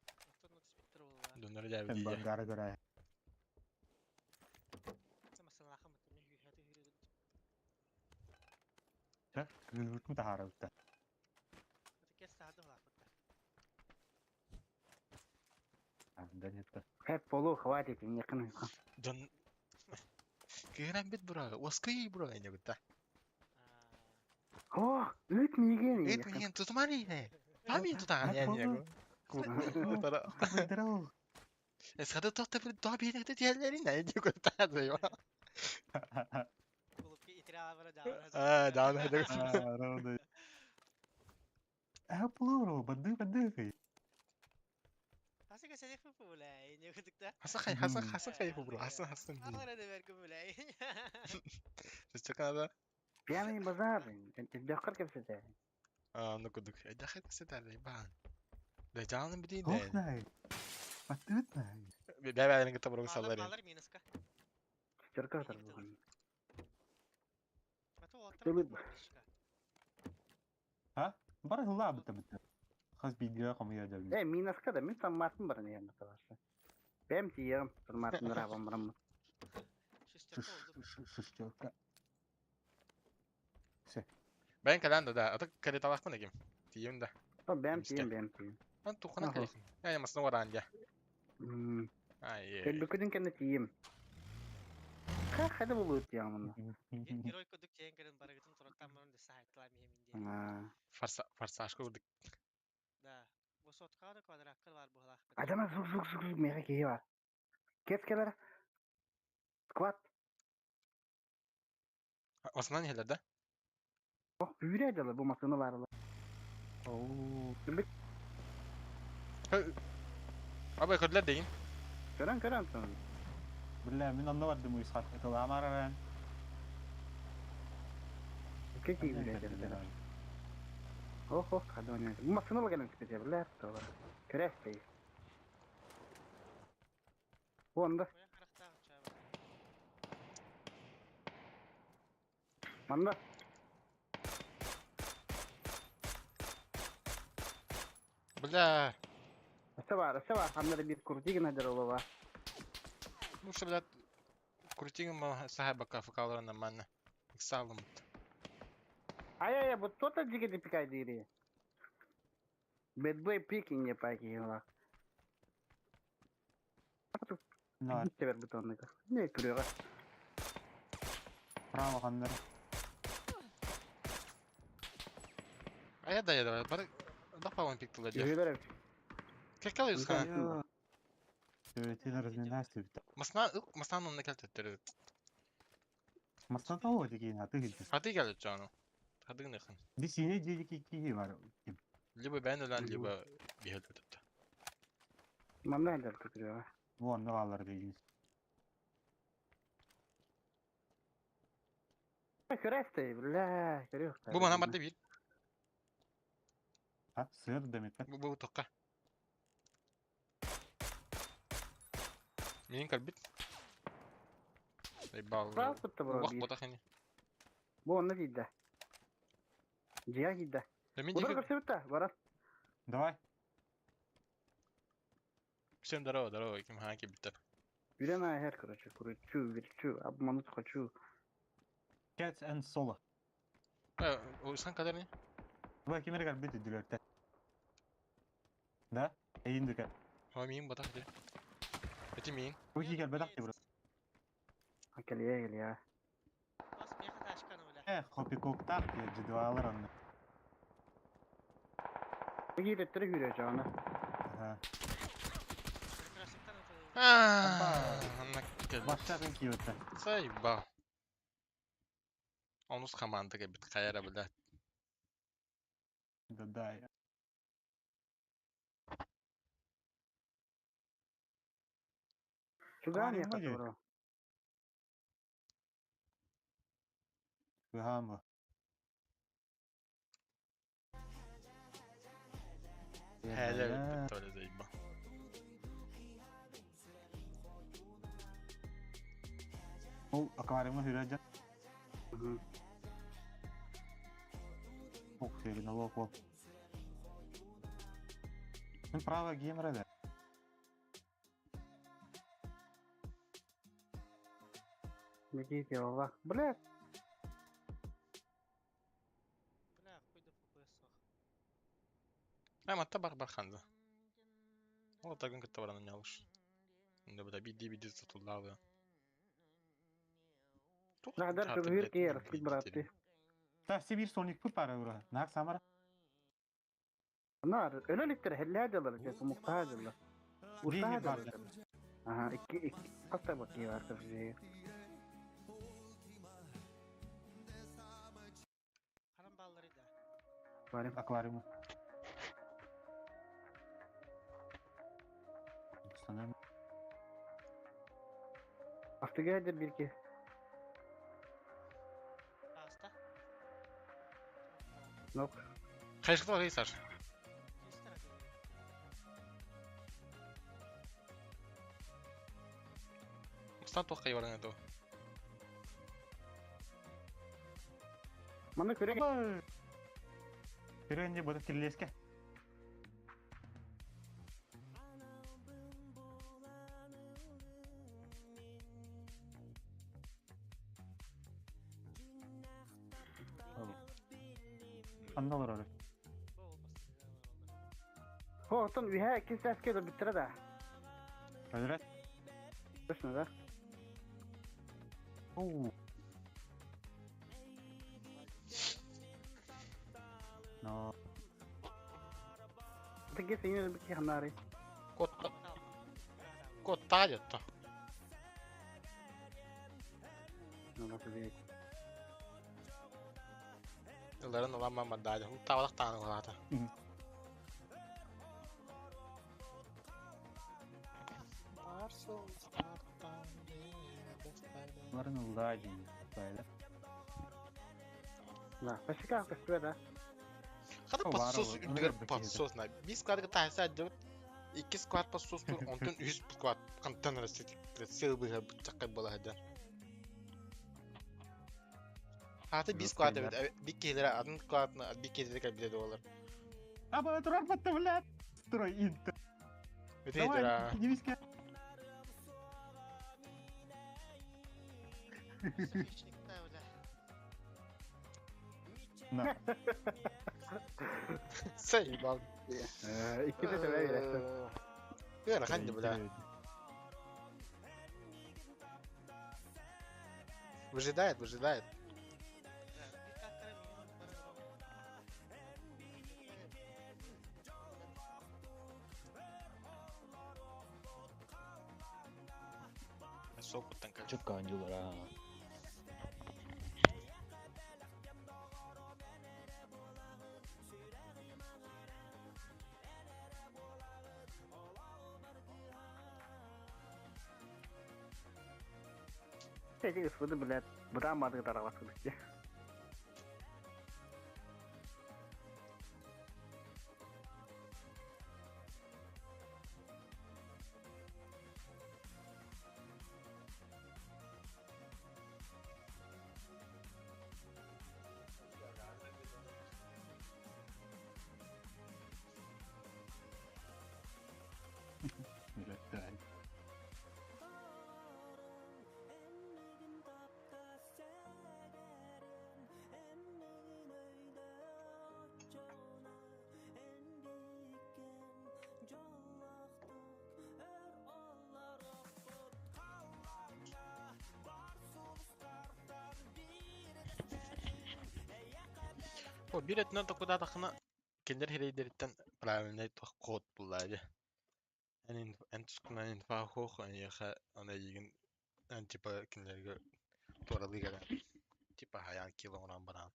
Оттон 35 буолла. Донор Sen дьээбит бангара көрө. Масалаахам бытта. Мен хүйхәти хүрү. Ча, кыылбытын таһаарабытта. Кес саады лаах бытта. Да нет. Хэп полу хватит, не кын. Дон Кыыран бит бура, оскый бура эне бутта. О, үт миген. Эт миген тутмани не. Пами тутаан я не. Тара. Здорово. Эсхада тохта бір доо биэрэгдэ тиэллэрин не кутта зайва. Кулупки итира бара жаабара. Аа, даана да. А, Аплуро, банды банды. Хасыга сәдек фуфулай, не күтүктә. Хасан хай, хасан хасан хай бро, хасан хасан. Алар да бер күмүләй. Чакада. Пьяный базар. Дөхкөр кепсете. Аа, ну кудук. Дахат сеталай баан. Да жааны бидин. Хохнай. Батытнай. Бә-бә кытта бро саллар. Алар минуска. Черкас тарбыгын. Ата уаттар. Төлөп. Бар хылла бытта бытта. Хас видео комуя дәбин. Э, минаска да, мен Сан Мартин бар не табашы. Бәм тием, Сан Мартин рабам барам. Шестерка oldu. Шестерка. Бән каланда да, ата кареталахмын эким. Тием да. Бәм тием, бәм тием. Ан тухана Аха. калехин. Я масны варан я. М, Ай. Көлбүкүдүн кэннэ тием. Ха, хада болуут ямын. Герой көдүк чейин керен барыгытын тураттан мурун десе хайтлай миһемин диэн. Аа. Форса форсажка урдык. Да. Бу соткада квадракка бар буһалаах. Адама звук звук звук звук мега киһи бар. Кес келер. Скват. Осман хелер да? Ох, бүрэ дала бу масыны барла. Оу. Абай көрдүлэр дейин. Көрөн көрөн антон. Бля, мин онно бардым уйсхат. Ытылаамар аран. Какие блядь. Ох, ох, хадоня. Машина лаганын спите, бля, то. Көрәстей. Онда. Манна. Бля. Өссө бар, ханнары бир крутигин хадыр олова. Ну что, блядь, крутигин сахабака факалара нормально. Иксалым. Ай-ай-ай, вот то-то дигеди пикай дири. Бэтбой пикинг не пакила. На, Тебер бутонныка. Не күрөҕө. право ханнар. А я да, я давай. Бар... Да, по-моему, пиктала дьэ. Үһүбэр. Кекал юсхан. Төбөтүн разминасы бит. Масна, масна онна кэлтэттэр. Масна того дигин аты гидис. Хаты кэлэт жону. Хаты гыныхын. Ди сине дии ки бар. Либо бэн өлөн, либо бихэл өтөттө. Манна элдер күрөҕө. Бу онно алар дигин. Көрәстей, бля, көрүөх. Бу мана барды бир. А, сыр демек. Бу тоққа. Менин калбит. Эй бал. Транспортта бро. Вах бота хани. Бу онно кийдэ. Дьиэ кийдэ. Мен Удар диги. көрсөбүт бара. Давай. Всем здорово, здорово, ким хаки биттер. Үрэн аһэр, короче, кручу, верчу, обмануть хочу. Cats and Solo. Э, усан кадар не? Бу кимер калбит дүлөртө. Да? Эйин дүкә. Ха мин бота хати. Эти мин. Бу ки калбит акты бро. Келия, келия. Э, хопикоктак жидвалар онно. Кийдэттер хүрэ жана. Ага. Аа, анна кел. Баштатын кийөттө. Сайба. Онус команда бит каяра бля. Да, да. Чуган Команда я не бро. Бахамба. Хәле бит толя заеба. Ол аквариумы хүрәҗә. Ох, серина лок ол. Мен право геймера да. Бегите, Аллах. Бля, А матта бар бар ханды. Ол тагын кытта баран ялыш. Инде бу да бидди бидди сатуллабы. Надар көбүр кер, скид братты. Та Сибир Соник пу пара ура. Нак самара. Нар, өлөлүктер хеллә дилар, же мукта дилар. Уста Дии дилар. бар. Ага, икки икки каста баки бар же. Барым. Аквариумы. Санам. Автыга дер бирке. Нок. Кайшкы бар Саш. Мустан тоққа баран это. Маны көрек. Хүрәнде бу кирлеске. Анналар ары. Хо, тон виха кисәскә дә биттер да. Хәзрәт. Точно да? Оу. Но. Теге сине бики ханары. Котта. Котта jetта. Ну, на тебе. Ыларын ылан бардаады. Тавалах тааны ылаата. Ларын ыллаа дии. Байла. На, пасика көстүбэ да. Хата О, баар подсос ол, үрдүгэр аны подсос на. Биир складка таһса дьыбыт. Икки склад подсос тур, онтон үһүс склад хантан эрэ сыл быһа быччаккай буола сылдьар. Аата биир склад эбит, биир киһилэрэ атын складна биир киһилэрэ кэлбитэ дуолар. А, бала турар батта, блядь. Строй инт. Үтей Давай, тура. немецкий. Хищникта, бля. На. Заебал. Иккитэ төбө билэстэн. Ыарахан да, бля. Выжидает, выжидает. Бля, биир каттара минут барар. Сокуттан качу. Чөккө анжылар а. Эти ысфыды, блядь, бытаан баадыгы тарабаскы. Блядь. О, биир өттүнэн токудаатаххына кинилэр сирэйдэриттэн правильнай туох код буллаа дии. Эн эн тускунан инфа суох эйиэхэ аны эйигин эн типа кинилэргэ туоралыы кэлэн типа хайаан килл оҥорон бараҕын.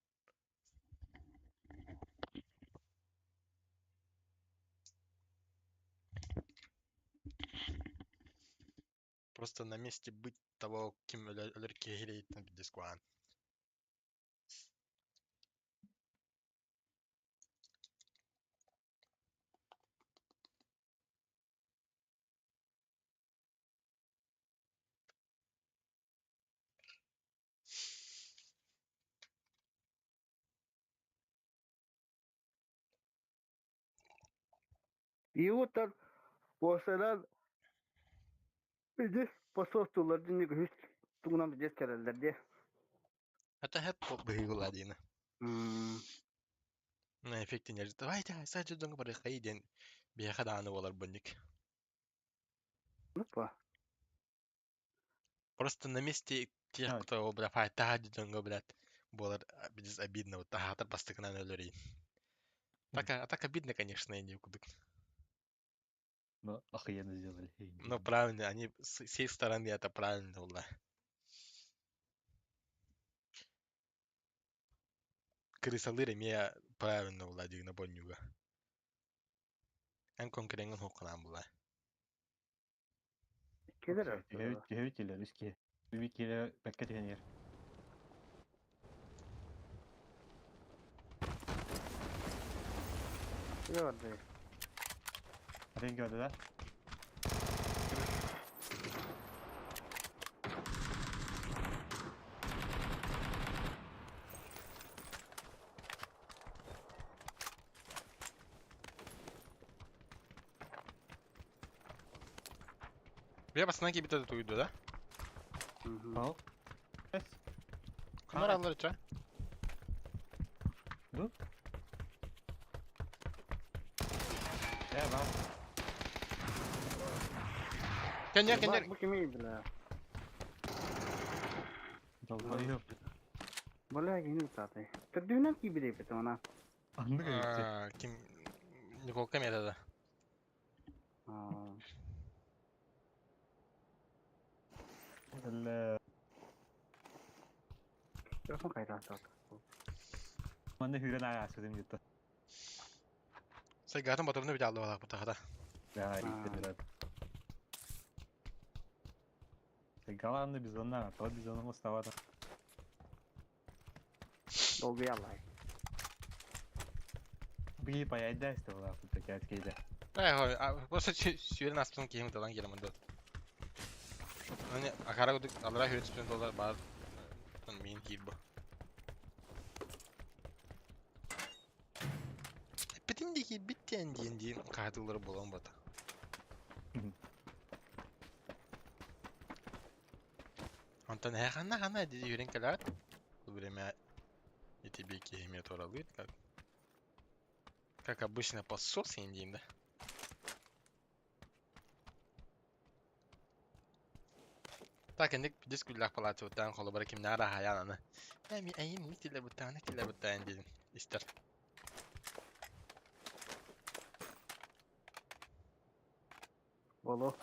Просто на месте быть того, ким өлөр киһи сирэйиттэн пиздец куһаҕан. Иуттар уосанан биди посостулар динник үс тугунан бидес келелер де. Это хэп быһыылаа диина. На эффекте не Давайте, сайт дьоҥҥо барыаххайый диэн биһиэхэ даҕаны буолар бунньук. Ну па. Просто на месте тех, А. кто, бля, файтаһа дьоҥҥо, блядь, буолар пиздец обидно, вот таһаатар бастакынан өлөрейин. Так, а так обидно, конечно, не кудык. Ну, охуенно сделали. Но правильно, они с всей стороны это правильно было. Крысалыр эмиэ правильно была дигна боннюга. Эн конкурентын хокканан була. Келер. Түһэбит келер, үс киһи. Үбі келе бәккә түһэн ер. Gördü. Атын көрді да? Бля, пацаны кибите туйду, да? Ал. Эс. Кымар аллар ча? Э, бар. Кенер, кенер. Бу кими бля. Долбоёб. Бля, гини таты. Төрдүнэн кибиде бит она. Анны көйүкче. А, Ким Николка метода. А. Бля. Телефон кайда таты. Манна сүүрэн ааспытым дьиттэ. Сайгатын батырны бит алды балак бутахата. Да, иттилер. Главное бизона, то бизоном оставаться. Долгуяллай. Бии паяйда исте була кутта кейде. Ай, просто сүйрен аспытын киһим талан келемин дот. Аны акара кудук алра хүрет түспүн доллар бар. Мин киир бу. Эппитин дии киирбит диэн диэн диэн хаһытыылары буолан бата. Онтон эһэ ханна ханна дии үрэн кэлээт. Бу время ити би киһиме туралыыр как как обычно подсос диин да. Так инник диск күллэх палатыбыттан холобура кимнээх аһайаан аны. Эми эйин митиле буттааны тиле буттаан диэн истэр. Боло.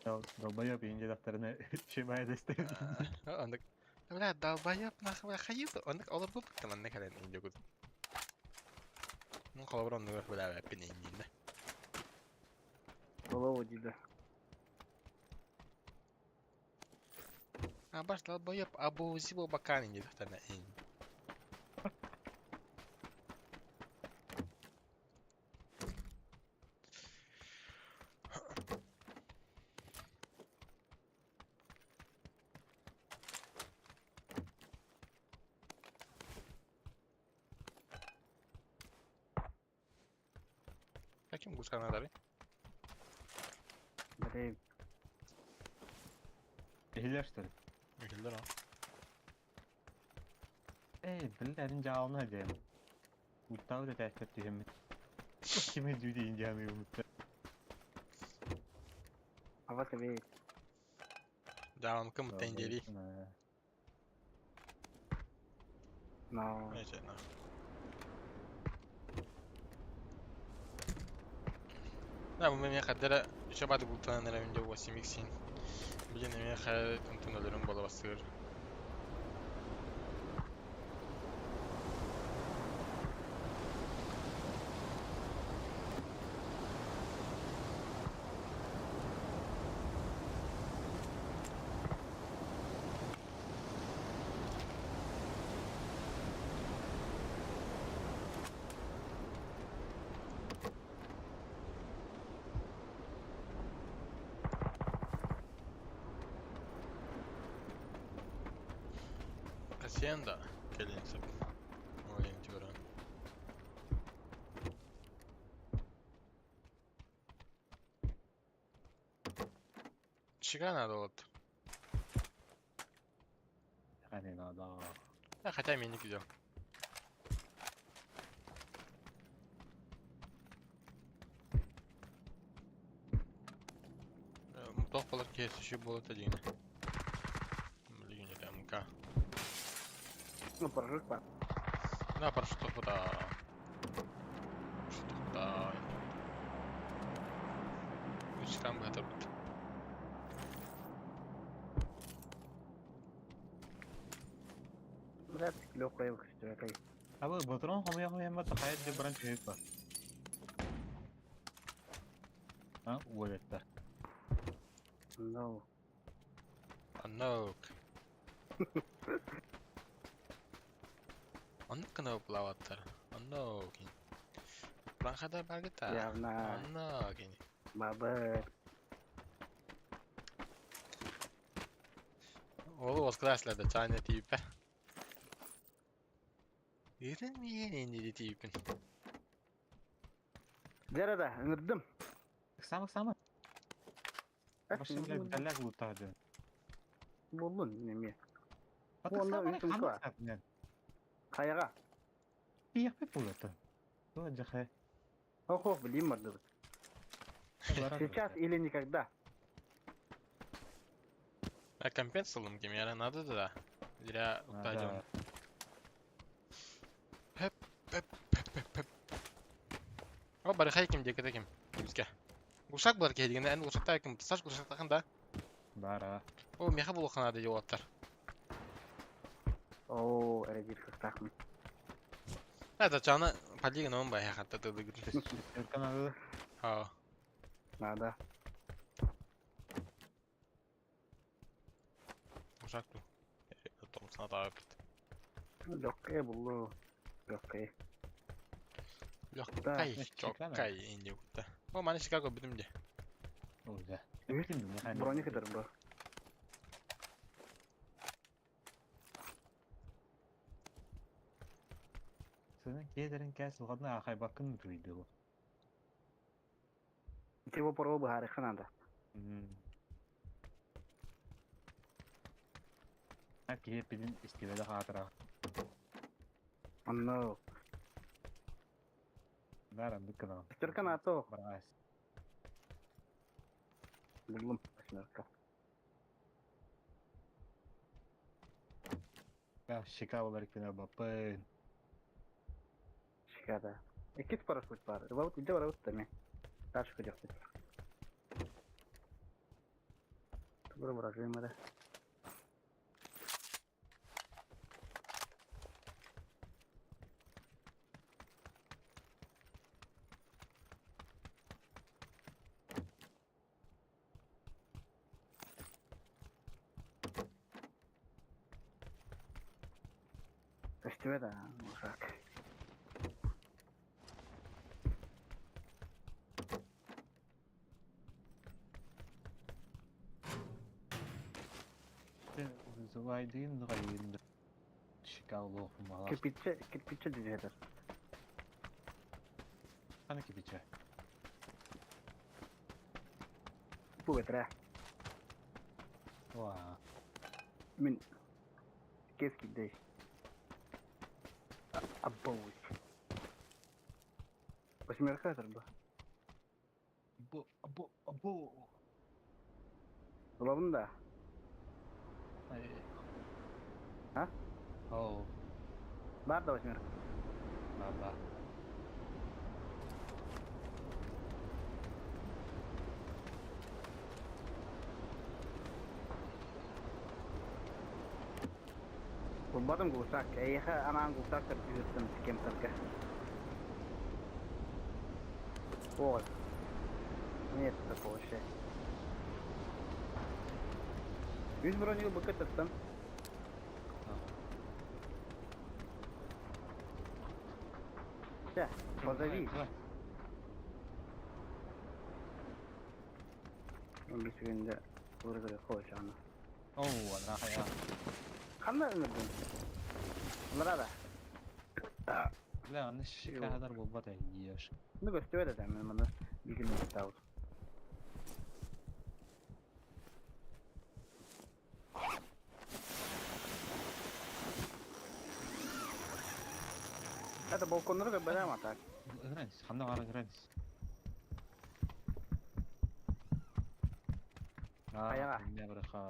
Долбоёб инде дактарына чемай десте. Оннук. Бля, долбоёб нахуй хайы оннук олор бу манна кэлэн инде гуд. Ну холобура оннук бля эппин иннин да. Боло дида. А баш долбоёб абу зибо бакан инде дактарына ин. Каким гусканадары? Блин. Ehiller что ли? Ehiller ha. Ey, billeriň jagyny edeyim. Uttaw da tähtet diýemi. Kimi düýdi injamy umutda. Ава тебе. Jagyny kim tengeli? No. Neyse, na. Да, бу мен хаддара шабады бултан нера минде 8 x. Билен мен хай онтон бола басыр. Hacienda кэлин сөп. Олен тюран. Чига надо вот. Хани надо. Да, хотя миник взял. Тоқ болар кесіші болады деген. Блин, это МК. Ну, парашют па. Да, парашют да. Парашют да. Үч там бәтер бит. Блядь, легкая кстати. Абы батрон хомя хомя ма тахайт де бран чөйп бар. А, уолеттер. No. Аннок. Оннук кына плаваттар. Аннок. Планхада баргыта. Явно. Аннок. Бабы. Ол воскресле чайна тиипе. Ирен миен инди тиипин. Дерада, ыңырдым. Самы самы. Башым бля даляк лутады. Болун неме. Онна Онна үтүм Каяга. Пияпы булаты. То жахе. Охо, блин, морды. Сейчас или никогда. А компенсалым кемера надо да. Зря утадим. Хеп, хеп, хеп, хеп, хеп. О, барыхай ким декете ким. Бизге. Гусак бар келген, эн гусакта ким? Саш гусактакын да. Бара. О, меха булуханады жолаттар. Оо, эрэ диир кыахтаахпын. Это чаны полигон он бай хатта тылыгын. Шестерка надо. Ha. Надо. Ушак ту. Том сната бит. Легкая буллу. Легкая. Лёккай, Да, чоккай инде кутта. О, маны Чикаго бүтүм де. Ой, да. Броник это бро. Сенин кедерин кәс лғадна ахай бакын туйды. Тего порого быһаарыхха надо. Кие пидин истибеде хаатыра. Онно. Наран дыккана. Шестерка НАТО. Барас. Буллум. Восьмерка. Я Чикаголар кина бапын. Чикада. Иккис парашют бар. Ыбабыт илдьэ барабыт да эмиэ. Дальше көрүөхпүт. Тугура барарыым эрэ. Көстүбэт аа, ушак. Вызывайдын гайын. Чикаго мала. Кирпиччэ, кирпиччэ дьиэтэр. Аны кипиче. Бу бэтэрээ. Ва. Мин кэс киирдэй. Абоуч. Восьмерка этэр бу. Бу бу бу. Ылабын да? А? Оу. Баар да восьмерка? Бар бар. Булбатым гусак. Эйиэхэ анаан гусак көрдүүртэн кемтарга. Вот. Нет такого вообще. Үс бронигы быкы тыттым. Чэ, позови. Он бис күндэ ургары хоочаана. Оу, анра хая. Ханна ыҥырдын? Ылара да. Бля, аны Чикагадар болбат еш. Ну көстүбэт этэ мен маны билгин таут. Это балконнары көрбөтөм а так. Гранс, ханна гара гранс. Хаяга. Не браха.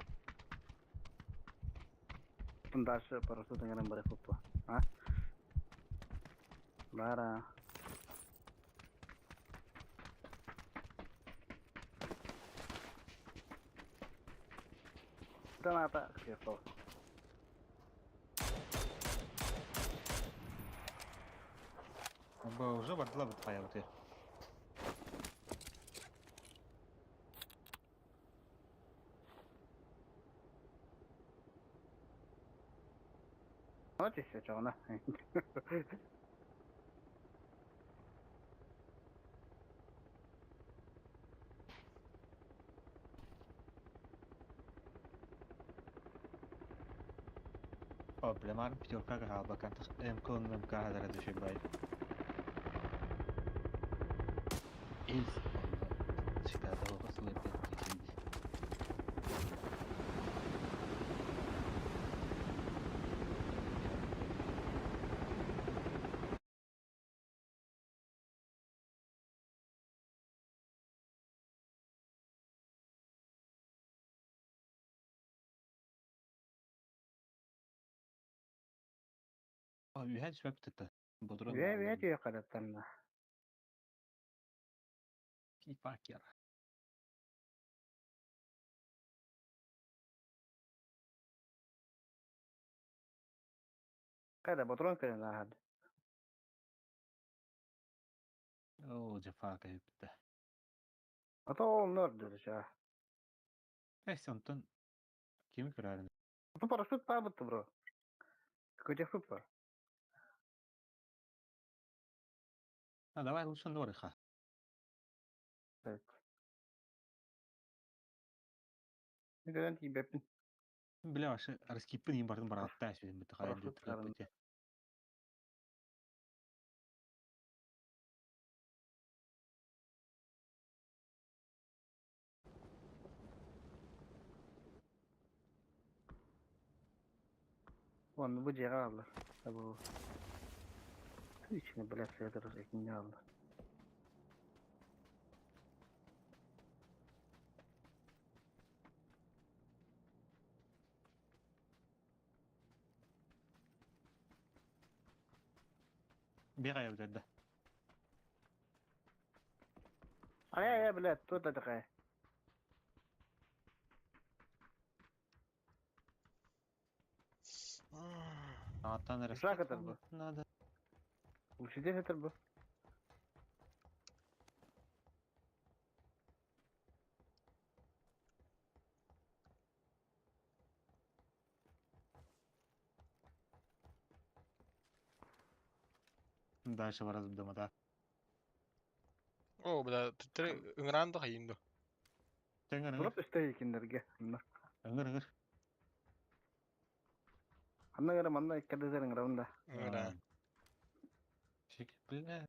Дальше парашют ыҥыран барыах куппа. А? Бара. Граната кыахтал. Бу уже бардыла бит хая бит. Вот и все, чоҕуна. О, бля, мар пятерка галба кантах МК МК хадара дөшө бай. Из Чикаго басылып кетти. Үһән сүп тытты. Бодрон. Үө үө түйэ караттанна. Кипакер. Хайда ботурон кэлэн ааһар. Оо, дьафака бүттэ. Ата ол нөрдүр чаа. Эс онтон кими көрөрүн? Ото парашют таабытты бро. Көтөхпүт ба. А давай лучше Нориха. Так. Нигерен тиийбэппин. Бля, вообще раскиппын иин бартын бараатта сүдүн бит хайа Парашют сарын. Уонна бу дьиэҕэ хаалла. Бу ичини блядь сыатыр итиннэ хаалла. Бегай өтөрдө. Ай ай блядь, тут такая. Аттан Жак это был. Надо. Учитель это был. Дальше бараз дома, да. Оо, бля, төттөрү ыҥыраан да хайыым дуо? Тэҥэр Туруп үстэй кинилэргэ. Онно. ыҥыр ыҥыр. Ханна гара манна иккэрдэ ыҥырабын да. Ыҥыраан. Шик, бля.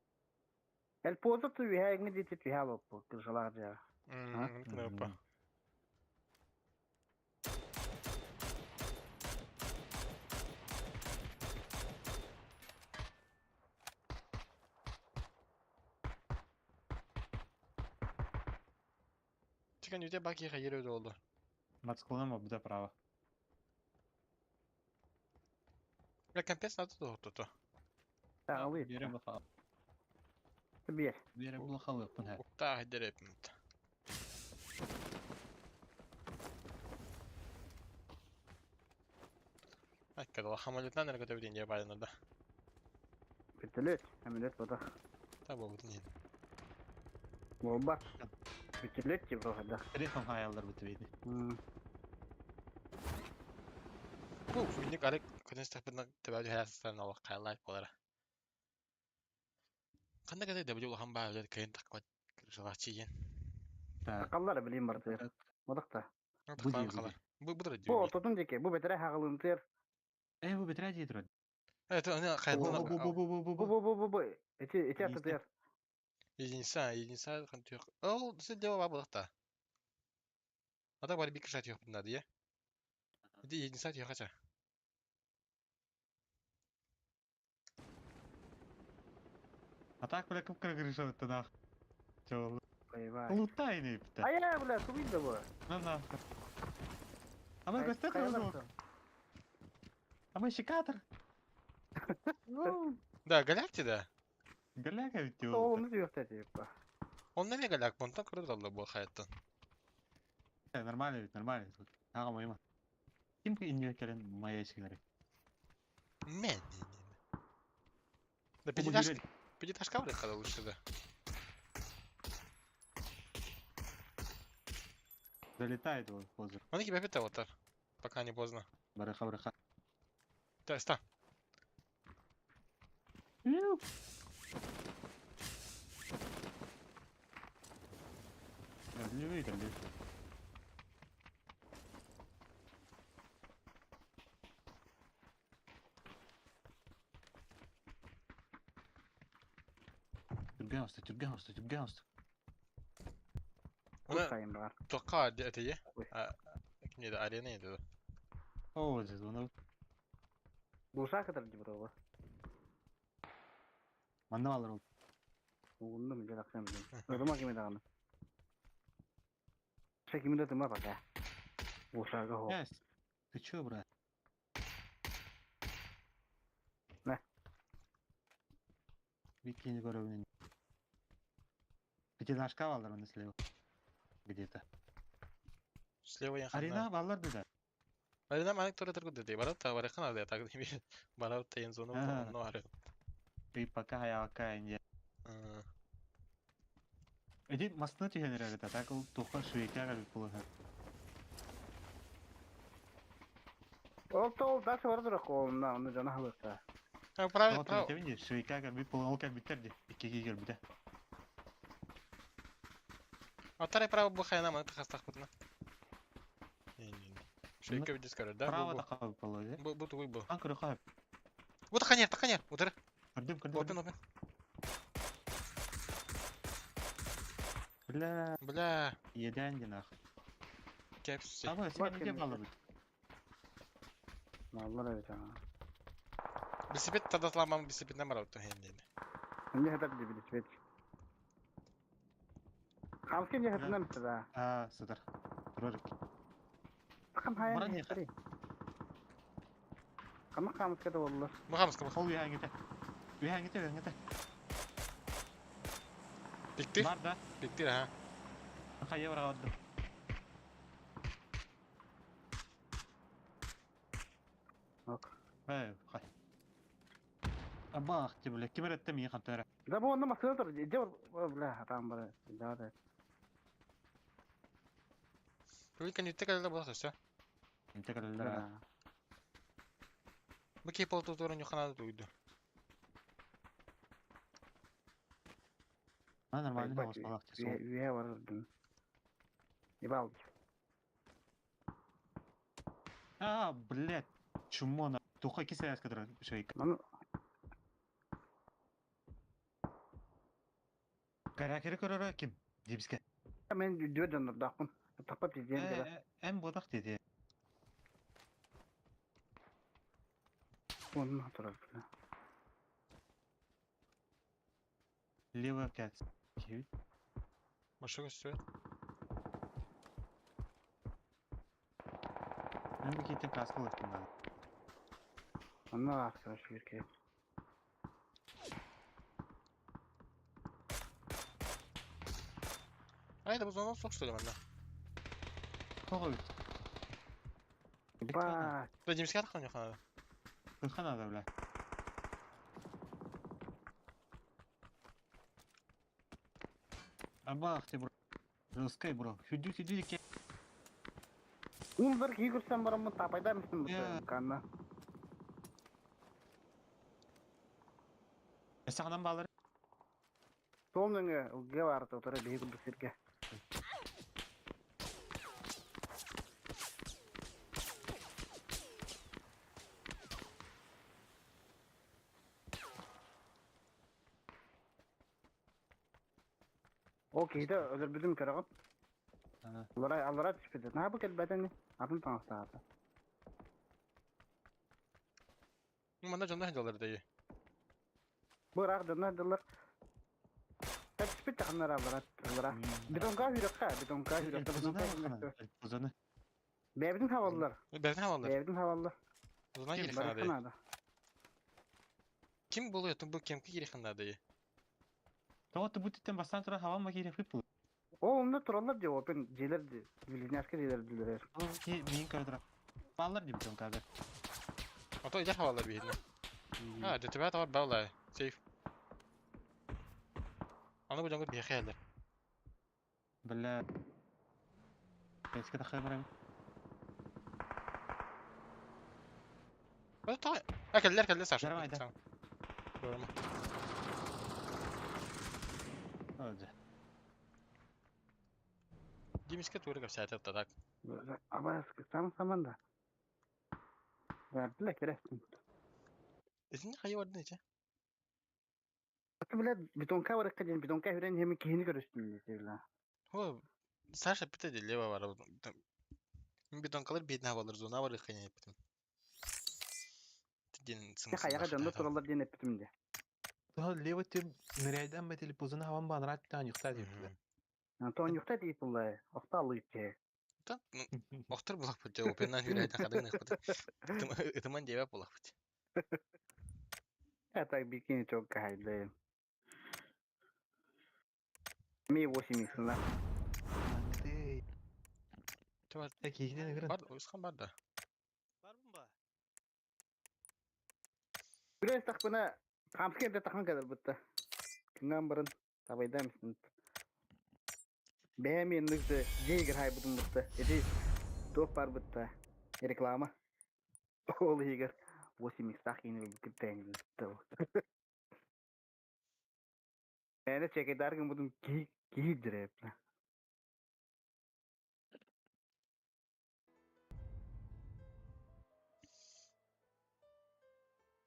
Эл поза ту үһэ эҥи диэти түһэ алыппы кыржалаах дьаа. Мм, кнопка. Чекан үтэ баки хайыр өдө олду. Мацкланом обда право. Бля, компес надо туһутту. Таҕалыы. Бере бахал. Биэр. Бере булахал ыппын ха. Уктаа хайдер эпмит. Айккадала хамалетнан эрэ көтөбүтүн дьэ баайданар да. Вертолет. Самолет бодох. Та буолбутун иһин. Буолбат. Вертолет типа да. Телефон хаяллар бут бейди. Бу фуйник арык көтөн истэхпинэ төбө түһэрэ сытан олох хайлайт буолара. Ханна кэтэй W улахан баа үлэр кыайын тахпат кырышалааччы диэн. Так. Акаллар билим бартыр. Бодох та. Бу Тахпан дии, бу халар. дии. Бу бу Бу ортотун диэки. Бу бэтэрэ хаҕалынтыр. Э, бу бетре дии турар. Это аны Бу хайдана бу бу бу бу бу Бу бу. бу бу бу бу. Эти эти атытыр. единица единица хан түйөх. Ол сен дева ба булакта. Ата бар бик кырша түйөх бунда дия. Иди единица түйөх ача. А так, бля, кып кыргырыша бітті нах. Чол. Ойбай. Лутай не бітті. Ая, бля, тубин да бу. На нахуй. А мы гостет разок. А мы щекатор. Да, галяк да. Галяка ведь Ол оны түйөхтэ типа. Он неме галяк, бонтан кырыр алла бу хаяттан. Нормально ведь, нормально. Ага, моима. Ким инне келен моя сигаре. Мен. Да пятиэтажка, пятиэтажка вроде когда лучше, да. Залетает его позор. Он тебя опять вот Пока не поздно. Барыха, барыха. Да, ста. Не выиграли. Түрген түрген түрген Она Кайын бар. тока это е. Ой. Не, да, арена это. О, здесь он. Буса кытар ди бро. Манна алыр ол. Угунду мен жаксам. Ödüma кеме дагы. Чекимде тыма пока. Бусага хо. Yes. Ты чё, брат? На. Бикини көрөбүн. Пятиэтажка балдар оны слева. Где-то. Слева я Арена балдар да. Марина манык тура тургут дии барап та барыхан ады так дии барап тайын зона онно ары. Ты пока хаялка инде. Эти мастына түһэн эрэр это так ол туха швейка кэлбит буолуһа. Ол то ол дальше бар турар колонна, онно дьоно аһылыктаа. А право Ол право. түһэн швейка кэлбит буолан ол кэлбиттэр дии. Икки кэлбитэ. Отарай право бу хайна маны тахастахпытына. Швейка видис көрөр да. Право тахабыт буолуо. Бу бу тугуй бу. Ан көрө хап. Бу таханер таханер. Утары. Көрдүм көрдүм. Опен опен. Бля. Бля. Иэдээн диэн ах. Кепси. Аба сен не балабыт. Маллар эбит aa. Бисипет тадатламам бисипетнен барабыт хендени. Эмне хатар дии билисипет. Хамски эмне хатынан битте да. Аа, сытар. Турар. Хам хайа. Баран яха. Хама хамска да боллар. Бу хамска бу. Ол үһәңгите. Үһәңгите, үһәңгите. Биктир. Бар да. Биктир ha. Хайа барга бардым. Ок. Э, хай. Абах, ти бля, ким эретте мии хантара. Да бу онно масына тур. Дьэ бля хатаан бара. Да да. Бүгүн кэнниттэ кэлэлэ буолар өссө. Инте кэлэллэр. Бу кейпол тутуурун ньуханаады туйду. А нормально оҕус ти сол. Үһэ барырдым. Ибал. А, блядь, чмо на. Туха кисәс кадыр шейк. Маны Каракери көрөрө ким? Дибиске. мен дүө дьоннордоохпун. Таппат диэн кэлэ. Эм бодах деди. Онно турар. Левая кәс. Кебит. Машина өссө. Мен бу китен каска алып надо. Онно аскара шүрке. Ай да бу зона суох что ли манна. Тоҕо бит. Ба. Да димске атхан ньуханаады. Кырхан ада бля. Абах ти бро. Рускай бро. Хүдү хүдү ке. Унзар кии көрсөн бараммын тапайда мисин Иә. бу канна. Эсағынан балар. Сол нөңө ылге барды отыра биһи курдук сирге. Ол киһитэ өлөрбүтүм көрөҕүн. Ага. Аллара аллара түспүтэ. Наһаа бу кэлбэтин атын таҥастаата. Манна дьонно хадьалар дии. Бу ыраах дьонно дыллар. Түспүт таханнар аллара аллара. Бетонка хүрекка, бетонка хүрекка, бетонка хүрекка. Пузаны. Бэйбитин хабаллар. Бэртин хабаллар. Бэйбитин хабаллар. Зона кирихан Барыхха дии. наада. Ким болуя бу кемки кирихан дии. Тоҕо бу титтен бастан тура хаван макире фиппул. Ол онно тураллар дии, опен дьиэлэр дии, близняшка дьиэлэр дилэр. Ол ки миин көрө тура. Баллар дип бетон кадыр. Ото идер хабаллар биһинне. А, ДТБ тавар балла. Сейф. Аны бу дьоҥҥут биһиэхэ эллэр. Бля. Эске тахай барам. Бу та. А кэллэр кэллэр Саша. Жарам айда. Көрөмө. Öldü. Димиске тууру кэпсээтэ так. Абаас сам саман да. Бардыла керэстин. Итинни хайы бардын иче. Аты бля бетонка барыкка диэн бетонка хүрэн хеми киһини көрүстүм дии бля. Хо Саша пите де лево бар. Бетонкалар бедин хабаллар зона бар хыня эптим. Дин Те хайаға дьонно тураллар диэн эппитим дии. Лево тем ныряйдан бетели пузана хаван банрат тан юхта дип. Тооньукта дии булла. Охта алыйчы. Та, ну, охтор булак бит, опеннан хүрәйден хадыгын ихпит. Ытыман дебе булак бит. Я так бикини чок кахайды. Ми 8 иксына. Маңды. Бар, Киһинен ыгырын. бар, ойысқан бар да. Күрэ истэхпинэ, хаамска эрдэ тахан кэлэрбитта. Күҥҥэн баран табайдаам истин. Бэйэм инник да дьиэгэр хайбытым бытта. Ити туох баар бытта реклама. Ол иһигэр 8 икстаах киинэ өлбүт бытта. Мээнэ чекайдаар гыммытым киһи киһи дьирэп.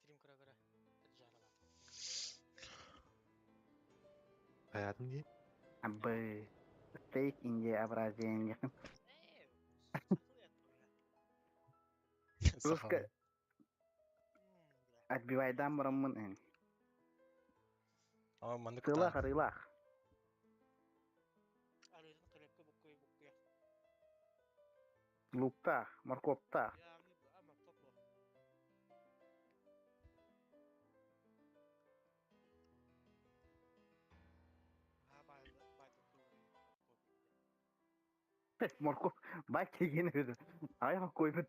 Сирим кыра-кыра Hayatım diye. Абы. Стейк Индия образение. Руска отбивайдан бараммын эн. Aa маннык Сыалаах арыылаах. Арыытын кырыакка буккуйа буккуйа. Луктаах, моркуоптаах. Моркуоп бай тиген ödü. Аяқ койбут.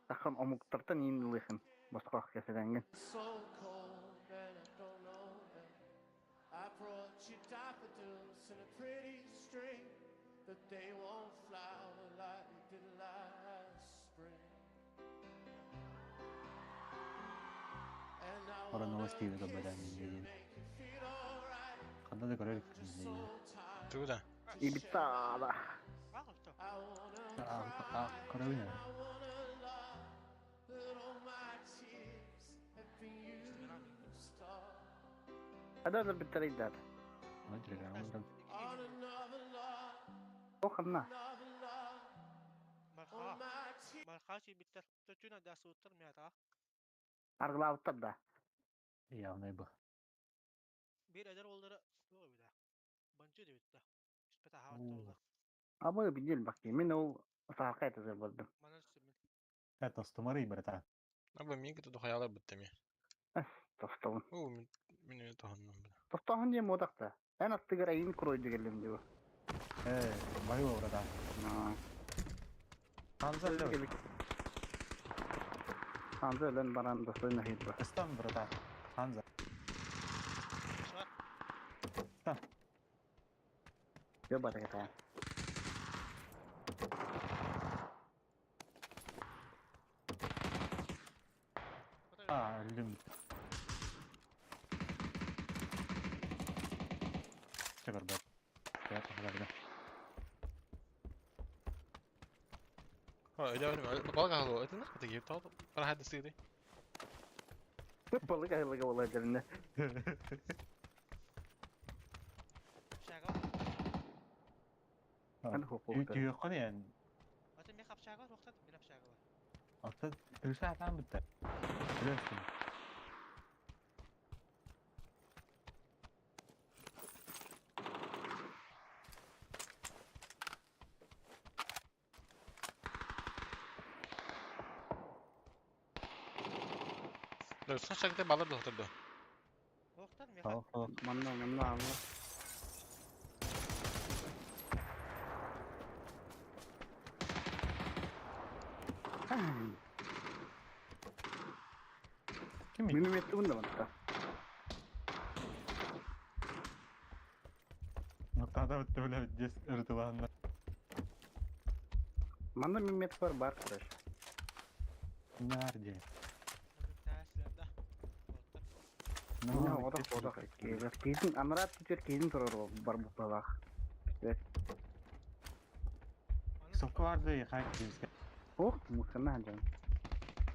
Тахам омуктартан иин ылыхын. Босқоқ кәсідәнген. Ora новости добавляем. Ханна да көрөр Тугу да. Ибитаада. А, көрөбүн. Ада да биттерейдат. Оханна. Аргылаабыттар да. Явный бы. Bir eder olları yok bir de. Банчы деп да. Испета хават Абы билел бакки. Мен ол сааркай тазар болдум. Манан сүмүн. Это стомары, брата. Аба мин кытта дохаялар битте ми. Тостолун. Оо мин мин тохоннум била. Тостохон диэн модакта. Эн аттыгар айын куройду келлим диба. Э, баю, брата. Ханза лё. Ханза өлөн баран достойно хит ба. Стан, брата. Ханза. Стан. Жо бата кета. А, лүм. Чыгар бат. Я тахларда. Ha öyle öyle. Балга хало. Это нах бит гип тал. Бара хад сиди. Балык айлыга бола жеринде. Шага. Аны хокук. Түйөккөн ян. Ата мен хапшага рухсат, мен хапшага бар. Ата тырса атан битте. Билесиң. Дөрсөн шагта балар доктор. Рухтар мен Хо, хо. Манна манна анна. Ким? Миномет унда манта. Нотада битте биле дес ыртыланна. Манна миномет бар бар короче. Нарде. Мына одақ одақ кейін анрат түтер кейін тұрар бар бұқталақ. Соққы барды хай кимске. Ох, мухана жан.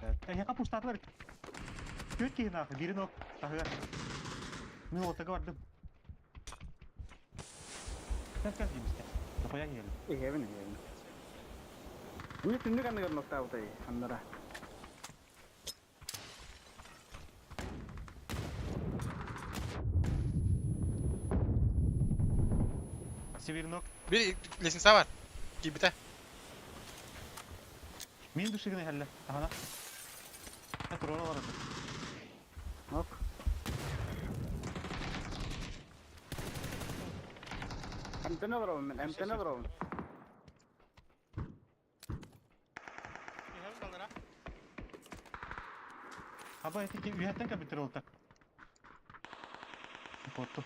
Э, яка пуштатлар. Көт кейін ахы, бирин ок. Тахы. Мен отага бардым. Кәс кәс кимске. Тохоя кел. Егебин егебин. Міне түндік анныгар ноктабытай аннара. Северинок. Bir лестница бар. Кибите. Мин душигин хәлле. Ахана. Турора барады. Ок. Антена барабын мен, антена барабын. Хаба ити үһэттэн кэбиттэр олта. Куотту.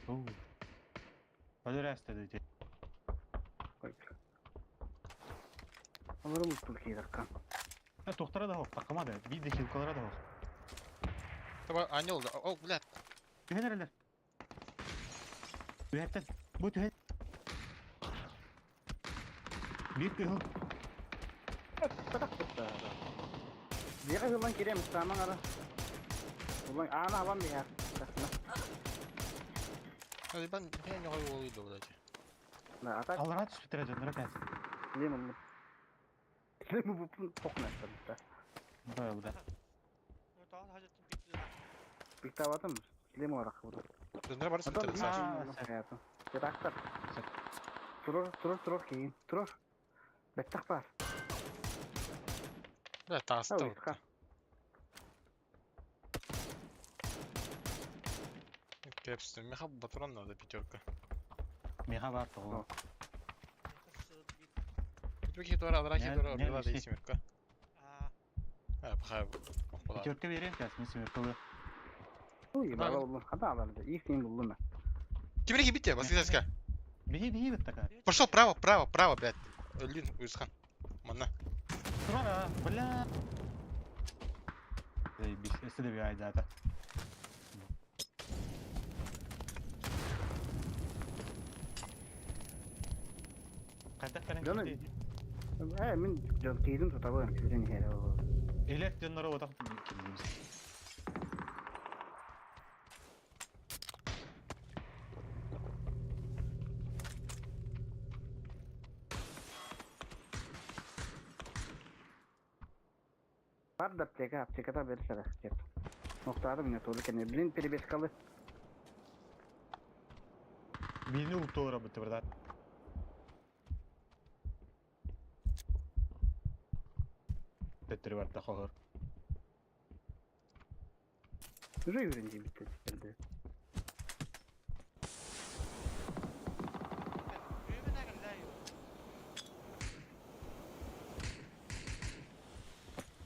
Оу. Өлөр ээстэди ити. Олору муттул кииракка. Тухтара да хоқ, такыма да, биир да хилкалара да хоқ. Таба ангел, о, блядь. Түһэн эрэлэр. Түһэттэн. Бу түһэн. Биир кыһыл. Биэҕэ ылан кириэм, ыстаамаҥ ара. Улан аана абам биһэр. Ибан, я не говорю, блядь. Да, а так Аллараа түспүттэрэ дьонноро кээс. Лем ыллым. Лем бупун токнаттым да. Да, да. Биктаватым. Лем орак буду. Дьонноро бары Атын сүттэрэ, Саша. Трактор. Турор, турор, турор кейин. Турор. Бэттэх бар. Бля, тааста. Ха. Кепс, меха патрон надо, пятерка. Меха бар тоҕо. Хитора, адра хитора, Не, обрела не, семерка. А, пахай, Пятерка берем сейчас, мен семеркалы. Ой, бала булдum. Хата аларды. Их нем булдum. Теперь бите, Василиска. Беги, беги вот такая. Пошел право, право, право, блядь. Лин, Уисхан. Манна. Турара, бля. Заебись, если добивает дата. Хайдах кэлэн Дьону- киирдий? Э, мин дьон киирин тутабын, киирин иһэр. Илет дьонноро отах киирдибит. Бар да аптека, аптеката берсер деп. Ноктары мне только не. Блин, перебежкалы. Биини ултуора бытты бырда. Төттөрү барда хохор. Уже үйренди битти теперь.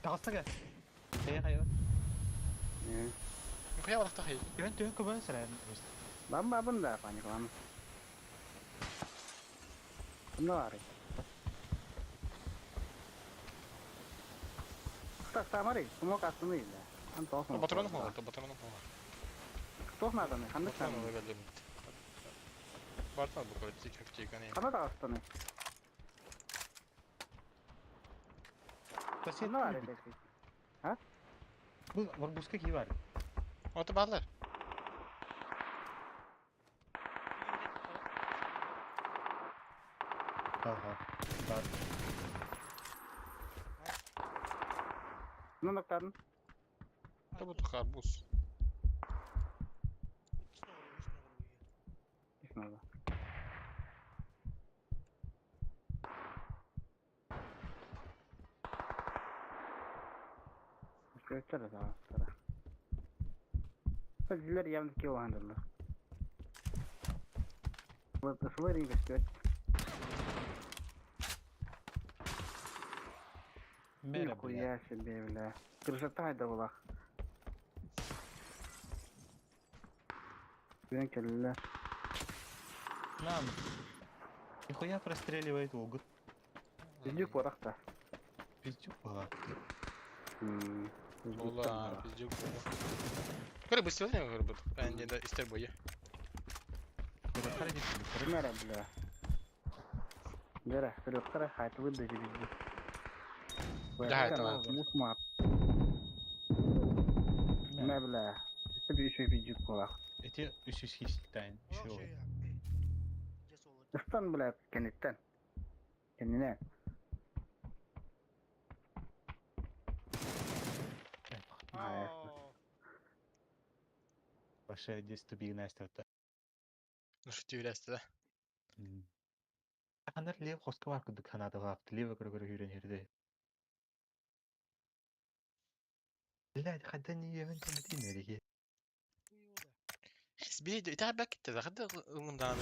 Таҕыста кэ. Хайа хайа. Э. Нихуя барахта хай. Түһэн түһэн көбөн сэрэн. Бам бабын да паниклам. Ну ары. Так, тамары, смок астыны иле. Ан тосно. Патронов мало, патронов мало. Тосно надо, ханды Патронов там. выгодно. Бартан буквально тик аптека не. Хана да астыны. Сосед Ну ары дек. Бу варбуска ки бар. Ото баллар. Ага. Бар. Ну ноктарын. Это вот арбуз. Ишнада. Көтөр да астыра. Силер явно кило андылар. Вот слырин көстөт. Мере, бля. Нихуя себе, бля. Красота это была. Блин, келле. Нам. Нихуя простреливает огут. Пиздюк барахта. Пиздюк была. Ола, пиздюк. Көрө быстро не көрө бут. Әнде да истер бойы. Мере, бля. Бера, вперед, хайт выдать пиздюк. Да, это ладно. Мусмат. Мэ, бля. Это еще пиздюк была. Эти үс хистайн. Еще. Ыстан, бля, кенеттен. Кеніне. Вообще здесь тупик Настя. Ну что тебе да? Ханар лев хоска бар кудук ханада лапты лево көрө көрө хүрен хирде. Блядь, хада не емен кемдин нереге. Сбей, итаа бак кетте. Хада мындан.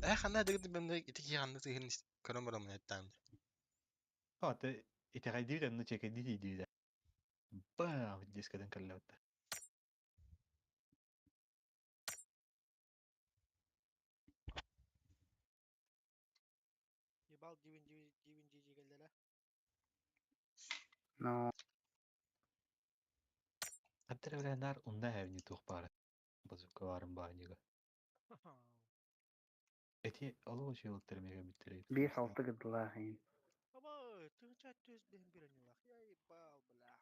Э хана дегди бенде ити ханны тыгын көрөм барам неттан. А, ты Итэҕэйдиибит онно чекэйдии тиийдибит. Бам! Дискэтин кэллэбит. Ебал дивин дивин дивин дии Но Хантара бля нар унна хэвни туох баара. Базука баарын бааньыга. Эти олох үчүгэй мега биттэрэй. 5-6 гыдылаах иин. Аба, тыынча төс бэһин бирен юлах. Я ебал, бля.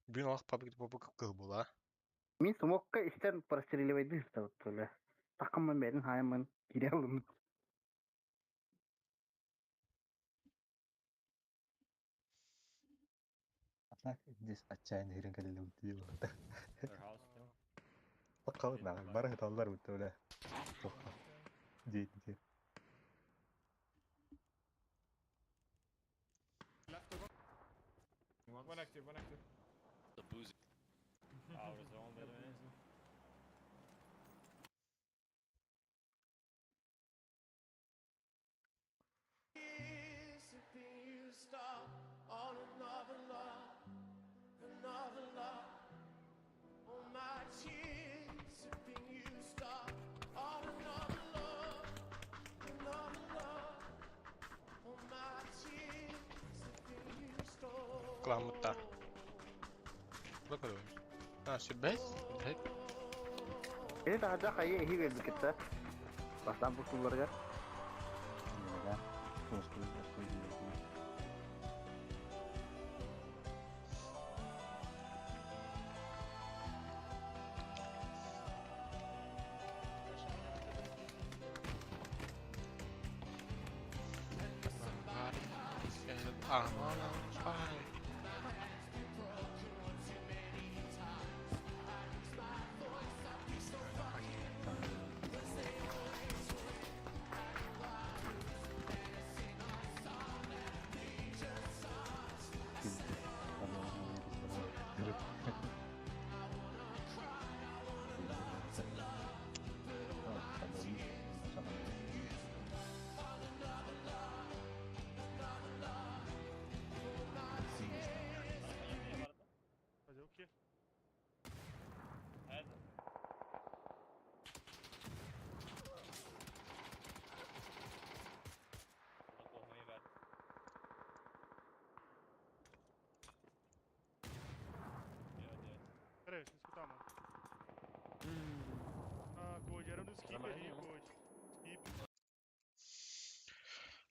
Бүгүн олох пабик пабик кыл була. Мин смокка истэн простреливайды ыставыт бля. Такыммын бэрин хаайыммын кире алым. А так здесь отчаянно хирен кэлэлэ бутти буолта. Their house too. Баккалыт наа бары хыталлар бутта бля. Диэти. One active, one active. The boozy. Out of zone, by the way. Кламытта. Бакыры. А, сүрбэс? Бүтэк. Эти тахадьа хайы эһи бербикетте. Бастан бу сулларга. Да. Просто такой I'm on fire. Fazer o quê? É. Ficou ruim, velho. Meu Deus. Pera aí, deixa eu escutar, mano. Ah, Gold, era no skip ali, Gold. Skip.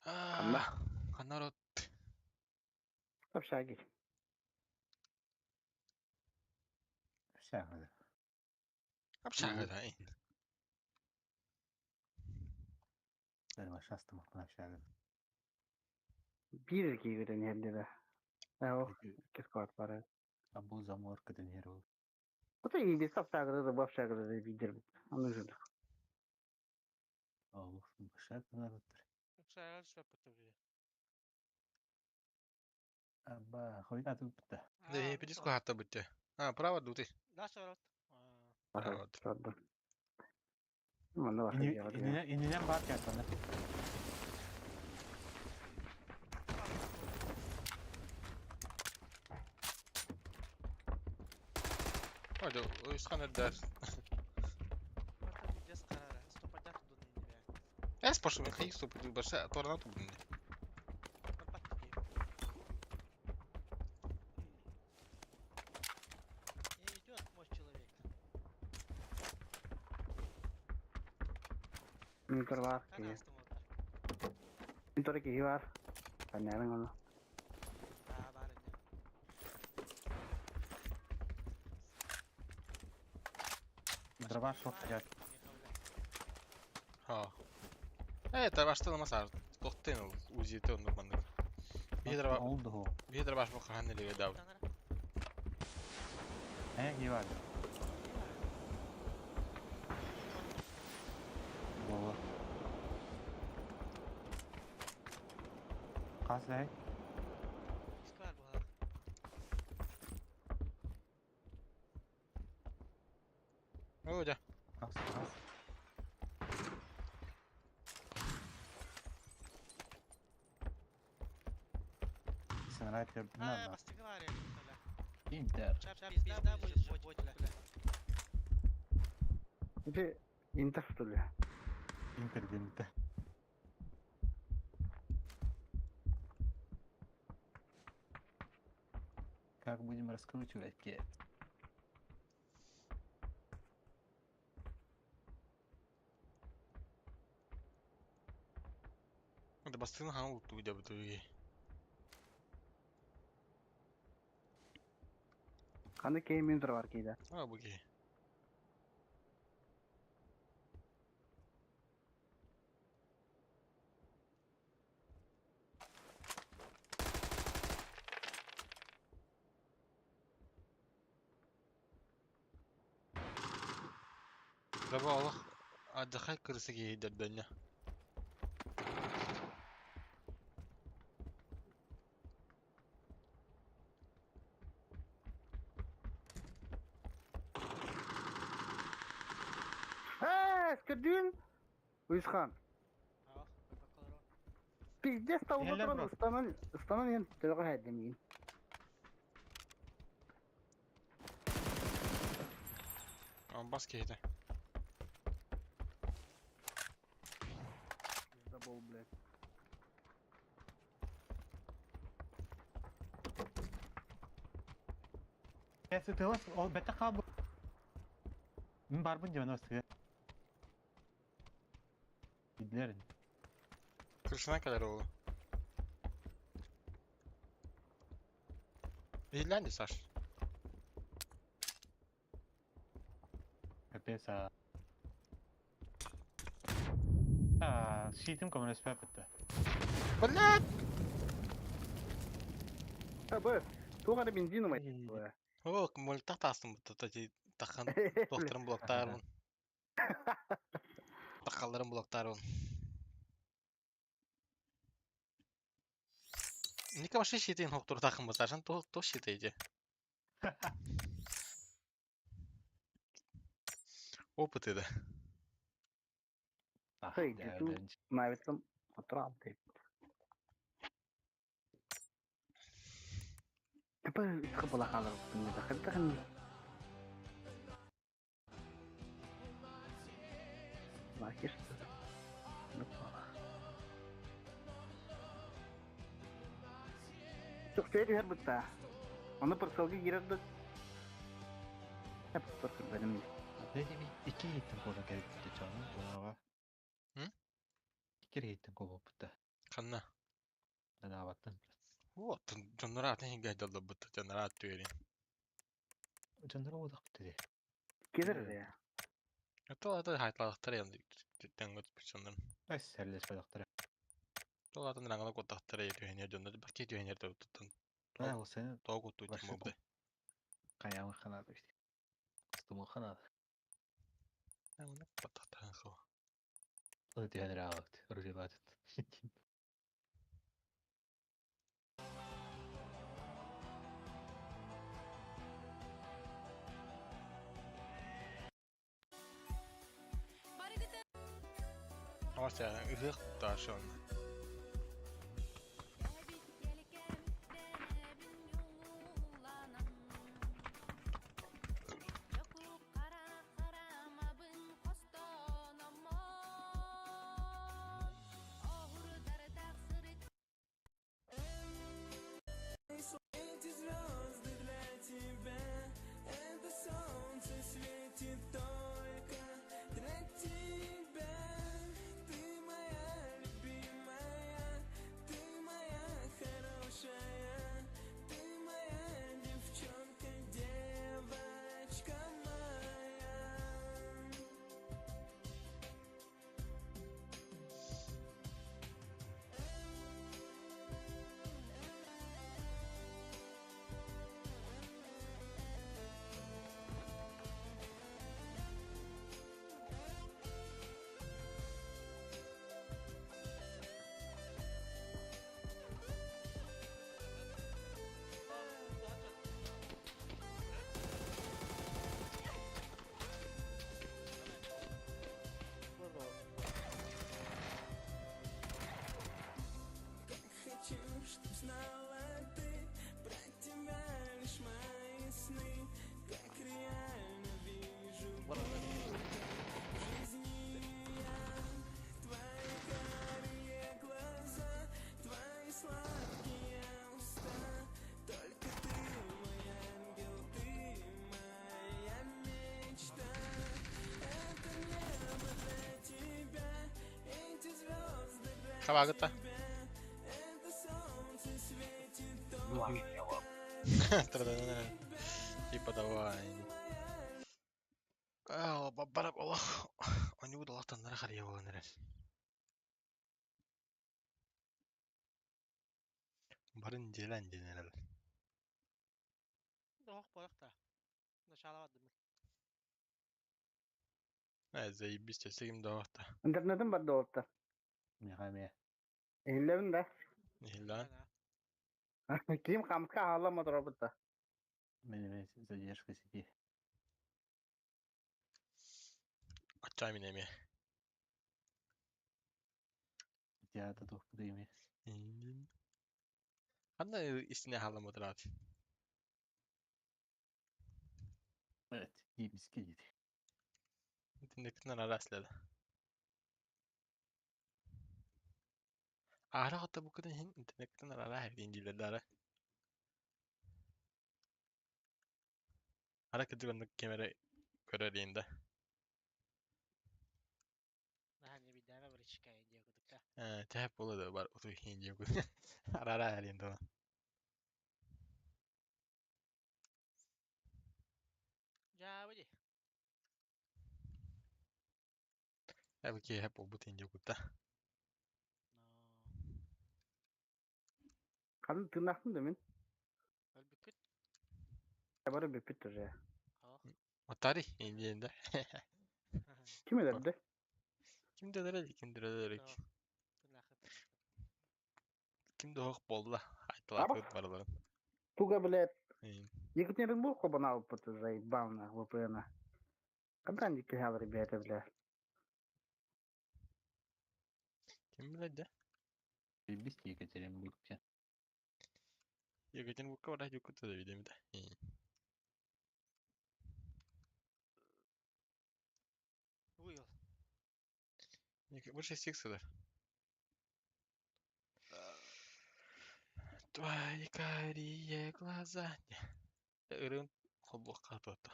А, Ханарот. Общаги. Общага. Общага, да. Бәрі шастым общага. Биир киигирэн иһэрдибэ. Ээ, икки склад бары. А бу заморка ден ол. Ото иби общагы да бу общагы да бидер. Аны жуду. Ол башак нарыттыр. Шагал шапыты, бля. Аба, хойт атып битте. Да, пидиску хатта бутте. А, право дуты. Да, шарот. Вот. Правда. Манна баха диэҕэ. Ининен бар картаны. Ой, исхан эддер. Марта пиздец карара. Стопадят тудун ини, бля. Эс пошел, хай стоп, баша торнату бун. Барбат дии. И идет мой человек. Мин бар Как киһи. астым олар? Мин тора киһи бар. Танярың оны. А, бар ини. Дрова шок хотят. Ха. Э, это башта намасар. Тоқтен ол УЗИ-те оннук маннык. Биһи Ол да биһи баш бу хахан элеге дав. Э, кии бар. Бола. Қас әй? Сквар буха. О, да. Қас, қас. Нравится, А, на. бастакы баар бля. Интер. Чап пизда будет, будет, бля. Ити Интер что ли? Интер демите. Как будем раскручивать кет? Это бастыны хаң улту деп туги. Қандай кеймен тұр бар кейде. А буги. Раба Аллах адахай кырсы кейдердене. Э, скөдүн! Уйсхан. Ах, бакалар. Пиздец табылып Нелер тұрған бро? ыстанан, ыстанан ен төлөҕө хайдым. Бас кейде. Забыл, блядь. Кәсе тылас, ол бәтә кабы. Мин барбын 90-га. Бидлер. Kırışına kadar oldu. İllendi Саш. Капец, а. А, щитим көмөрөс пәпетте. Блядь! А, б, туғаны бензин умай. О, мөлтақ тастым бұтта тахан блоктарын блоктарын. Тақаларын блоктарын. Ника вообще щитин хоктур тахын басарсан, то то щитейде. Опыт еді. Хей, жету навитым отырам деп. Тіпі үсқы бола қалыр күнде Лакиш. Çok şey her bıkta. Onu pırsalgı girerdi. Hep pırsal benim. Икки хиттен кожа керек чаны, бунаға. М? Икки хиттен кобо бутта. Қанна. Нанабаттан. О, жоннора атын гайдалда бутта, жоннора ат түгерин. Жоннора одақ бітті. Келер ya. Ато хайтлалықтар енді тәңгөт пүчөннөр. Әс сәрлес байдақтар. Тол атын раңала коттақтар түйенер жоннор бакки түйенер деп туттан. Ә, ол сені Тоогу туйтум Вообще болду. қаямы қанады. Стумы қанады. Аны коттақтан хо. Оны түйенер алықты. Ружилатит. Ася, ыгык ташон. Хабагыта. Типа давай. Барап олох. Онньубут олохтоннара харыйа буолан эрэр. Барын дьиэлээн диэн эрэл. Оһох буолах да. Начало бардым. Э, заебись, часигим да Интернетим бар долта. Миха эмиэ. Иһиллэбин да. Иһиллээн. Ким хамка хаалла моторобутта. Мин эмиэ задержка сети. Аччаа мин эмиэ. Театр туохпут эмиэ. Ханна истине хаалла моторат? Evet, 22 dedi. Итинниктен араслады. Аара хатта бу кытын хин интернеттен арара хэрдин дииллэр ара. Ара кырдьык оннук ким эрэ көрөр диэн да. Наһаа не бидээмэ бричка диye кудукка. Ээ, тэһэ буолуо да бар утуй хин диye кудук. Арара хэрдин да. Жаабы ди. Эбэ киэһэ буолбут иһин диye кутта. Но. Ханна тыыннаахпын да мин. Өлбүккүт. Бары бүппүт уже. Оһох. Отари иһин диэн да. Ким өлөрдө? Ким да өлөр ким да өлөр Но. Тыыннаахыт. Ким да оһох буолла. Аба. Айтылаатыт барыларын. Туга, блядь, Иһин. Екатеринбург хобанаабыппыт заебал VPN. Когда они киһалар ребята, бля? Ким билэр да? Заебись Екатеринбургте. Екатеринбургка барар дьуккут да видим да. Иһин. Уй ол. Больше сикс да. Твои карие глаза. Ырын холбуохха туотта.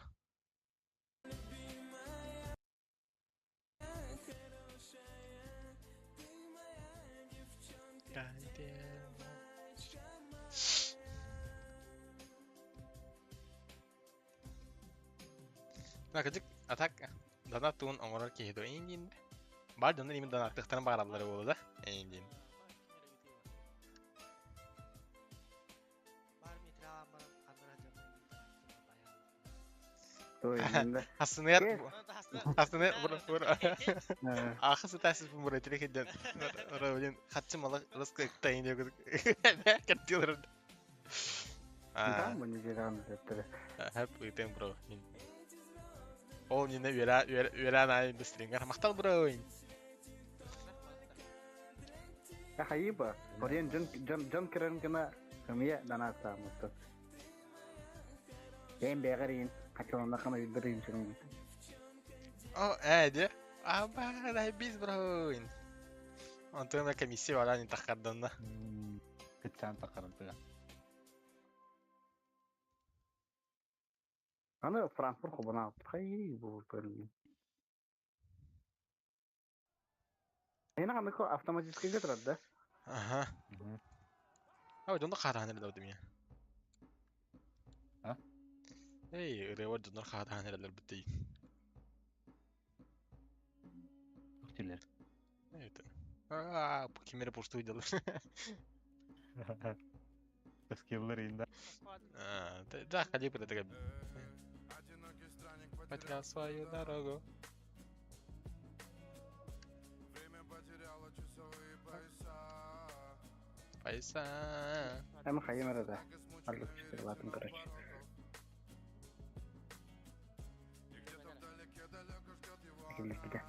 Накадык атак донат туун оҥорор киһи дуо индин. Бар дьоннор именно донаттыахтарын баҕараллара буолуо да индин. Бар метралан баран ханнара Той, да. Ассыныгар ассыныгар бур бур Э, ахы сытасыз бу бур теле хеден. Ора хатчы мала рыска иктайын деп кеттилер. Там мы не делаем это. Хэп ыйтен бро. Ол нине үөрэ үөрэ наай быстрингар мактал бро. Хайыба. Орен жон жон жон кирен гына кымия даната мутtu. Эм бәгәрин, хачонна кана билдирин чүрүн. О, ээ, А, ба, биз бро. Онтон комиссия баран тахарданна. Кытчаан тахарантыга. Аны Франкфурт хобана. Хай бу бер. Эна кандай автоматически кетират да? Аха. А, донно харахан эле дабдым я. А? Эй, ырыа доннор харахан эле битти. Тух тилер. Это. А, кимере пустуй дал. Скиллер инда. А, да, ходи по этой. Потерял свою дорогу. Пояса. Эми хайымара да. Арлык чыгып короче. Килбите.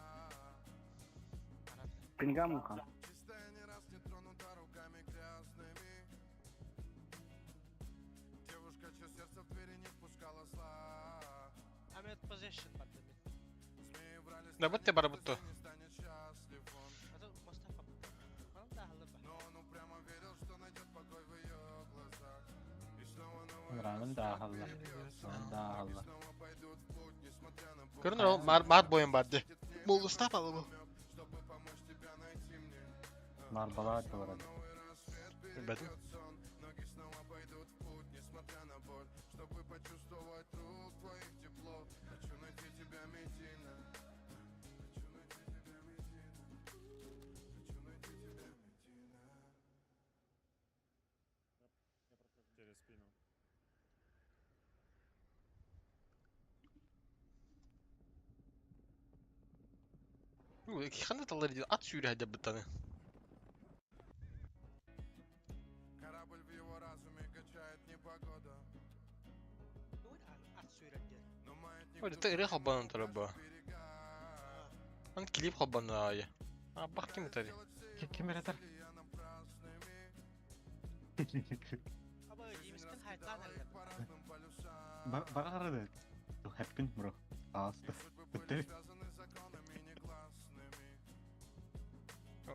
Пингам кам. Амет possession барды мен. Да бутте бар бутту. Аты Мустафа. Манан да халыр ба. Ранын да халла. Ранын да халла. Көрүнөр ол мар мар боюн барды. Бул устап алып бу. Марбалаат буолар. Билбэтим. Через спину. Ханна таллар диэн ат сүүрэ сылдьарбыттаны. Ой, ырыа холбонон турар бу. Аны клип холбонно аайы. Абах ким ытарый? Ким эрэ Бара Happen bro. Ааста. Бүттэ.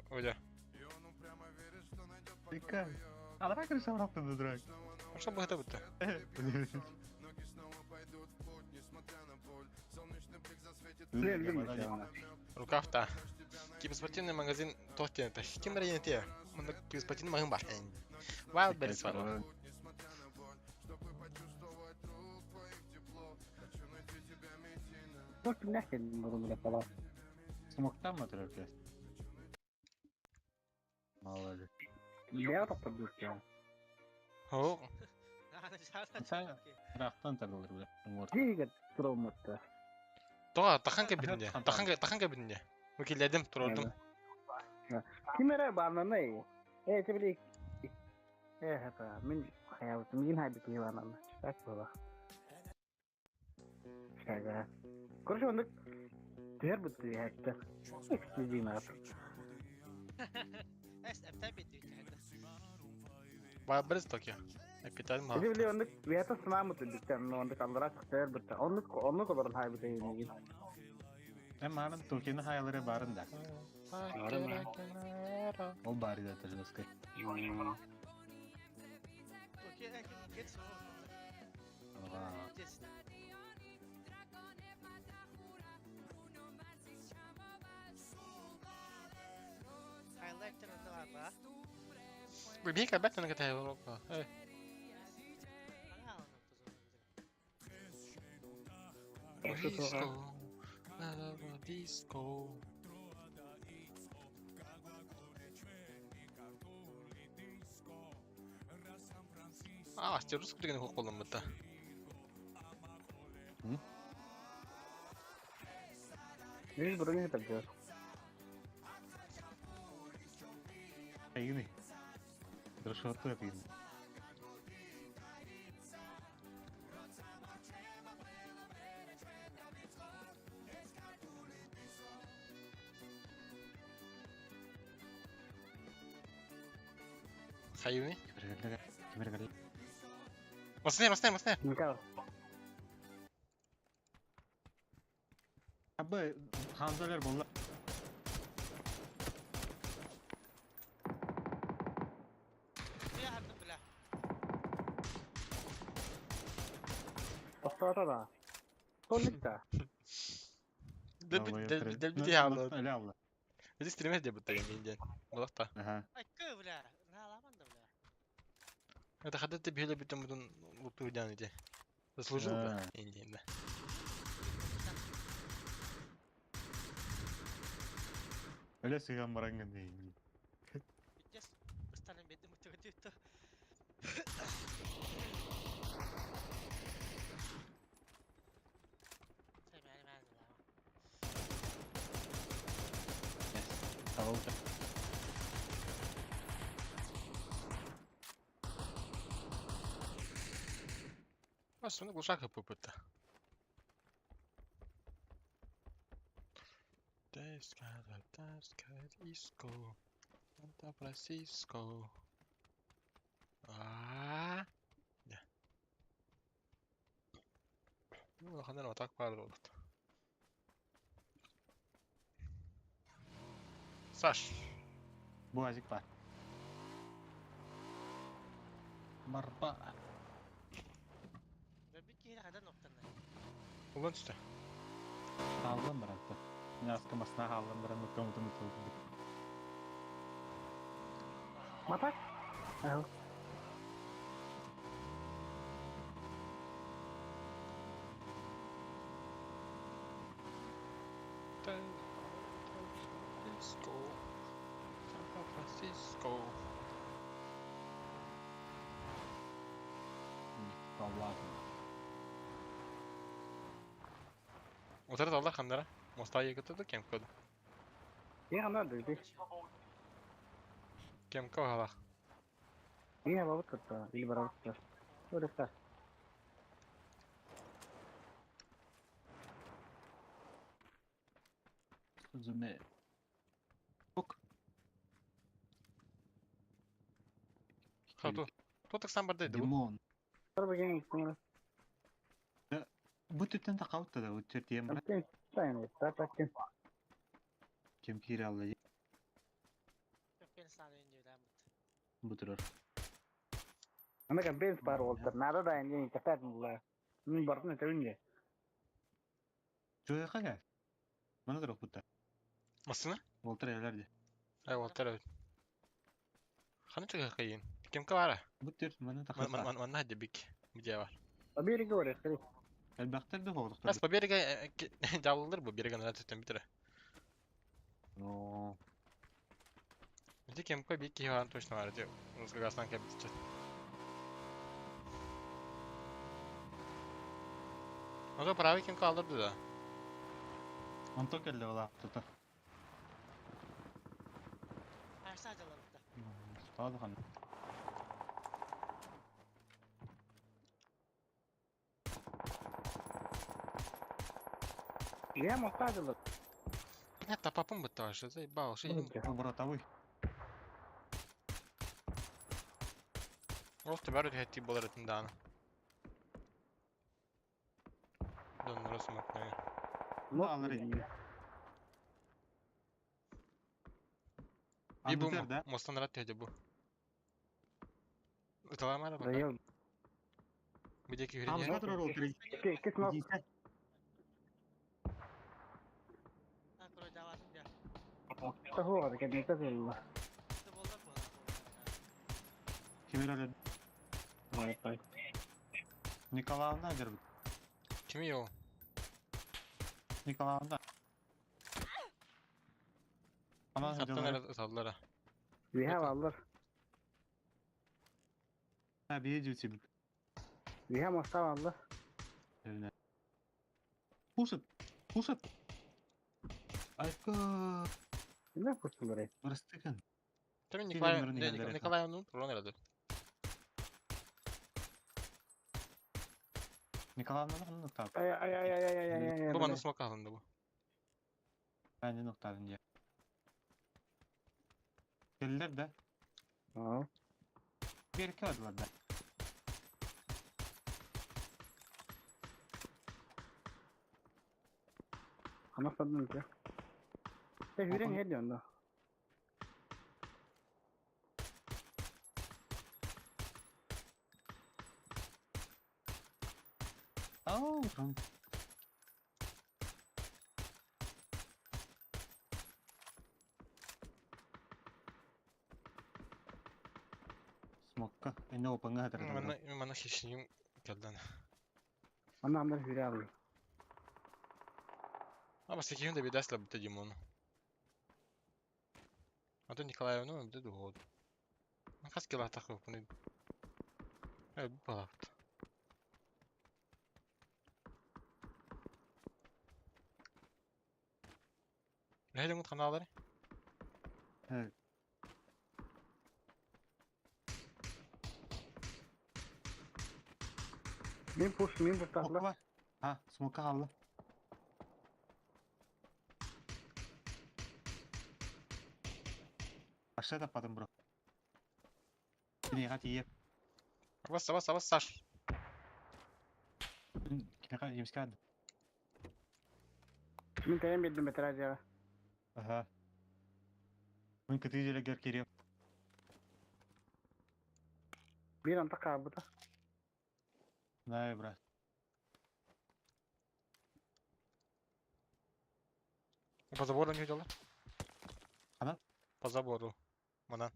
Оля. Тика. А давай крыша обратно дурак. А что бы это было? Рукав-то. Киберспортивный магазин туох диэн этэй? Ким эрэ этиэ? Манна киберспортивный магазин баар. Wildberries баар. Туох кимнээх кэллин бу бала. Смоктан ма турар кээс? Молодец. Бэйэ тохтордук. Оо. Sen ыраахтан тарылыр бile. Диигэр туроммутта. Тоҕо тахан кэбинне. Тахан тахан кэбинне. Бу киллэрдим, турордум. Ким эрэ бааннанай. Ээ, ти били э это мин хаябытым мин хайбыт киһи бааннанна. Так буола. Шага. Короче, оннук түһэр бутты түһээттэ. Эксклюзивно. Эс эптэ биэрдибит Wildberries Токио. Эпиталь Ити били оннук бэйэтэ санаамыт үрдүктэн оннук аллараа тахсар бутта. Оннук оннук олорон хайбыт эйиниги. Эм маанын Токионы хаялары барын да. Ол баары да тажылыскай. Токио кет Хайлайтер онно бар ба. Бу биир кэлбэт кэтэһэ Диско. Диско. А, русский деген хук болон бутта. Видишь, броня так делает. Айгыны. Хорошо, а то я Хайыны? Кимер Масне, масне, масне. Никак. Абы Ханзалер болла. Я хардым бля. Тохтоото да. Толликта. Дэл дэл дэл Эти стример деп бутта мен Булакта. Ага. Айкы бля. Наламан да бля. Это хадат ты бихеле бүтүн бүтүн луту дян иди. Заслужил да? Инди, да. Өлө сыган баранган дейин. Бүттес. Сталин бетти мутуга түттү. Tamam. Aslında глушак попытта. Disco, Santa Francisco. Аа. Ну, ханар атак бар болот. Саш. Буазик бар. Марба. Бэбик киһи хадан ноктанна. Улан түсті. Хааллан баранты. Мен аска масна хааллан баран нуктан утун. Матак? Ага. Francisco. San Francisco. Аллах. Утары таллар ханнара. Мостаа кытты кем коду. Iya ханна дойду. Кем ко халах. Iya бабыт кытта. Или барабыт. Өрөктө. Зуме. Ок. Хату. Тотак сам барды ду. Димон. Барбаген күңүл. Бу түттен тақауытта да өттер тием брат. Амтен тайны. Татакын. Кем кире алды. Köpken саны инде Бу турар. Ана компенс бар болтар. Надо да инде катат була. Мин бардым тәүнде. Жойға кел. Мана турук бутта. Масына? Волтер элерди. Ай Волтер. Ханы чыга кайын. Кем ко бара? Бу төр мана Ман тақаса. ман ман хадибик. Бу бар. Абири горе, хри. Элбәхтер де хоғдық. Нас по берега жабылдыр бу берега на түттен битире. Но. Ити кем ко бик кихан точно бар ди. Узгагасан кеп битче. Ото правый кем калдырды да. Онто келді ола тута. Харса жаларбыта. Стады хан. Я мостажылы. Я тапапым бытты вообще, заебал. Ши. Братовый. Просто бәрі хәтти болар етін даны. Доннора смокнай. Алар edi. Би бу Андытер да. мостан рат тәде бу. Ыталамара бака. Дайыл. Бидеки хүрен. Амза турар ол Кис мос. Ha курой даватын я. Тахуга кәне тәзелла. Болдар бу. Кемер әлі. Ай ай. Николаевна дер бит. Кими ол? Николаевна. Ана Саптан жалар. ыталлара. Виха аллар. Ha bir жүтсі бит. Виха моста аллар. Пушит. Пушит. Айка. Не курсулары. Бырыстыкын. Тәме Килен Николай нұрын егерлер Николаевның туран эрәде. Николаевна нұқтады. Ай ай ай ай ай ай ай. Бу мана смок алынды бу. Бәнде нұқтадын же. Келдер да. Аа. Берке адылар да. Ана садын ки. Те хүрен хәдә онда. Ау, там. Смокка. Эне опаңа хатыр. Мана мана хишним келден. Ана андар хүрә алды. Ама секиһин да бидәслә бит Димон. Ата Николаевна бит дугод. Хас кила тахы буны. Э балапт. Нәйдән каналлары? Evet. Мин пуш, мин пуш Смокка бар. Ha, смокка алды. Aşağı tapadım bro. Кини хат иеп. Бас бас бас Саш. Кини хат емскад. Мин тәйем бирдем бетразия. Аха. Мин кытыы кирип. Бир анта кабыта. Най, брат. По забору не видела? Ана? По забору. Мана.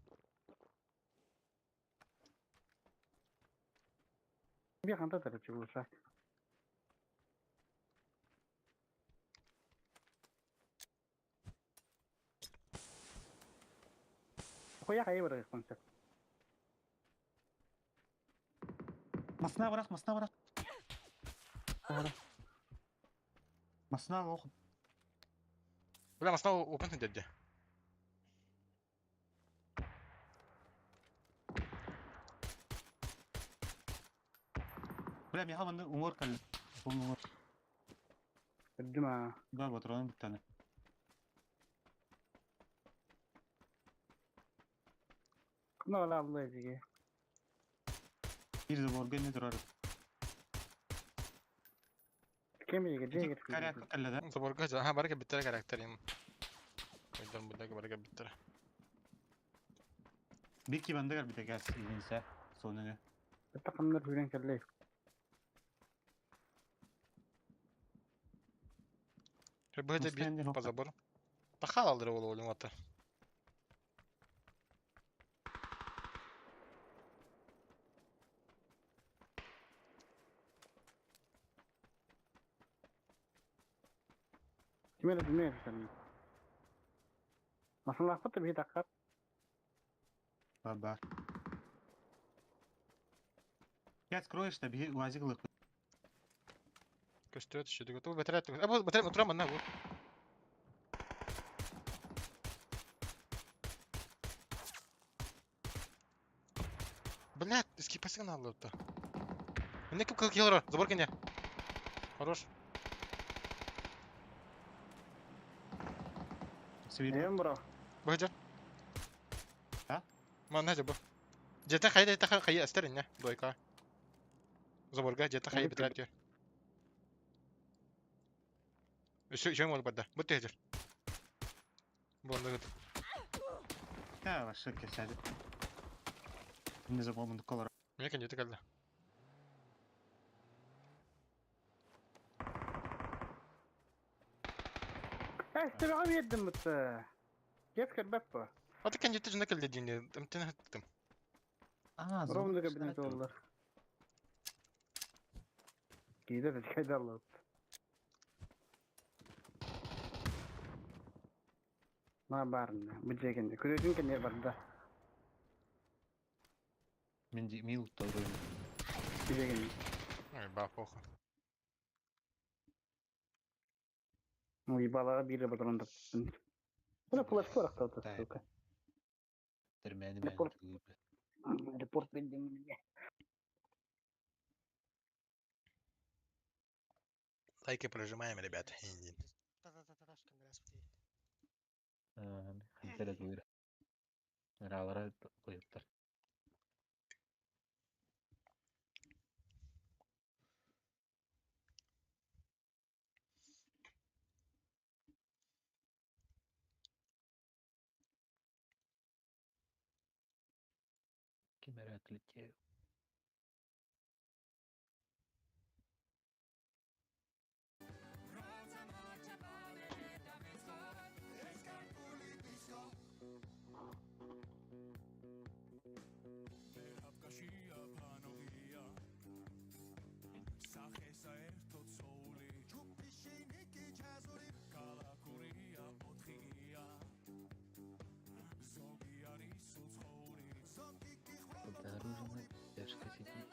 Bir ханта тарычы булса. Хуя хайы бар концерт. Масна бырах, масна бырах. Масна ох. Бля, масна опен дядя. Бля, миха манны уңор калли. Уңор. Дүма. Да, патрон биттаны. Кына ла абла эжиге. Bir заборга не турар. Кем эжиге жеге. Каряк калли да. Заборга жа, ха барга биттер характерин. Ойдан будаga барга биттер. Бики бандагар битегас инсе. Сонуну. Тақымнар хүрен калли. Быһа бит по забору. Тахал алдыры ол олым ата. Кимер дүме сен. Масалар кыты бит аккат. Баба. Я скроешь, да би уазик лык. Көстөт шүдүгө. Тул бетерет. А бу бетерет отурам манна бу. Блядь, скипасың алды. Мне кем килл забор кене. Хорош. Эм бро. Быжа. А? Манна жабы. Жета хайда жета хайда астерин не. Дойка. Заборга жета хайда бетерет. Еще еще можно подда. Вот ты Бу онда гыт. Я вообще кесәде. Не забыл колор. Мне кенде калды. Э, тебе еддим бит. Кеп кербеп. Аты кенде жына келди динде. Эмтен хаттым. А, Ровно кабинет олар. Кейде де кайдарлы. Ма барны, бу жегенде. Күрөтүн кенер бар да. Мен мил толдым. Бу жегенде. Ой, ба похуй. Ну, ебалага бир патрон таптым. Буна флеш барак та, сука. Термени Репорт. мен. Репорт бердим. Лайки прожимаем, ребята. Та-та-та-та-ташкан Хантере дуйра. Ралара коюптар. Кемере отлетел. Подорожная тяжко сидит.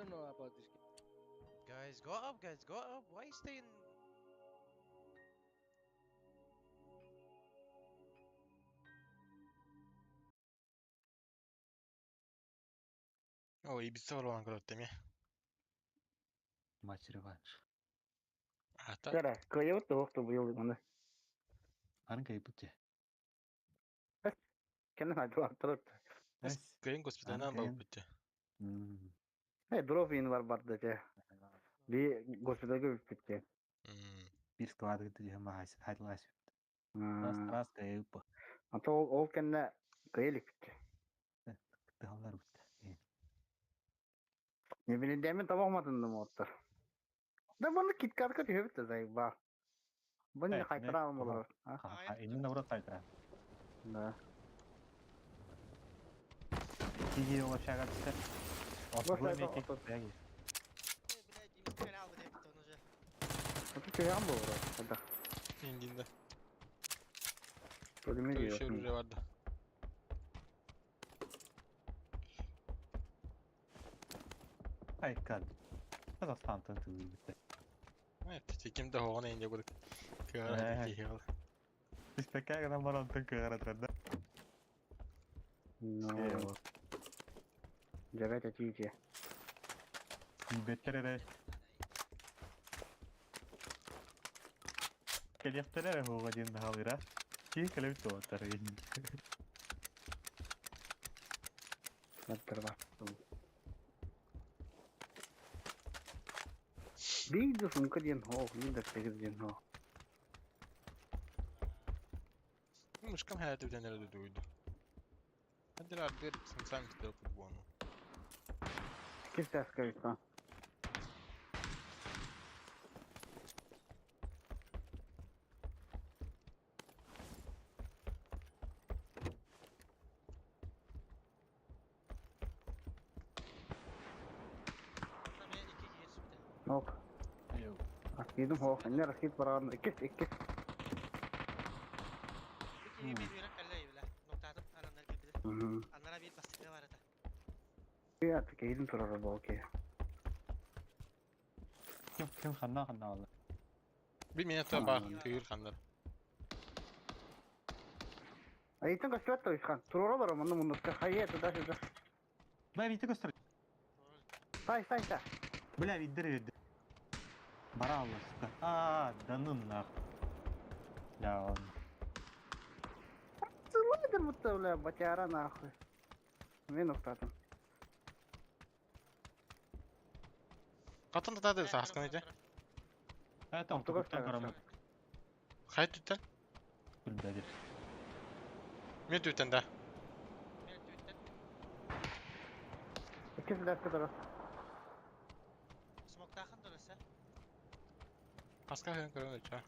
don't know about this game. Guys, go up, guys, go up. Why you staying? О, Ибица барбаан көрөттем я. Матч реванш. Ата. Кара, кыайыбыт да уохту быйыл маны. Арын кайбыт же. Кэннэ айдылааттар. Кыйын госпитальдан барып бүттү. Э, дроп ин бар барды те. Би госпитальга бүппүт те. Бир склады дьэ махайс хайдлас. Раз раз кайып. Ата ол ол кэннэ кыайылык бүттэ. Тыгаллар бүттэ. Не билин табахматынным оттар. Да бұны киткатка түһөбүт да заеба. Бұны кайтара алмалар. Иннин наоборот кайтара. Да. Тиги ол общага түсті. Аты көйгән бу бро. Да. Индинде. Бөлүмө Еще барды. Айкан. Казахстантан тыгы битте. Evet, кимде хоҕон инде курдук. Кыара киһи Испекке гынан баран тын кыара турда. Ну. Жабет этиите. Беттер эре. Келехтер эре хоға ден халыра. Ки келеп туаттар. Маттыр бар. Биир сумка диэн хоох, биир да сегиз диэн хоох. Мышкам hayatı bilenlere de duydu. Hadi abi sen sen futbolunu. Кис таскайсан. Ок. Акидым хоох, инне ракит бараан иккис иккис. Иә, кейдим турар болки. Ким ким ханна ханна алла. Bir minute бар, тыгыр хандар. Айтын көстөт туйхан. Туроролор муну мунукка хайя туда сюда. Бля, видите көстөр. Стай, стай, стай. Бля, виддер виддер. Бара алла, сука. А, да ну нах. Бля, он. Целый будто, бля, батяра нахуй. Мен уктатым. Катын да саскан ите. А, там тугуттан карам. Хайт түттен. Билбедир. Мен түттен да. Иккис дәске турар. Смоктахан дөрөсө. Аска хэн көрөн өчө.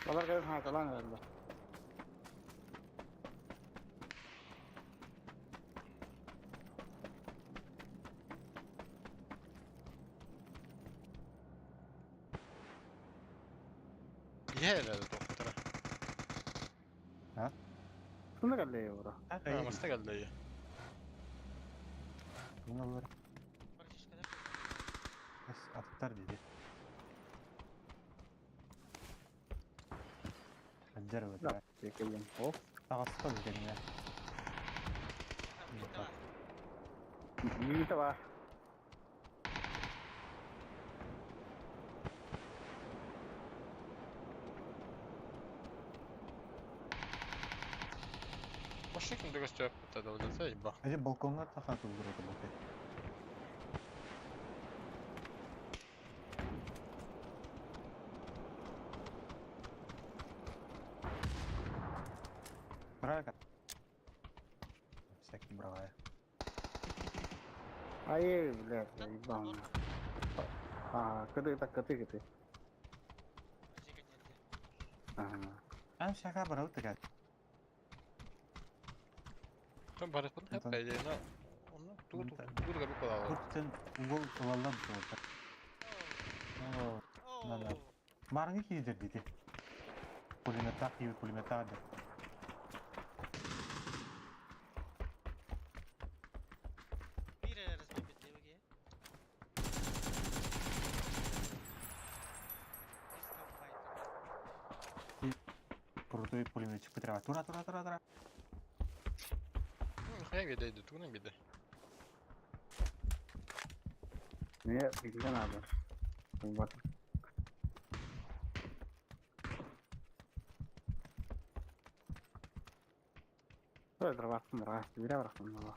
Балар кэлэн хааталаан эрэллэр. Иһэ эрэ тоқтара. А? Туна кэллэ бро. А, маста кэллэ. Буналар. Аттар диди. Аджар Да, кэллем. О. Тағаста дегенне. Мита бар. Вообще ким дөгөстө да да ба. Эти балконга таха тугур это Правильно? Всякие брала. Ай, блядь, ебал. А, кыты так кыты кыты. Ага. А, всяка брал такая. Там барып хеп кайда Оны тугу тугу габы калалы. Курттен угол ылаллан тугу. О, надо. Марны кийдер диди. Пулеметтах кийбит пулеметтах деп. Крутой пулеметчик бытыра. Тура, тура, тура, тура. Хайа биэдэ тугунан биэдэ. Не, билген надо. Вот. Дроваттым бара, бире барахтым бала.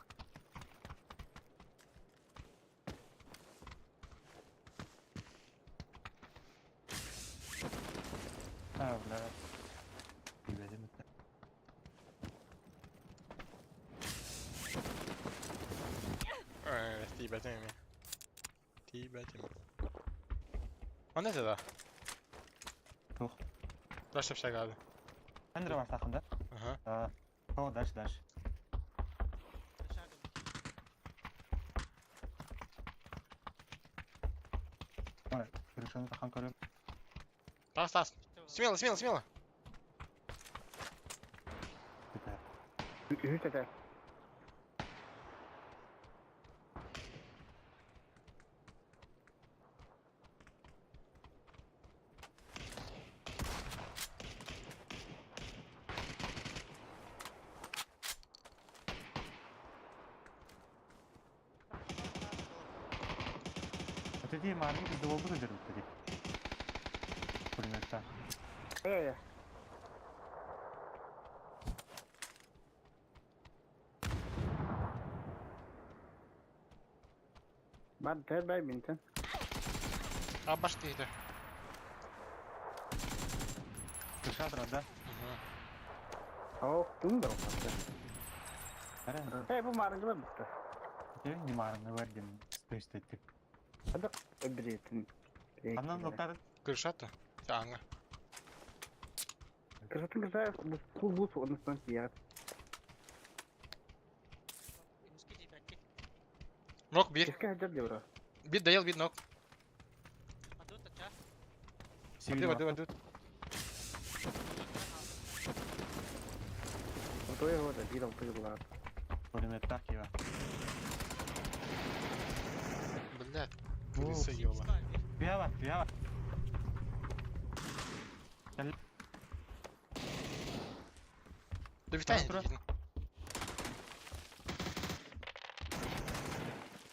А, бля. Билбэтим это. Тиийбэтим эмиэ. Тиийбэтим. Онно этэ да? Туох? Дальше общагады. Эн дроваттаахын да? Ага. А, о, дальше, дальше. Ой, крышаны тахан көрөм. Тас, тас. Смело, смело, смело. Это. Үһүс этэ. Это дии маарга биирдэ буолбут өдөрбүттэ дии. Пулеметтаах. Э, Бар тэр бай минтен. А баш тиийдэ. Крыша турар да? Оо, тун да Ара. Э, бу маарыгылар бутта. Эти не маарыны бар диэн стой-стой Ада бретин. Аннан доктор Крышата. Аңа. Крышатын крыша бу бу онустан тият. Нок бир. Кеске хаджар дебра. Бир даял бир нок. Воды, воды, воды. Той его да бир алты жылар. Пулеметтаах киба. Блядь. Крыса ёла. Пиава, пиава. Да витание. Тура.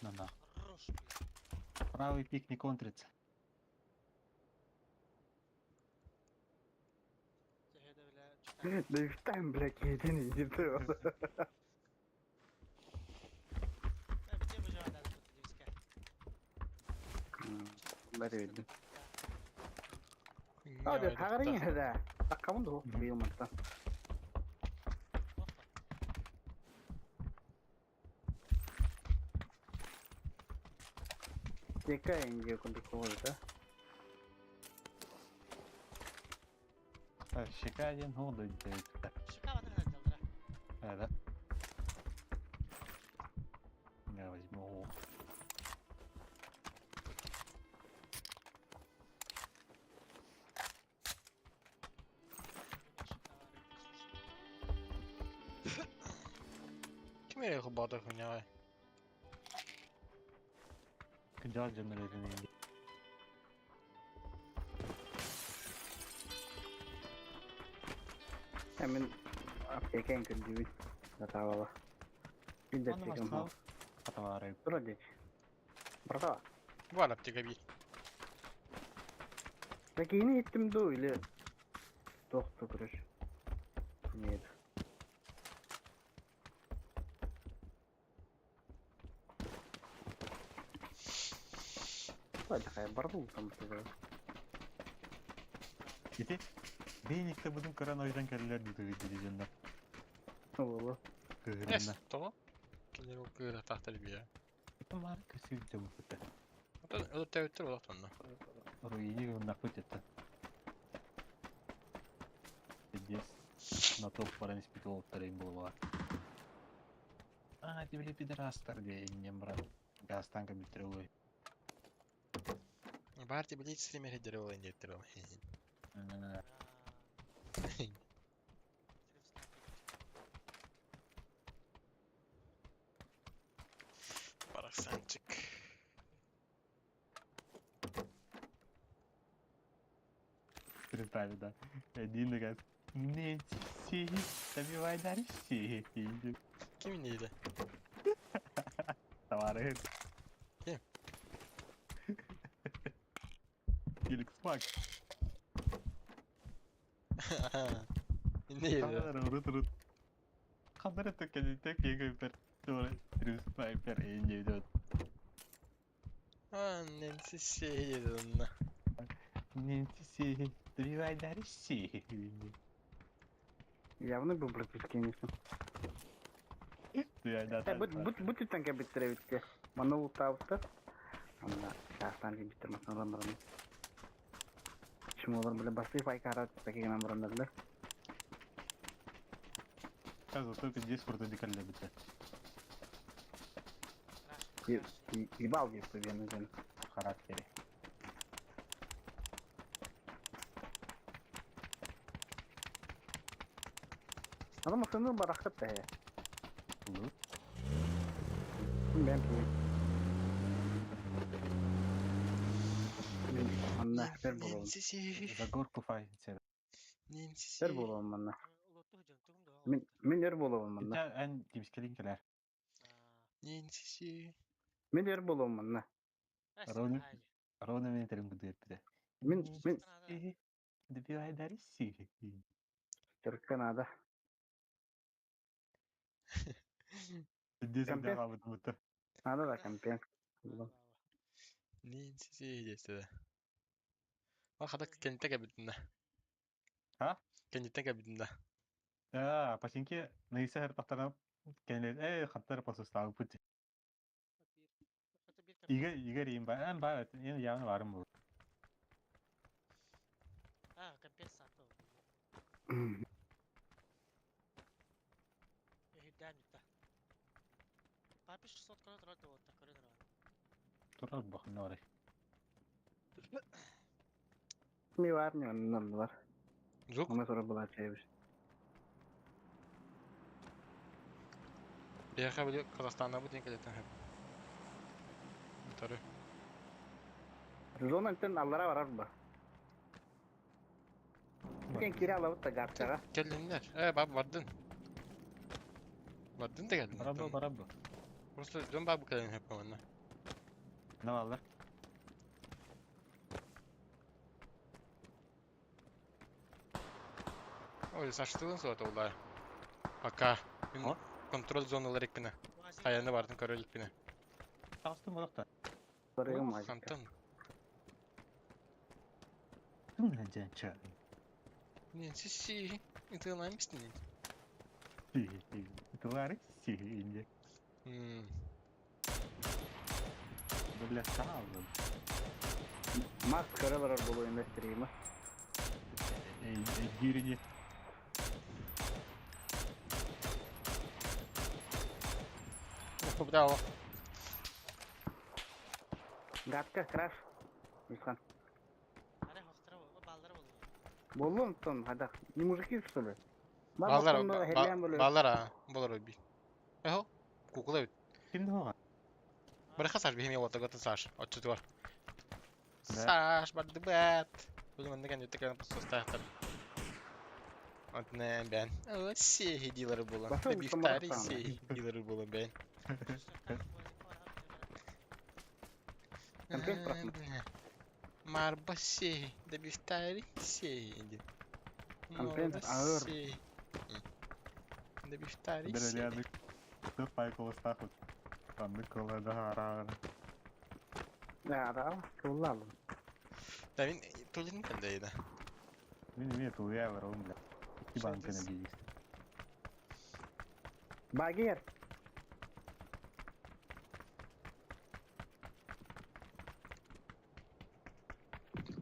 На на. Правый пик не контрится. Да и там, блядь, един иди ты. Бары видно. А, да, тагырын хада. Таккамын да быйыл мантан. Дека инге кундук да? Щека один ходу Да. Я возьму. Ким эрэ хубата хуйня. Кыдьаҕас дьоннор этин Мен аптека көрдүбүн. Натавала. Бир аптекам бар. Аталары. Тура дейт. Братава. Бар аптека бир. Такини иттим ду или тохту көрөш. Нет. Ладно, бардул там туда. Ити Бейникте будун көрөн ойдан кэллэр дии дьоннор. Оло. Кыһырынна. Тоҕо? Кинилэр ол кыыра тахтар бия. Маар көсүүр дьэ бу. Оттон өлөттөөбүттэр олохтонно. Руини гыннахпыт это. Пиздец. На топ баран испит олуттар эң болуга. А, ти били пидорастар диэн брат. Газтан компьютер олой. Баар ти билит стример хеддер ол эндиэттер ол. Барахсанчик. Представь, да. Один такая Нэнси, добивай Дарси. Ким иннiydi? Товары. Ким? Феликс Фак. Иннiydi. Рут рут. Хандар это кәлитек егер Тура снайпер и идет. А, Нэнси Сейден. Нэнси, добивай Дарси. Явно был братишкинисин. Да, Бу бу бу түттен кәбиттер битте. Мана ултаабыттар. Анда чаастан кийбиттер масыналан баран. Чумолар биле басты файкара такигенен барандар. Зато пиздец протодикалля битте. Ебал деп мен өзен. В характере. Аны машина барахтап та. Ну, Мен кийин. Мен манна бер болом. Нэнси Си. За горку файтер. Нэнси Бер Си. болом манна. Лотту жон тугум да. Мен мен ер болом манна. Итә ән тимскелин келер. Нэнси Си. Мен ер болом манна. Рони. Ровно мен терим гүдү эппиде. Мен мен Добивай Дарси. Түрккә надо. Пиздец Компе? да бутта. Надо да компен. Нэнси Си десе. Ва хада кенте кәбитинде. Ха? Кенте кәбитинде. А, пасинки нейсе хэр тахтана кенлер э хаттар пасустагы пут. Иге иге им ба эн ба эн явны барым бу. А, компенсация. Эһидән битта. Папиш 600 көрө турар да болта көрө турар. Турар бахны бар. Ми бар не оннан бар. Звук? Оны сора була чайбыз. Бияха били Казахстанна бу тен кәлетен хәп. Тары. Зона антен аллара барар ба. Кен кире алабыт та гапчага. Келдинлер. Э, баб бардын. Бардын да келдин. Барабы барабы. Просто жон баб кәлен хәп онна. Не алар? Ой, саштылын суат олай. Пока. Мин контроль зоналар икпине. Хаяны бардын көрөл икпине. Тагыстым болакта. Барыгым мажик. Хантан. Тун жанча. Нэнси Си. Итылай мистин. Тулары си. Мм. Бля саалым. Мас көрө барар болу инвесторима. Эй, гирини. Браво. Гапка краш. Мисхан. Аре хохтара баллар болду. Болу онтон хада. Не мужики что ли? Баллар, баллар а, болар би. Эхо, кукула бит. Кимди хога? Барха саш бихеме ота гата саш. Отчет бар. Саш, барды бат. Бүгүн мында кән өтө кән постастахтар. Отне бен. О, си дилер булан. Баса Бифтари утамараттан. си дилер булан бен. Компен прахмат. Марба си, да бифтари си. Компен ауыр. Да бифтари си. Деревянный. Тут пайкол стахут. Там Никола да Да, да, куллалым. Да мин тулин кәлдәйдә. Мин эме тулуя бар бля. Ики банканы бийик. Багер.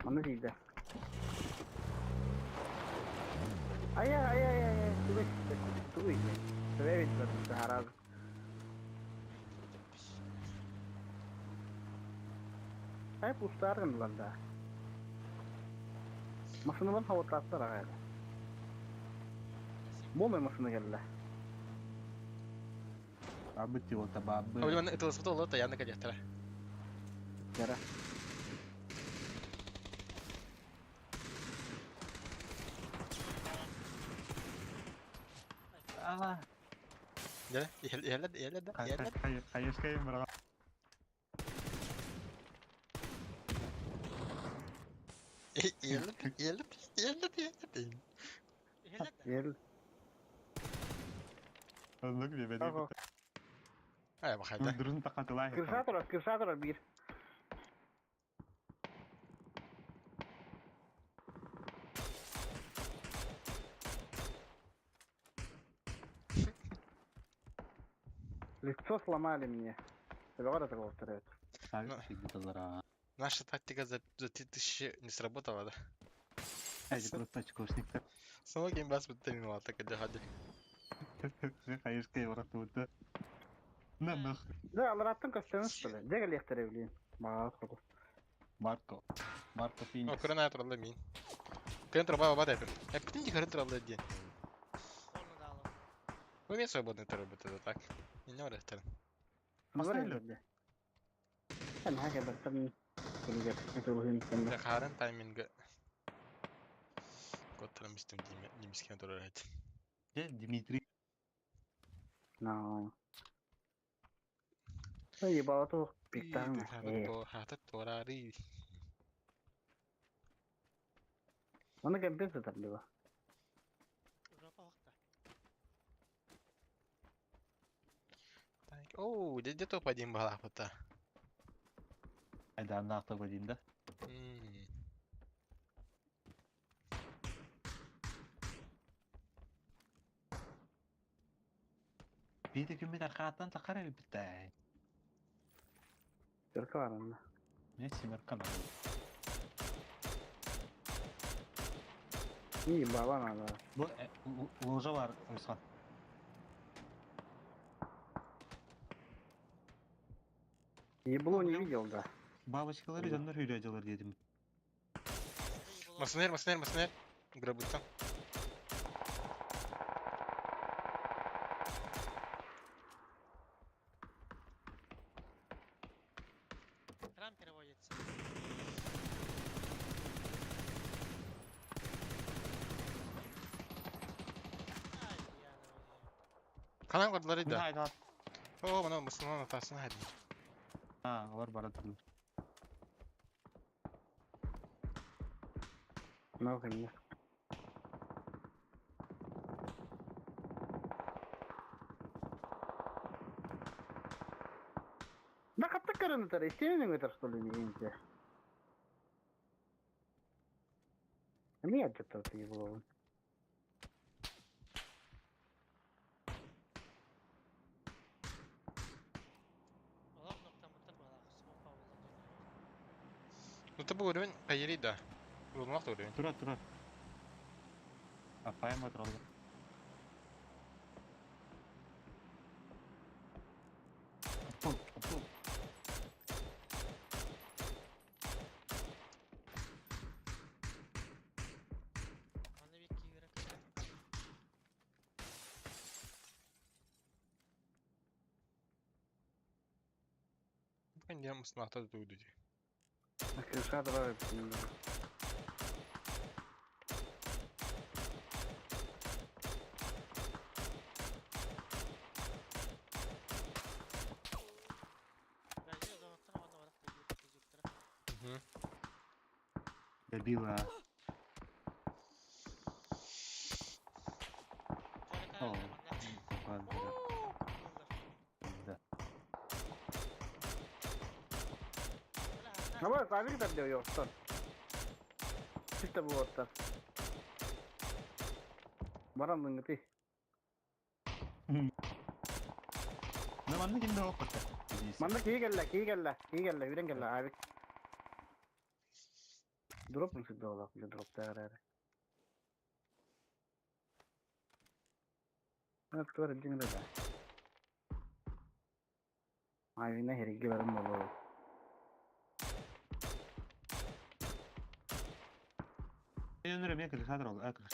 Аны дейді. Ай, ай, ай, ай, ай, тугай, тугай. Тугай бит бар, хараз. Ай, пустаргын ланда. Машиналар хаватлаттар ағайды. Болмай машина келді. Абы тиота бабы. Ой, мен ытылысыты олы та яны кәләхтәр. Яра. Ала. Дьэ, иһэллэр, иһэллэр да, иһэллэр. Хайыскайым быраҕа. Иһэллэр, иһэллэр, иһэллэр, иһэллэр. Иһэллэр да? Ел. Оннук диэбэт. Ага. Ай, бахайда. Дурун тахатылаа. Кырса турар, кырса турар биир. Лицо сломали мне. Төбөҕөр атык олтар эбит. Наша тактика за 3000 не сработала, да? Эти просто очкошниктар. Снова геймбас бутта так хади. Хайыскай барахтыбыта. На нах. Да, алараттан көстөнүс что ли? Дьэ кэлиэхтэрэ билиэн. Баҕа курдук. Марко. Марко О, Феникс. көрөн аятыралла мин. Көрөн турба баба дайпын. Эппитин ди көрөн туралла диэн. Оны да алам. Вы мен свободный турбут это так. Не орехтер. Поставили? Эн хака баттан кулугар этуһун Да харын тайминга. Коттарам истим димискен турар эт. Дьэ, Дмитрий. No. Ой, ебало туох пиктаң. Хата торари. Оны кемпен сытар либо. Жопа вакта. Так, оу, где топ один была пота. Айда аннаахта бодин да. Биити күммүт архааттан тахара биттай. Төркө бар онно. Мен семерка надо. И ебало надо. Бу ложа бар Руслан. Ебло не видел, да. Бабочкалары дьоннор үрэ дедим. Масынер, масынер, масынер. Грабуттан. Экран переводится. Ай, я Канан кардылар Мин да. айда. О, мына мусульман атасын хайды. А, олар бара турду. Много не. Да каттык көрөнүтөр, истенин өтөр что ли не Эмне жатат ебло. Олар ноктамыттар балақ, смок павылдан Ну ты был уровень кайри да. Улмак уровень. Тура тура. Апайым отыралды. Апыл, апыл. Аны бик кийгерек. Мен мусульман ата дуйду. Крыша давай. Бәйге зонаттар аны барак дежиктер. Угу. Добила. О, ладно, да. Абы сабир да деп yoktun. Чисто болот. Барам дыңгыты. На манна кимде оккота. Манна кии келле, кии келле, кии келле, үрен келле абик. Дроп всегда олақ, бile дроп тагыр Аттар дingre да. Айна херге барым боло. Өнөр мен кырхатыр ол, акыр.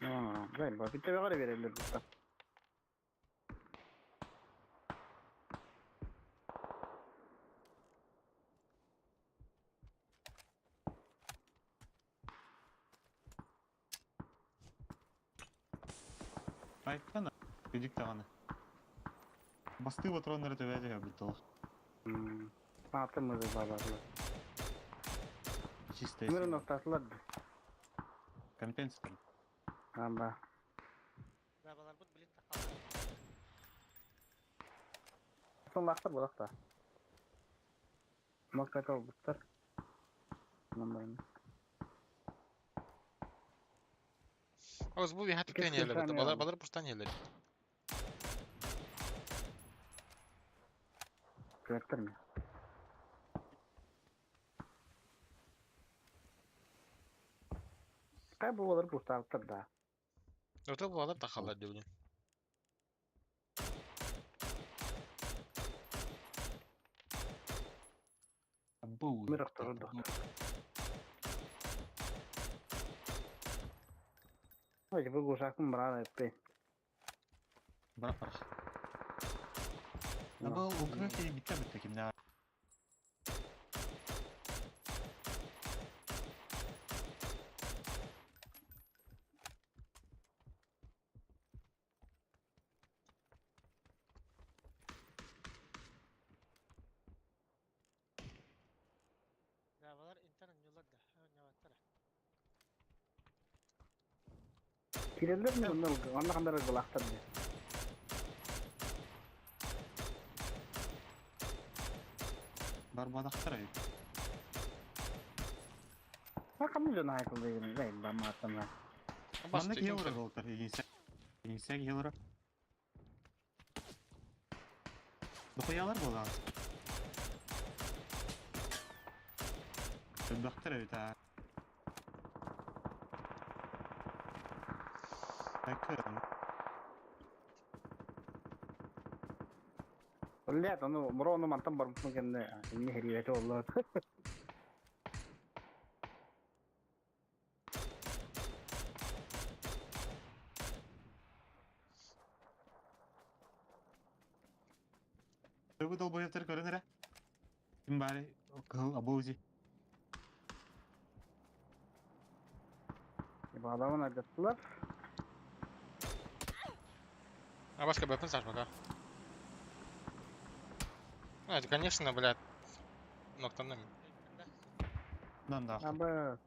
No, бай, ба битте багара берелер бутта. Айткана. Күдүк даҕаны. Бастыы патроннары төбө түһэрбит толох. Атын мызы бабарлар. Чистая Мирон сила. охтатылар. Компенсатор. Amba. Бабаларбыт билин тахаллар. Сонлахтар булахта. Мокката олбуттар. Номерин. Оз бу вихат Кес тенелер кесами Балар алды. балар пустан елер. Көртөр ми? Кай бу олар пустаактар да. Ото балар тахалар диблин. Абу. Мир охторор Ой, бу гусакын брат эппи. Бара парах. Абу угры кери битте битте кимне. Бабалар интерн юлар да. Няваттар. Кирелер ми онна онна хандар булахтар ди. Барбадахтар айып. Ха кам жона айтыл деген да ба матана. Манна киелер болтар егинсе. Егинсе киелер. Дохуялар болан. Бахтар айып та. Айкырым. Блядь, ону мурону мантан барбытын кэннэ инни хериэте оллар. Тобу долбоебтер көрөн эрэ. Ким баары кыһыл абоузи. Баадамын ардаттылар. А баска бэпэн сашмака. Ну, это, конечно, блядь. Ноктанным. Нан да. Аба.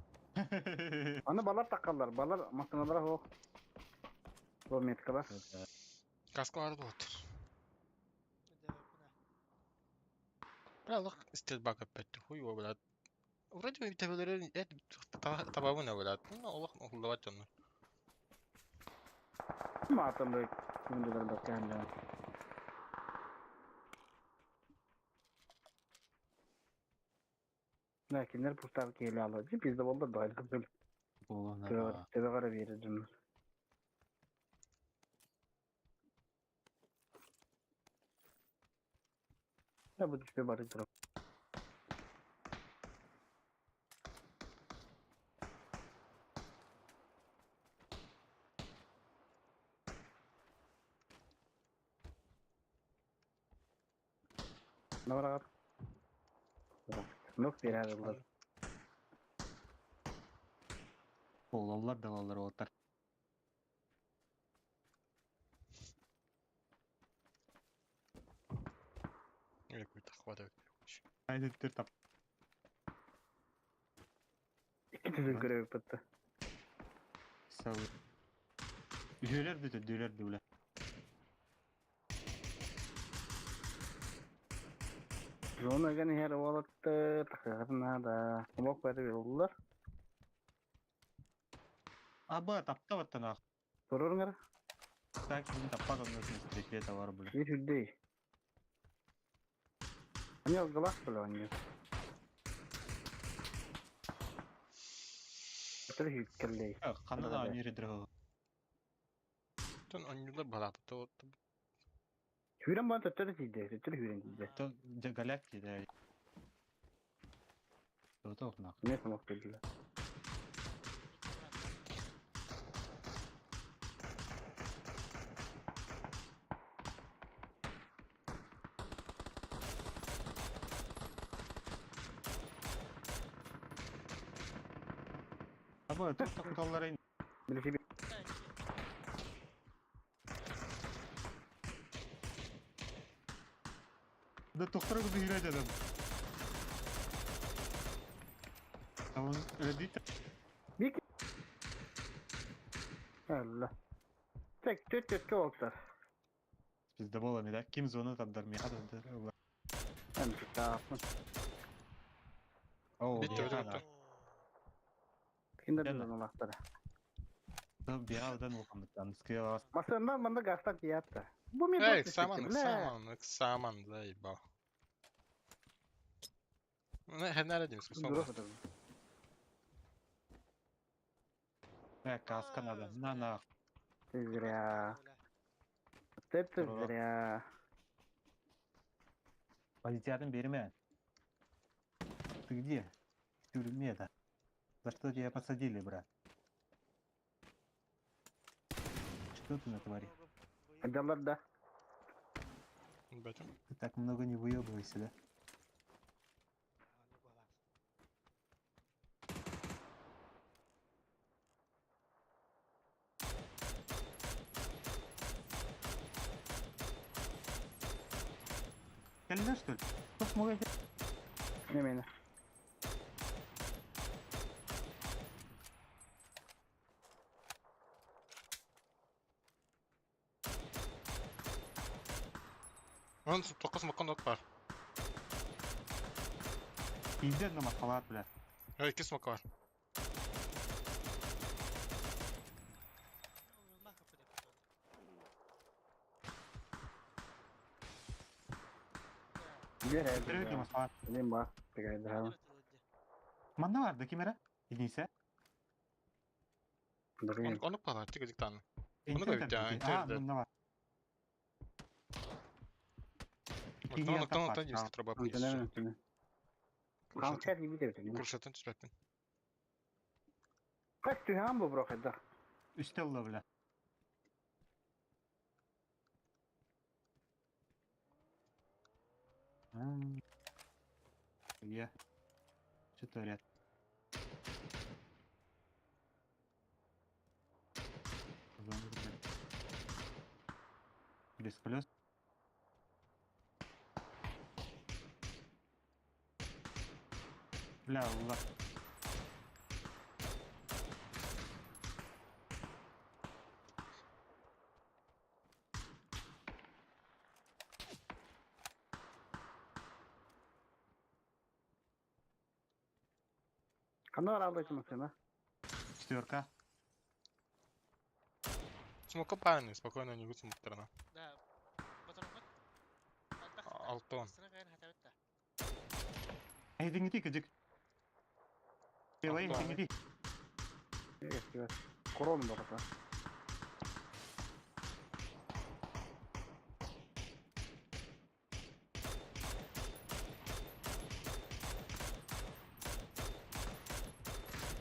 Аны балар таккалар, балар машиналар хок. Бу меткалар. Каско арды вот. Бля, лох стрельба опять. Хуй его, блядь. Вроде бы табелерин, это табабына, блядь. Ну, Аллах, нахуй он. Матам бу күндүлөр бакканда. Ләкиннер пустар келе ала. Бизде болду да кызыл. Болона. Тебе кара бердим. Я буду тебе барып тура. Наврат. Ну, переалылар. Болалар да балалар болтар. Или какой-то хватает. Айдеттер тап. Түзүн көрөбүп бытты. Салы. Үһүөлэр да төдүөлэр да үлэ. Зона ган хер болатты, такырна да. Мок бәді болдулар. Аба тапта баттана. Турурңар. Так, мин таппа тонносун стрелке товар бля. Bir хүддей. Они алгалах бля они. Өтөр хүккеллей. Ханна да они редро. Тон онюлар балапы, то Хүрен бан төттөр тиде, төттөр хүрен тиде. То галятки да. То то нах. Не смог келдилер. Аба тут такуталлар Билиши. Тохтора курдук дедим. Tamam öyle değil de. Bir Allah. Tek tüt tüt oldular. Bizde bol да? Ким зона тардар, миха тардар. Hem tutağım. О, Bitti, биха bitti, да. Kimde Gel. bizden ulakları. Биха одан улахамыттан. Скыялас. Masından bana gazdan diyatta. Bu mi Эй, Иксаман, Иксаман, Иксаман, заебал. Ну, хэнэра дим, Дура смысл. Э, каска надо. На, на. Ты зря. Ты Здорово. зря. Позициятын берме. Ты где? В тюрьме-то. За что тебя посадили, брат? Что ты натворил? Adamlar da. Бэтим. Ты так много не выебывайся, да? Кальна, что ли? Кто смог это? Ne meni? Он только смокон от бар. Иди на халат, бля. Эй, ки смок бар. Bir Привет, evde. на халат. Benim bak. Tekrar Манна бар, да кимера? Единица. Он он пала, тига диктан. Ну, Интер да, там, интер, А, да. манна бар. Оттон оттон оттон дим труба плюс. Kanser gibi de bitirdim. Крушатын түспәттин. Kaç tühan bu brokada? Үстел бля. Я. Что творят? Зону, блядь. Без колес. Бля, Аллах. Kanı var aldı mesela. Четверка. Смока паны, спокойно не высунут сторона. Да. Потом вот. Алтон. Эй, ты не ты, кадик. Эй, Алтон. ты не ты. Evet, evet. Koron brokada.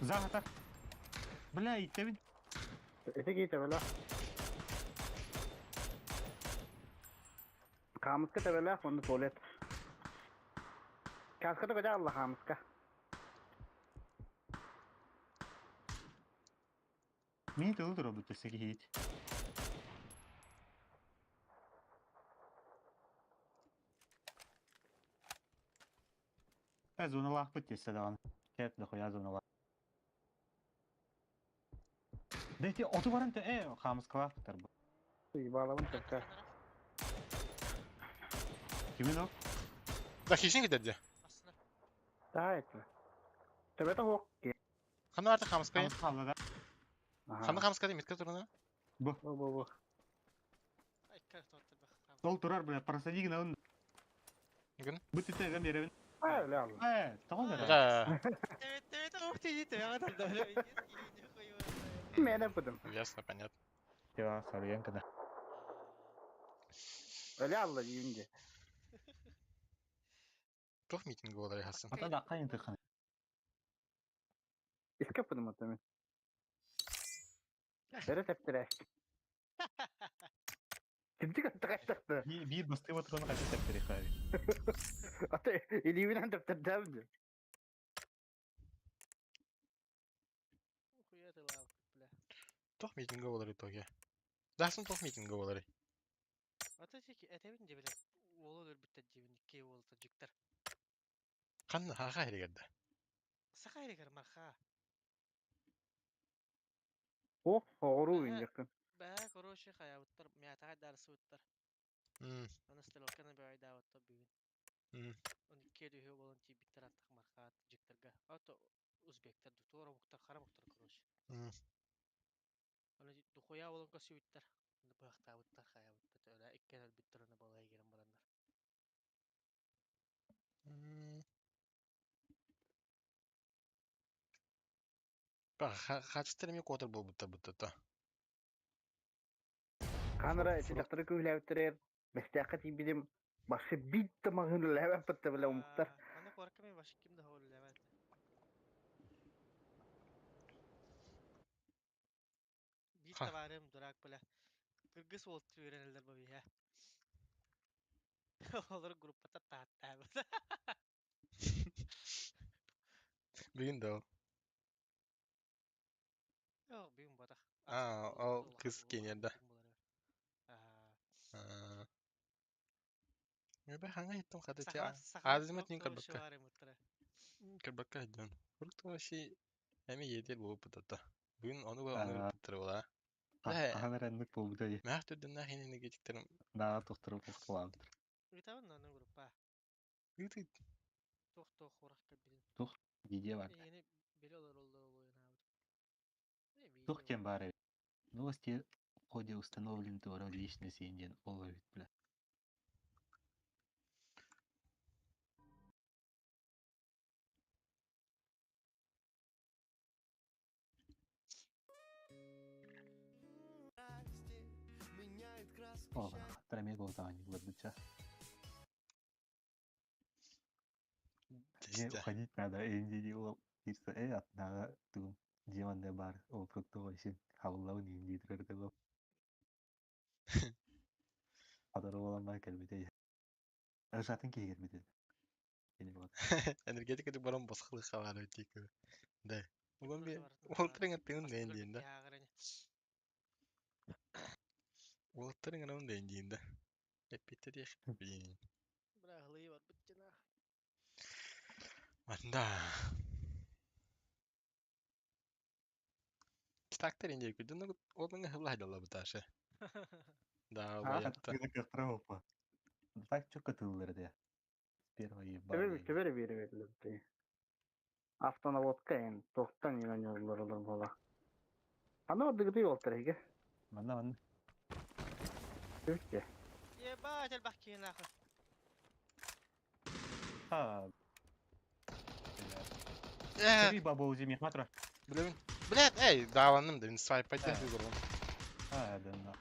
Захата. Бля, и ты Ete giyte böyle. Kamıska tebele onu tuvalet. Kaska da koca Allah kamıska. Мини ты лутер робот всякий хит. Э, зона лах пытте даҕаны. Кэт дохуя зона лах. Да эти оту баран те э хамыскалаах бу. Bağlamın tekrar. Кимин ол? Да хищник дядя. Daha etme. Tebete hok. Хана арты хамскай. Хамыскалла да. Хана хамскай метка турна. Бу. Bu bu bu. Ол турар бля, просади гына он. Гын? Бу тите гам беребин. Öyle Allah. Э, тоҕо бере. Да. Mene buldum. Ясно, понятно. Тела сарыянка да. Öyle Allah yiyince. Тух митинг болар ясын. Ата да кайын тыхын. İske buldum otemi. Bere teptire. Kimci kattı kaçtı. Би басты вот кона качы тептере хави. Ata ilibinen teptir demdi. Тух митинг болар итоге. Дасын тух митинг болар. Ата чеки этебин же биле. Уолу өлөрбүттэр диибин, икки уол таджиктар. Ханна хаха иһигэр да? Саха иһигэр Марха. Ох, оҕуруу Бэһэ, инжеккин. бэһэ, короче, хайаабыттар, мятаҕа даарсыбыттар. Аны стрелканы бөҕөйдаабыттар бүгүн. Он икки үһү буолан тиийбиттэр аттах Марха таджиктарга. Ото узбектар, туора омуктар, хара омуктар, короче. Аны духуя буолан көрсүбүттэр. Аны быһахтаабыттар, хайаабыттар, өлө иккиэн өлбүттэр, аны балай киирэн бараннар. Хачыстар эмиэ куотар буолбуттар буттата. Камера ити дьахтары күүһүлээбиттэригэр Бэстээххэ тиийбитим башы биир да маҕаһыын үлэлээбэппит да бile омуктар. Аны куоракка мен башы ким да үлэлээбэт. Биир табаарым дурак бile. Кыргыз уол үөрэнэллэр бабиһа. Олор группата тааттаабыт. Бүгүн да ол. Yok бүгүн ботах. Аа, ол кыз кенерда. Мен хаңа иттим хата те азымат нин карбакка. Карбакка дьон. Урут вообще эми едер болуп тата. Бүгүн ону ону туттар була. Хаһан эрэнник буолбута дии. Мээх түрдэннээх энергетиктерим. Даа тохтору охтулаабыттар. Ыытабын аны группа. Ыытыт. Туох туох хурах кэлбитин. Туох видео бар. Эйигини биле олороллор олуйнаабыт. Туох диэн баар эбит. Новости в ходе установлен туора личности диэн ол эбит бля. О, хаттар эмиэ буолтаҕын буларбычча. Мне уходить надо, инди ол кирсэ э атнааҕа тугум дьиэм анныга баар ол фруктовый син хабыллабын иин дии турар этэ Хадар буолан баар кэлбитэ. Ыржатын киһи кэлбитэ. Кини вот. Энергетика баран босхылы хабары тик. Да. Улан би уолтарың аттыгын дэйин диин да. Уолаттарың анамын дэйин диин да. Эппитте диэх. Блин. Бля, хлыи барбыт дьина. Манда. Китактар инде күдүн олбыңа хылла хайдалла буташы. Да, уятта. Кахтара Так чё кытыллар этэ. Первый Төбө ебаный. төбө биэрэ Автонаводка эн тохтан иҥэн олорор буола. Аны ордугутуй уолтар эһиги. Манна манна. Түбүттэ. Ебать, элбэх киһи нахуй. А. Э, Три баба узи мехматра. Блин. Блядь, эй, даванным да, свайп пойдет выбрал. А, да на.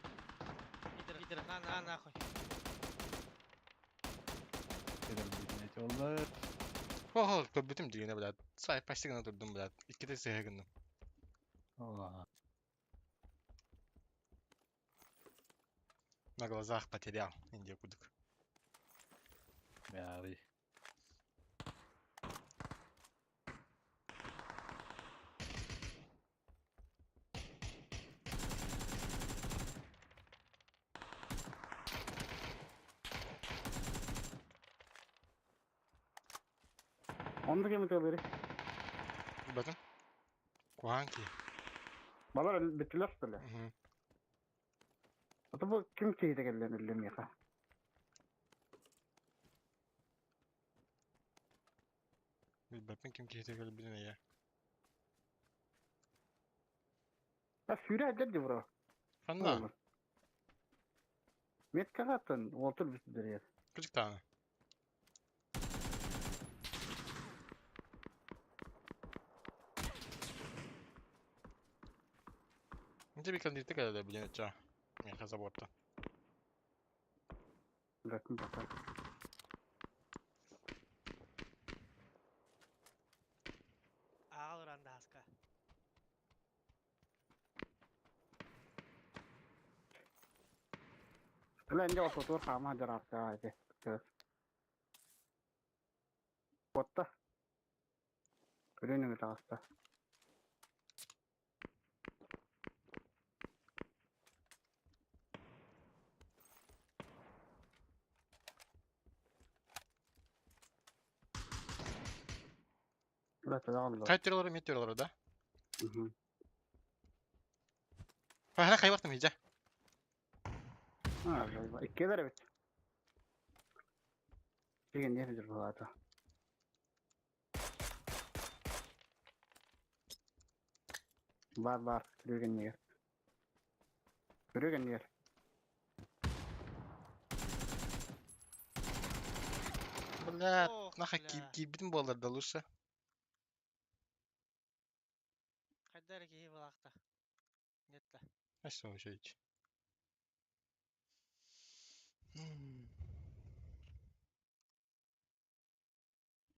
Идер, идер, на, на, нахуй. Это блядь, олар. Хо-хо, көрбүтүм дигене, блядь. Свайп пастигына турдум, блядь. Икките сыһыгынным. О, На глазах потерял, инде кудук. бля. Онду кеми тылыры. Батын. Куанки. Балар бүттүлэр что ли? Ата бу ким киһите кэллэн үллэм миэхэ? Билбэппин ким киһите кэлбитин эйэ. А сүүрэ эдэр ди бро. Ханна? Меткаҕа аттан уолтур бүттүлэр. Кычыктаана. Инте би кандидат кэлэ билен ча. Миэхэ заборта. Бөкүн бата. Аал уран даска. Бля инде ототур хаама жарарка эти. Отта. Көрөнү таҕыста. Бля, Хайа түрелері, мен түрелері, да? Хана хайвартым иже. Иккилер эбит. Деген не жүр болады. Бар бар, көрген неге. Көрген неге. Бля, Ох, наха бля. кибитин болар да лучше. Хайдар киһи балаахта. Нет да. Ашса вообще.